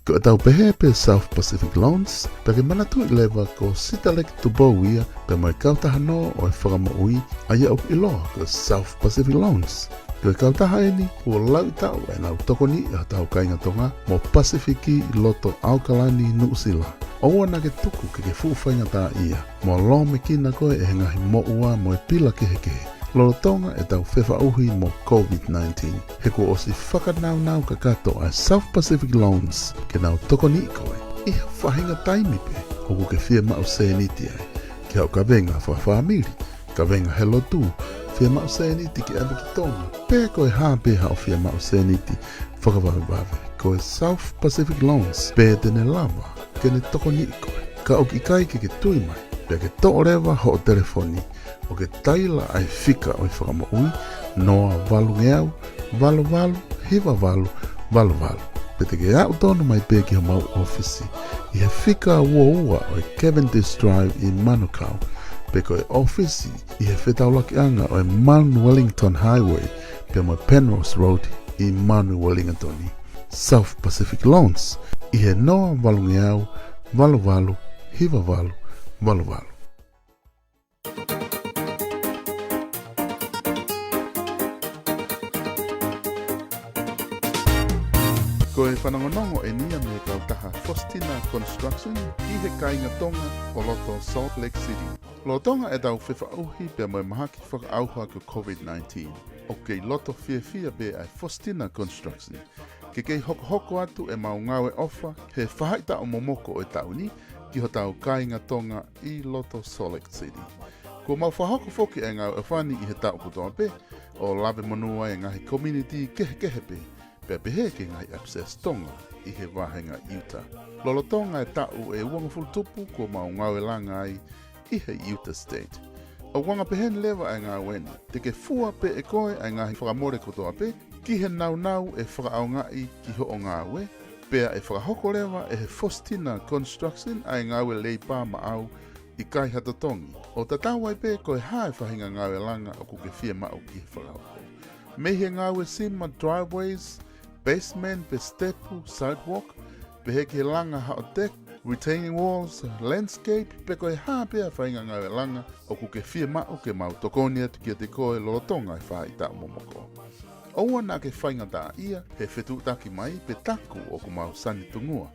Ko ʻetau pehē pē South Pacific Loans, pea ke manatuʻi leva ko Sitaleki Tupou ia, pea mo e kautaha nō ʻo e fakamoʻui, ʻa ia ʻoku ʻiloa ko South Pacific Loans. Ko e kautaha eni, kuo lauʻi taʻu ʻenau tokoniʻi ʻa hotau kāinga Tonga mo Pasifiki ʻi loto ʻAokalani, Nuʻusila. ʻOua naʻa ke tuku ke ke fuʻu faingataʻaʻia mo lōmekina koe ʻe he ngaahi moʻua mo e pila kehekehe lolotonga ʻetau fefaʻuhi mo COVID nineteen. He kuo ʻosi fakanaunau kakato ʻa e South Pacific Loans ke nau tokoniʻi koe ʻi ha faʻahinga taimi pē ʻoku ke fiemaʻu sēniti ai, ki haʻo kavenga fakafāmili, kavenga he lotu, fiemaʻu sēniti ke ʻave ki Tonga, pe ko e hā pē haʻo fiemaʻu sēniti fakavavevave. Ko e South Pacific Loans pē te ne lava ke ne tokoniʻi koe. Ka ʻoku ʻikai ke ke tui mai, pea ke toʻo leva hoʻo telefoni ʻo ke taila ʻa e fika ʻo e fakamoʻui, noa valungeau valu valu hiva valu valu valu. Pe te ke aʻu tonu mai pē ki homau ʻōfisi ʻi he fika ua ua ʻo e Cavendish Drive ʻi Manukau, pe ko e ʻōfisi ʻi he fetaulakiʻanga ʻo e Mount Wellington Highway pea mo e Penrose Road ʻi Mount Wellington. South Pacific Loans ʻi he noa valungeau valu valu hiva valu valu valu. Ko e fanongonongo eni ia mei he kautaha Faustina Construction ʻi he kāinga Tonga ʻo loto Salt Lake City. Lolotonga ʻetau fefaʻuhi pea mo e mahaki fakaʻauha ko e COVID nineteen, ʻoku kei loto fiefia pē ʻa e Faustina Construction ke kei hokohoko atu ʻemau ngāue ʻofa he faʻahitaʻu momoko ʻo e taʻu ni ki hotau kāinga Tonga ʻi loto Salt Lake City. Kuo mau fakahoko foki e ngāue ʻofa ni ʻi he taʻu kotoa pē, ʻo lavemonū ai e ngaahi community kehekehe pē, pea pehē ki he ngaahi access Tonga ʻi he vāhenga ʻIuta. Lolotonga e taʻu ʻe uangofulu tupu kuo mau ngāue langa ai ʻi he ʻIuta State. ʻOku anga peheni leva e ngāue ni, te ke fua pē ʻe koe ʻa e ngaahi fakamole kotoa pē ki he nāunau ʻe fakaʻaongaʻi ki hoʻo ngāue, pea ʻe fakahoko leva ʻe he Fositina Construction ʻa e ngāue leipā maʻau ʻikai ha totongi, ʻo tatau ai pē ko e hā e faʻahinga ngāue langa ʻoku ke fiemaʻu ke fakahoko. Mei he ngāue sima driveways, basement pe sitepu, sidewalk, pehē ki he langa haʻo deck, retaining walls, landscape, pe ko e hā pē ha faʻahinga ngāue langa ʻoku ke fiemaʻu ke mau tokoni atu kiate koe lolotonga e faʻahitaʻu momoko. ʻOua naʻa ke faingataʻaʻia he fetuʻutaki mai pe taku ʻoku mau sanitungua,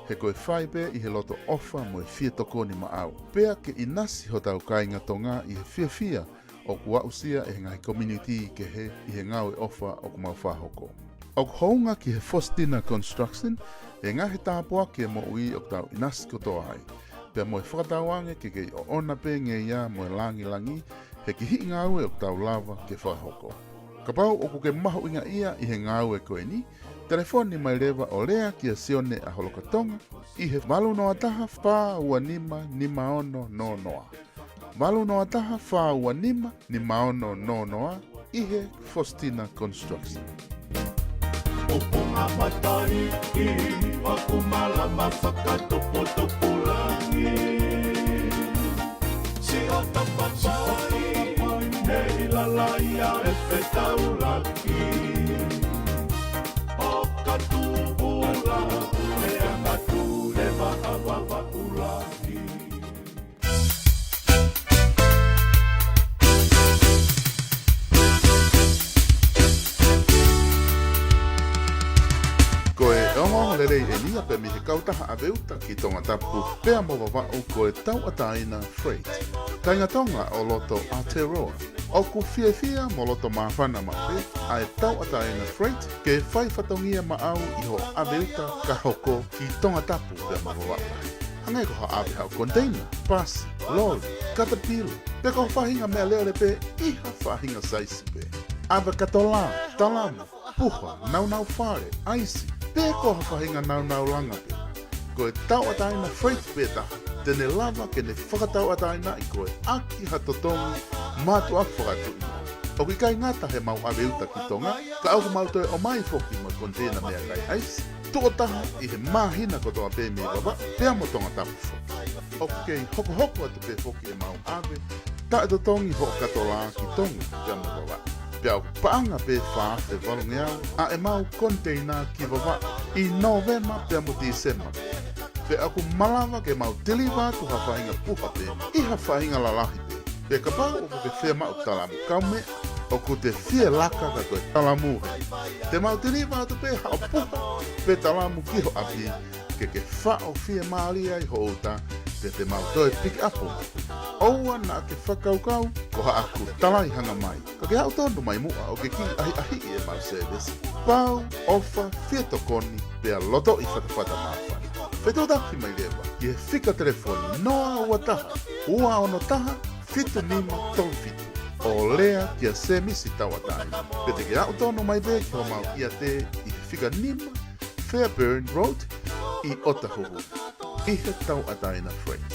he ko e fai pē ʻi he loto ʻofa mo e fie tokoni maʻau, pea ke ʻinasi hotau kāinga Tonga ʻi he fiefia ʻoku aʻusia ʻe he ngaahi community kehe ʻi he ngāue ʻofa ʻoku mau fakahoko. ʻOku hounga ki he Fositina Construction e ngaahi tāpuaki e moʻui ʻoku tau ʻinasi kotoa ai, pea mo e fakatauange ke kei ʻoʻona pē ngeia mo e langilangi he kihiʻi ngāue ʻoku tau lava ke fakahoko. Kapau ʻoku ke mahuʻingaʻia ʻi he ngāue ko eni, telefoni mai leva ʻo lea kia Sione ʻAholokatonga ʻi he valu noa taha, fā ua nima, nima ono noa noa. Valu noa taha, fā ua nima, nima ono noa noa, ʻi he Fositina Construction. ʻOponga matai ʻi Pakumalama fakatopotopulangi. Siʻota papai nei lalaia e fetaulaki. ʻOka tupula, e anga tu leva ʻa Vavaʻu lahi. Ko e ongoongo lelei eni ia pē mei he kautaha ʻAveuta ki Tongatapu pea mo Vavaʻu, ko e Tauʻatāina Freight. Kāinga Tonga ʻo loto Aotearoa, ʻoku fiefia mo loto māfana maʻu pē ʻa e Tauʻatāina Freight ke fai fatongia maʻau ʻi hoʻo ʻAveuta ka hoko ki Tongatapu pea mo Vavaʻu. Hangē ko ha ʻave haʻo container, pasi, loli, katapila, pe ko ha faʻahinga meʻalele pē ʻi ha faʻahinga saisi pē. ʻAve katolā, talamu, puha, nāunau fale, ʻaisi, pe ko ha faʻahinga nāunau langa pē. Ko e Tauʻatāina Freight pē taha te ne lava ke ne fakatauʻatāinaʻi koe ʻaki ha totongi mātuʻaki fakatuʻi. ʻOku ʻikai ngata he mau ʻAveuta ki Tonga, ka ʻoku mau toe ʻomai foki mo e container meʻakai ʻaisi, tuʻo taha ʻi he māhina kotoa pē mei Vavaʻu pea mo Tongatapu foki. ʻOku kei hokohoko atu pē foki ʻemau ʻave taʻetotongi hoʻo katolā ki Tonga pea mo Vavaʻu. Pea ʻoku paʻanga pē fā afe valungeau ʻa ʻemau container ki Vavaʻu ʻi Nōvema pea mo Tīsema. Pea ʻoku malava ke mau tiliva atu ha faʻahinga puha pē ʻi ha faʻahinga lalahi pē. Pea kapau ʻoku ke fiemaʻu talamu kaumeʻa, ʻoku te fie laka ka ko e talamu hē. Te mau tiliva atu pē haʻo puha pe talamu ki ho ʻapi, ke ke faʻo fiemālie ai ho uta, pea te mau toe pick up. ʻOua naʻa ke fakakaukau ko haʻaku talaihanga mai. Ka ke aʻu tonu mai muʻa ʻo ke kiʻi ʻahiʻahiʻi ʻemau service. Pau, ʻofa, fie tokoni, pea lotoʻi fatafata māfana. Fetuʻutaki mai leva ki he fika telefoni noa ua taha, ua ono taha, fitu nima tolu fitu. ʻO lea kia Semisi Tauʻatāina. Pe te ke aʻu tonu mai pē ki homau ʻiate ʻi he fika nima Fairbairn Road ʻi ʻOtahuhu, ʻi he Tauʻatāina Freight.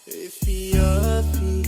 Efiafi